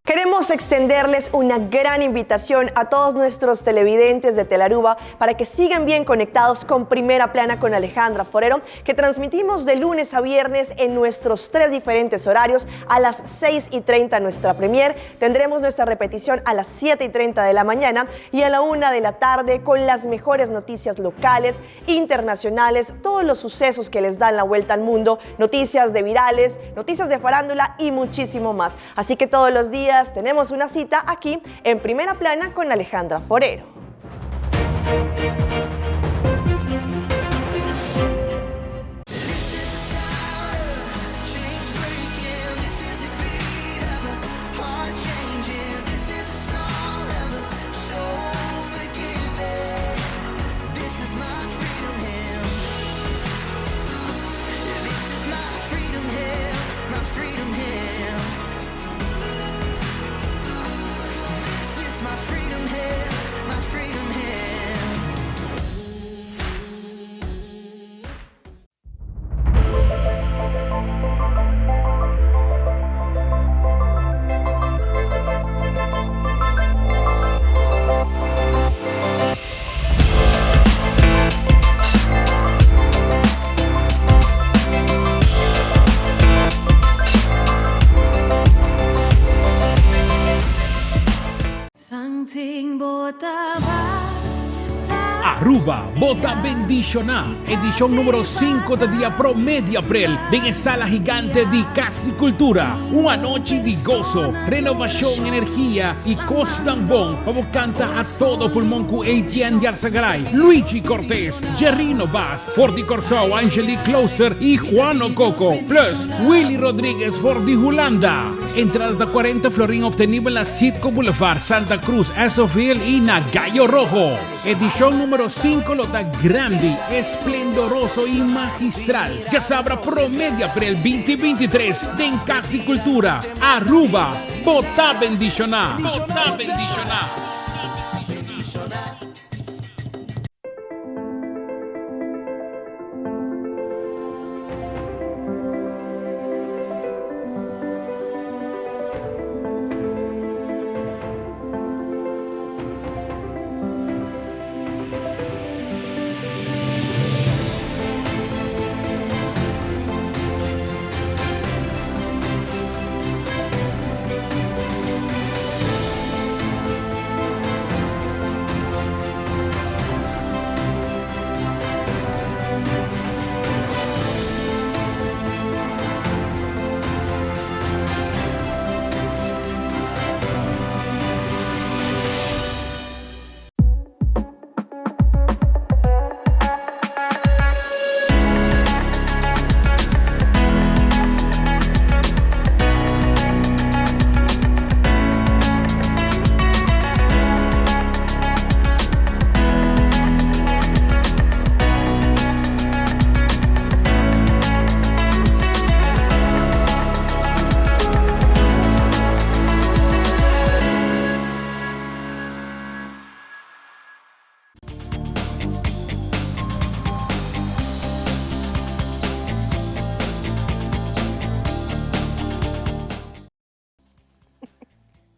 Queremos extenderles una gran invitación a todos nuestros televidentes de Telaruba para que sigan bien conectados con Primera Plana con Alejandra Forero, que transmitimos de lunes a viernes en nuestros tres diferentes horarios a las 6 y 30 nuestra premier. Tendremos nuestra repetición a las 7 y 30 de la mañana y a la 1 de la tarde con las mejores noticias locales, internacionales, todos los sucesos que les dan la vuelta al mundo, noticias de virales, noticias de farándula y muchísimo más. Así que todos los días tenemos una cita aquí en Primera Plana con Alejandra Forero. Aruba, bo ta bendiciona! Edicion numero cinco ta dia prome di april den e sala gigante di Cas di Cultura. Un anochi di goso, renovacion, energia y cosnan bon pa bo canta a todo pulmon cu Etienne Yarzagaray, Luigi Cortez, Jerrino Baas, for di Corsou, Angelique Klooster y Juano Coco, plus Willy Rodriguez for di Hulanda. Entrada ta cuarenta florin obtenibel na Citgo Boulevard, Santa Cruz, Esso Hill y na Gallo Rojo. Edicion numero cinco lo ta grandi, esplendoroso y magistral. Djasabra prome di april binti 23 den Cas di Cultura, Aruba. Bo ta bendiciona! Bo ta bendiciona!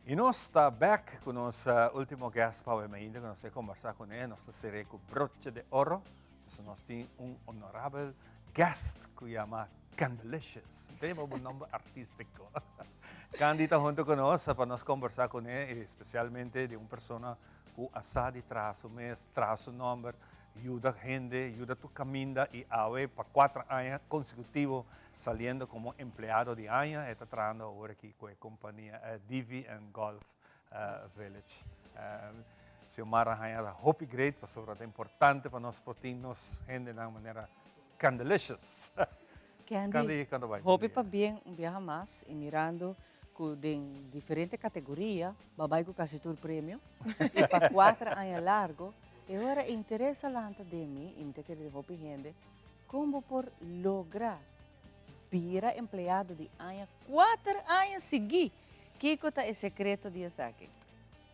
Y nos ta back cu nos ultimo guest pa awe mainta cu nos ta conversa cu ne, nos ta cere cu broche de oro. Pasobra nos tin un honorabel guest cu yama Candelicious. Mi ta yama bo nomber artistico. Candy ta hunto cu nos pa nos conversa cune y especialmente di un persona cu a sa di traha su mes, traha su nomber, yuda hende, yuda tur caminda y awe pa cuatro aña consecutivo saliendo como empleado di aña e ta trahando awor aki cu e compania Divi and Golf Village. Xiomara haña ta hopi great pasobra ta importante pa nos por tin nos hendenan manera Candelicious. Candy, Candy, cuando bai? hopi pabien un biaha mas y mirando cu den diferente categoria bo a bai cu casi tur premio y pa cuatro aña largo e ora e interes a lanta den mi y mi ta kere den hopi hende con bo por logra bira empleado di aña cuater aña sigui. Kico ta e secreto di esaki?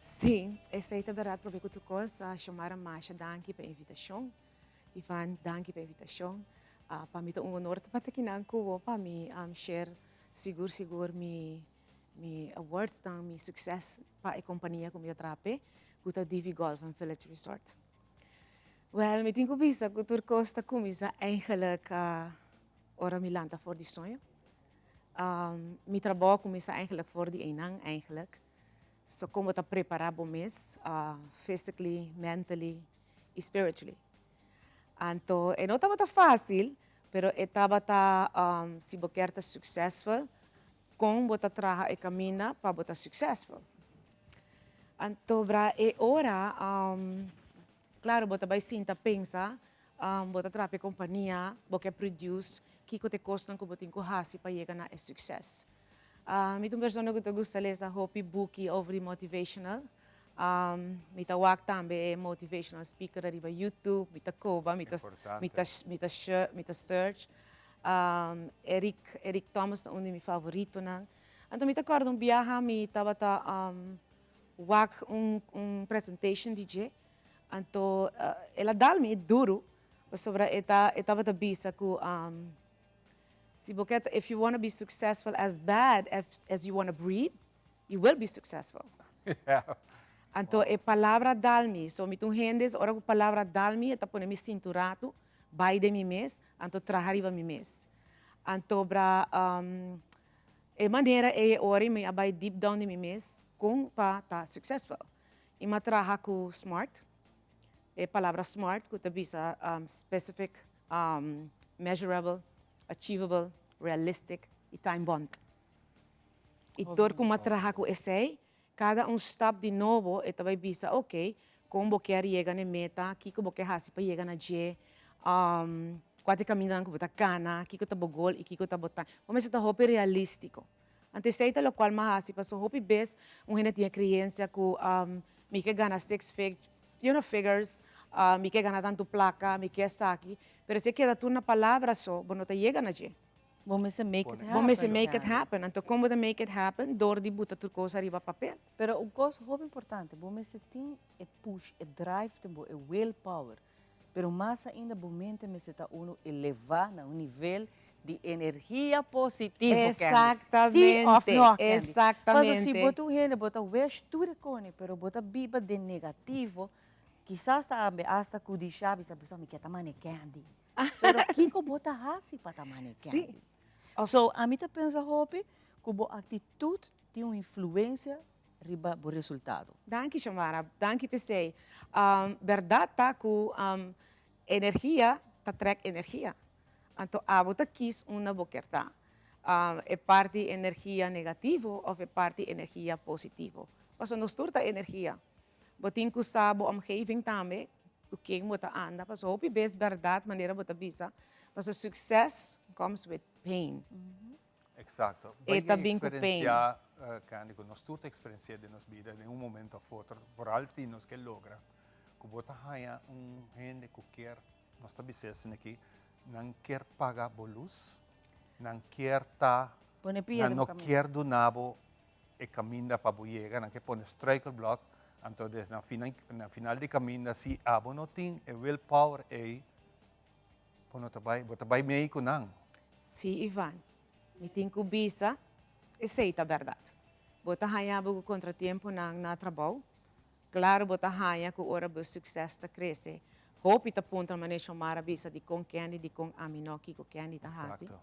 Sí, esey ta berdad prome cu tur cos. Xiomara masha danki pa e invitacion. Ivan, danki pa e invitacion. Pa mi ta un honor ta parti akinan cu bo pa mi share sigur sigur mi mi awardsnan, mi succes pa e compania cu mi ta traha p'e, cu ta Divi Golf and Village Resort. Well, mi tin cu bisa cu tur cos ta cuminsa eigenlijk ora mi lanta for di soño. Mi trabou a cuminsa eigenlijk for di einan eigenlijk. So con bo ta prepara bo mes physically, mentally y spiritually. Anto e no tabata facil, pero e tabata si bo kier ta successful, con bo ta traha e caminda pa bo ta successful. Anto bra e ora, claro bo ta bay sinta pensa, bo ta traha pa e compania, bo ke produce, kico ta e cosnan cu bo tin cu haci pa yega na e succes. Mi ta un persona cu ta gusta lesa hopi buki over di motivational. Mi ta wak tambe e motivational speaker ariba YouTube, mi ta koba, mi ta mi ta mi ta mi ta search. Eric Eric Thomas ta un di mi favoritonan. Anto mi ta kòrda un biaha mi tabata wak un un presentation di dje, anto el a dal mi duru pasobra e ta e tabata bisa ku si bo ke ta if you wanna be successful as bad as as you wanna breathe, You will be successful. Anto e palabra dal mi, so mi ta un hende, ora ku palabra dal mi e ta pone mi sintu ratu, bai den mi mes, anto traha riba mi mes. Anto bra e manera ei e ora mi a bai deep down den mi mes kon pa ta successful. I mi a traha ku smart, e palabra smart ku ta bisa specific, measurable, achievable, realistic i time bond. I dor ku m'a traha ku esei, kada un stap di nobo e ta bai bisa, ok, kon bo kier yega na e meta, kiko bo ke hasi pa yega na dje, kua ta e kamindanan ku bo ta kana, kiko ta bo gol i kiko ta bo ta. Bo mester ta hopi realístiko. Anto esei ta lokual m'a hasi pasobra hopi bes un hende tin e kreensia ku mi ke gana six fig, you know, figures, mi ke gana tantu plaka, mi ke esaki, pero si e keda tur na palabra so, bo no ta yega na dje. Bo mester make it happen. Bo mester make it happen. Anto kon bo ta make it happen? Dor di buta tur kos ariba papel. Pero un kos hopi importante, bo mester tin e push, e drive den bo, e will power. Pero mas ainda bo mente mester ta unu eleva na un nivel di energia positivo, Candy. Exactamente, Sí of no, Candy? exactamente. Pasobra si bo ta un hende, bo ta wish tur e koni, pero bo ta biba den negativo, kisas tambe hasta kudisha bisa, bo sa mi ke ta mane Candy. Pero kiko bo ta hasi pa ta mane Candy? So, ami ta pensa hopi ku bo aktitut tin un influensia riba bo resultado. Danki Xiomara, danki p'esei. Bèrdat ta ku energia ta trèk energia. Anto abo ta kis unda bo kier ta. E parti energia negativo òf e parti energia positivo. Pasobra nos tur ta energia. Bo tin ku sa bo omgeving tambe, ku ken bo ta anda, pasobra hopi bes bèrdat manera bo ta bisa, pasobra success comes with pain. Exacto. E ta bin ku pain. Experiencia, Candy, ku nos tur ta experiencia den nos bida den un momento of otro, vooral si nos ke logra, ku bo ta haña un hende ku kier, nos ta bisa esei aki, nan kier paga bo lus, nan kier ta, Pone pia nan den bo no kaminda. kier duna bo e kaminda pa bo yega, nan ke pone struikelblok, anto des na final, na final di kaminda si abo no tin e willpower ei, bo no ta bai, bo ta bai mei ku nan. Sí, Ivan, mi tin ku bisa, esei ta bèrdat. Bo ta haña bo ku kontratiemponan na trabou, klaro bo ta haña ku ora bo sukses ta krese, hopi ta puntra manera Xiomara a bisa dikon Candy, dikon ami no, kiko Candy ta hasi. Exacto.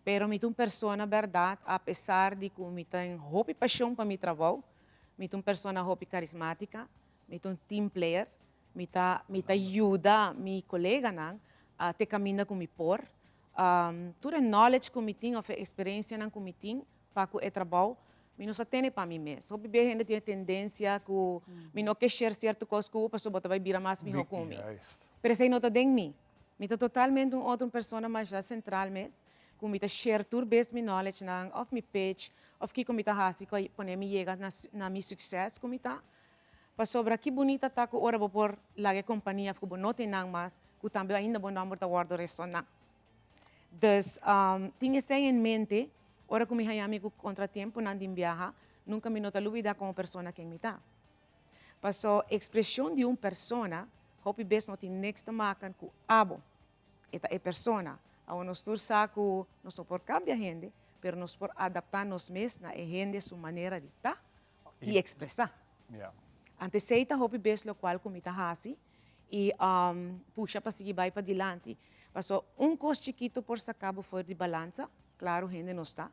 Pero mi ta un persona berdad a pesar di cu mi tin hopi pasion pa mi trabou, mi ta un persona hopi carismatica, mi ta un team player, mi ta mi ta yuda mi coleganan te caminda cu mi por. Tur e knowledge cu mi tin of e experiencianan cu mi tin pa cu e trabou, mi no sa tene pa mi mes. Hopi bia hende tin e tendencia cu mi no ke share cierto cos cu bo pasobra bo ta bay bira mas miho cu mi. Pero esey no ta den mi. Mi ta totalmente un otro persona masha central mes, cu mi ta share tur bes mi knowledge nan of mi pitch of kico mi ta haci cu a pone mi yega na mi succes cu mi ta. Pasobra ki bunita ta cu ora bo por laga e compania of cu bo no tin nan mas, cu tambe ainda bo nomber ta wordo resona. Dus, tin esey en mente, ora cu mi haya mi cu contratiemponan din biaha, nunca mi no ta lubida como persona ken mi ta. Paso expresion di un persona hopi bes no tin niks te maken cu abo. E ta e persona. Awor nos tur sa cu nos no por cambia hende, pero nos por adapta nos mes na e hende su manera di ta y expresa. Anto esey ta hopi bes locual cu mi ta haci y pusha pa sigui bay padilanti. Paso un cos chikito por saca bo for di balansa, claro hende no sta.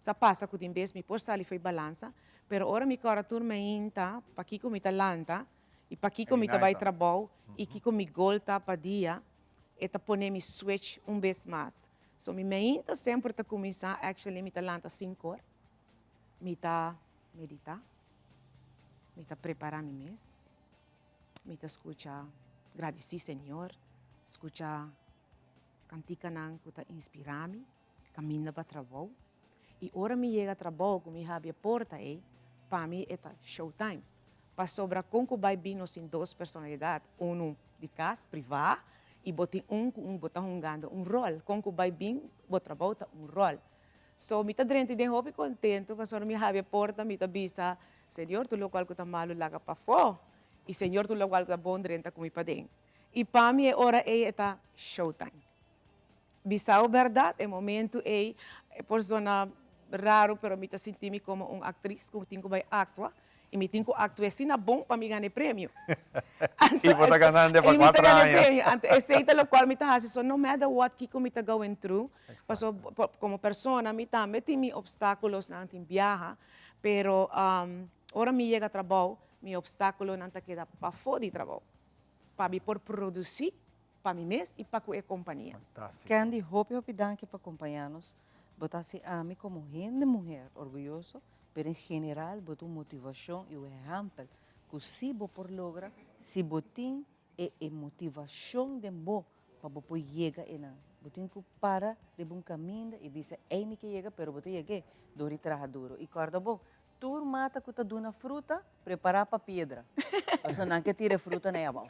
Sa pasa ku tin bes mi por sali fo'i balansa, pero ora mi kòrda tur mainta pakiko mi ta lanta i pakiko mi ta bai trabou i kiko mi gol ta pa dia, e ta pone mi switch un bes mas. So mi mainta semper ta kuminsá, actually mi ta lanta sinkor, mi ta meditá, mi ta prepará mi mes, mi ta skucha gradisí Señor, skucha kantikanan ku ta inspirá mi. Kaminda pa trabou y ora mi yega trabou cu mi habri e porta ey, pa mi e ta show time. Pasobra con cu bay bin nos tin dos personalidad, uno di cas, priva, y bo tin un cu un bo ta hungando un rol. Con cu bay bin bo trabou ta un rol. So mi ta drenta den hopi contento pasobra mi habri e porta mi ta bisa, Señor tur locual cu ta malo laga pafo y Señor tur locual cu ta bon drenta cu mi paden. Y pa mi e ora ey e ta show time. Bisao berdad, e momento ey e por zona raro pero mi ta sinti mi como un actriz cu tin cu bay actua y mi tin cu actua asina bon pa mi gana e premio. Y bo ta ganando pa cuatro aña. Anto esey ta locual mi ta haci so no matter what kico mi ta going through paso como persona mi tambe tin mi obstaculosnan tin biaha pero ora mi yega trabao mi obstaculonan ta keda pafo di trabao pa mi por produci Pa mi mes y pa cu e compania. Candy, hopi hopi danki pa compaña nos. Bo ta haci ami como hende muher orguyoso, pero en general bo ta un motivacion y un ehempel cu si bo por logra, si bo tin e e motivacion den bo pa bo por yega enan. Bo tin cu para riba un caminda y bisa ey mi ke yega, pero bo ta yeg'e door di traha duro. Y corda bo, Tur mata ku ta duna fruta, prepará pa piedra. Pasobra nan ke tira e fruta na e abou.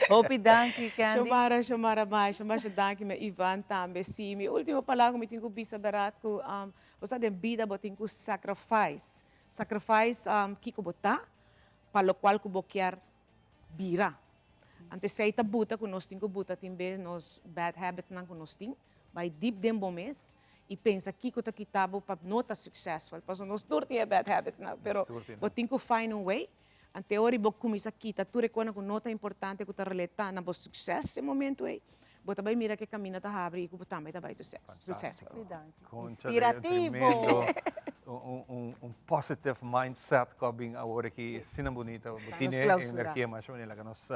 Hopi danki, Candy. Shomara, Shomara masha, masha danki mi Ivan tambe. Sí, mi último palabra ku mi tin ku bisa bèrdat ku bo sa den bida bo tin ku sacrifice. Sacrifice kiko bo ta pa lokual ku bo kier bira. Anto esei ta buta ku nos tin ku buta tin bes nos bad habitsnan ku nos tin, bai deep den bo mes i pensa kiko ta kita bo pa no ta successful. Pasobra nos tur tin e bad habitsnan, pero bo tin ku find un way. Anto e ora bo kuminsá kita tur e konan ku no ta importante ku ta relata na bo succes e momento ei, bo ta bai mira ku e kaminda ta habri i ku bo tambe ta bai successful. Inspirativo! Un positive mindset cu a bin awor aki asina bunita. Bo tin e energia masha bunita. Laga nos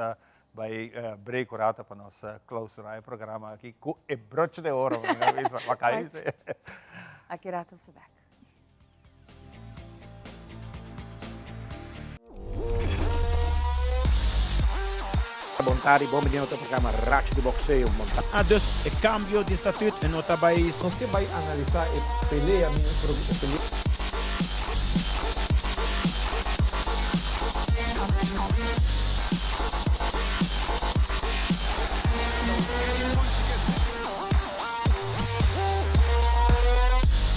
bay break un rato pa nos clausura e programa aki cu e broche de oro. Aki rato nos ta bek. Bon tardi, bon bini na otro programa Racho di Boxeo. Bon tardi. Ah dus e cambio di statuut e no ta bay. Nos ke bay analisa e pelea mi e pelea.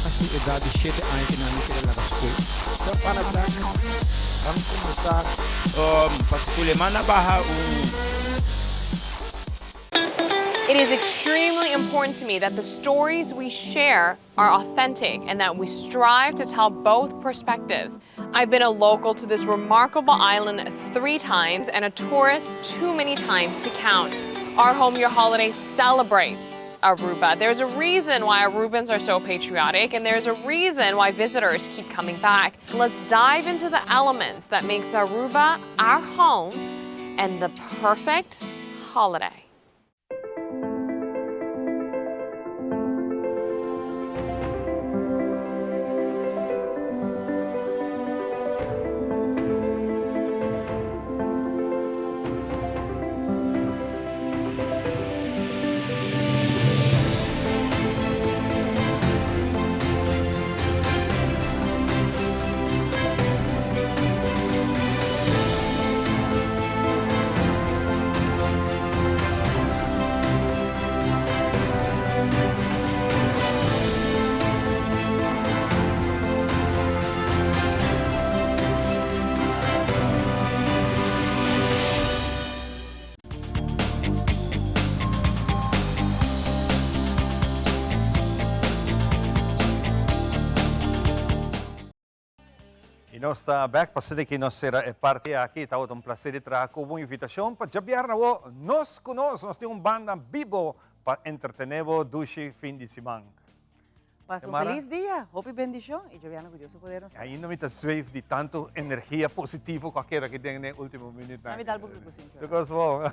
A su edad di shete aña ke nan keda laga skol. Ta pana ta ban kombersá. Paso Suleman a baha un. It is extremely important to me that the stories we share are authentic and that we strive to tell both perspectives. I've been a local to this remarkable island three times and a tourist too many times to count. Our Home Your Holiday celebrates. Aruba. There's a reason why Arubans are so patriotic and there's a reason why visitors keep coming back. Let's dive into the elements that makes Aruba our home and the perfect holiday. Y nos ta bek pa sede ki nos sera e parti aki. Tabata un placer di traha cu bo invitacion pa djabièrnè awo nos cu nos. Nos tin un banda bibo pa entretene bo dushi fin di siman. Pasa un felis dia, hopi bendicion y djabièrnè cu Dios su poder nos ta. Ainda mi ta zweef di tanto energia positivo cu a keda aki den e ultimo minuutnan. Ami dal bo cu cusinchi. Tur cos bon.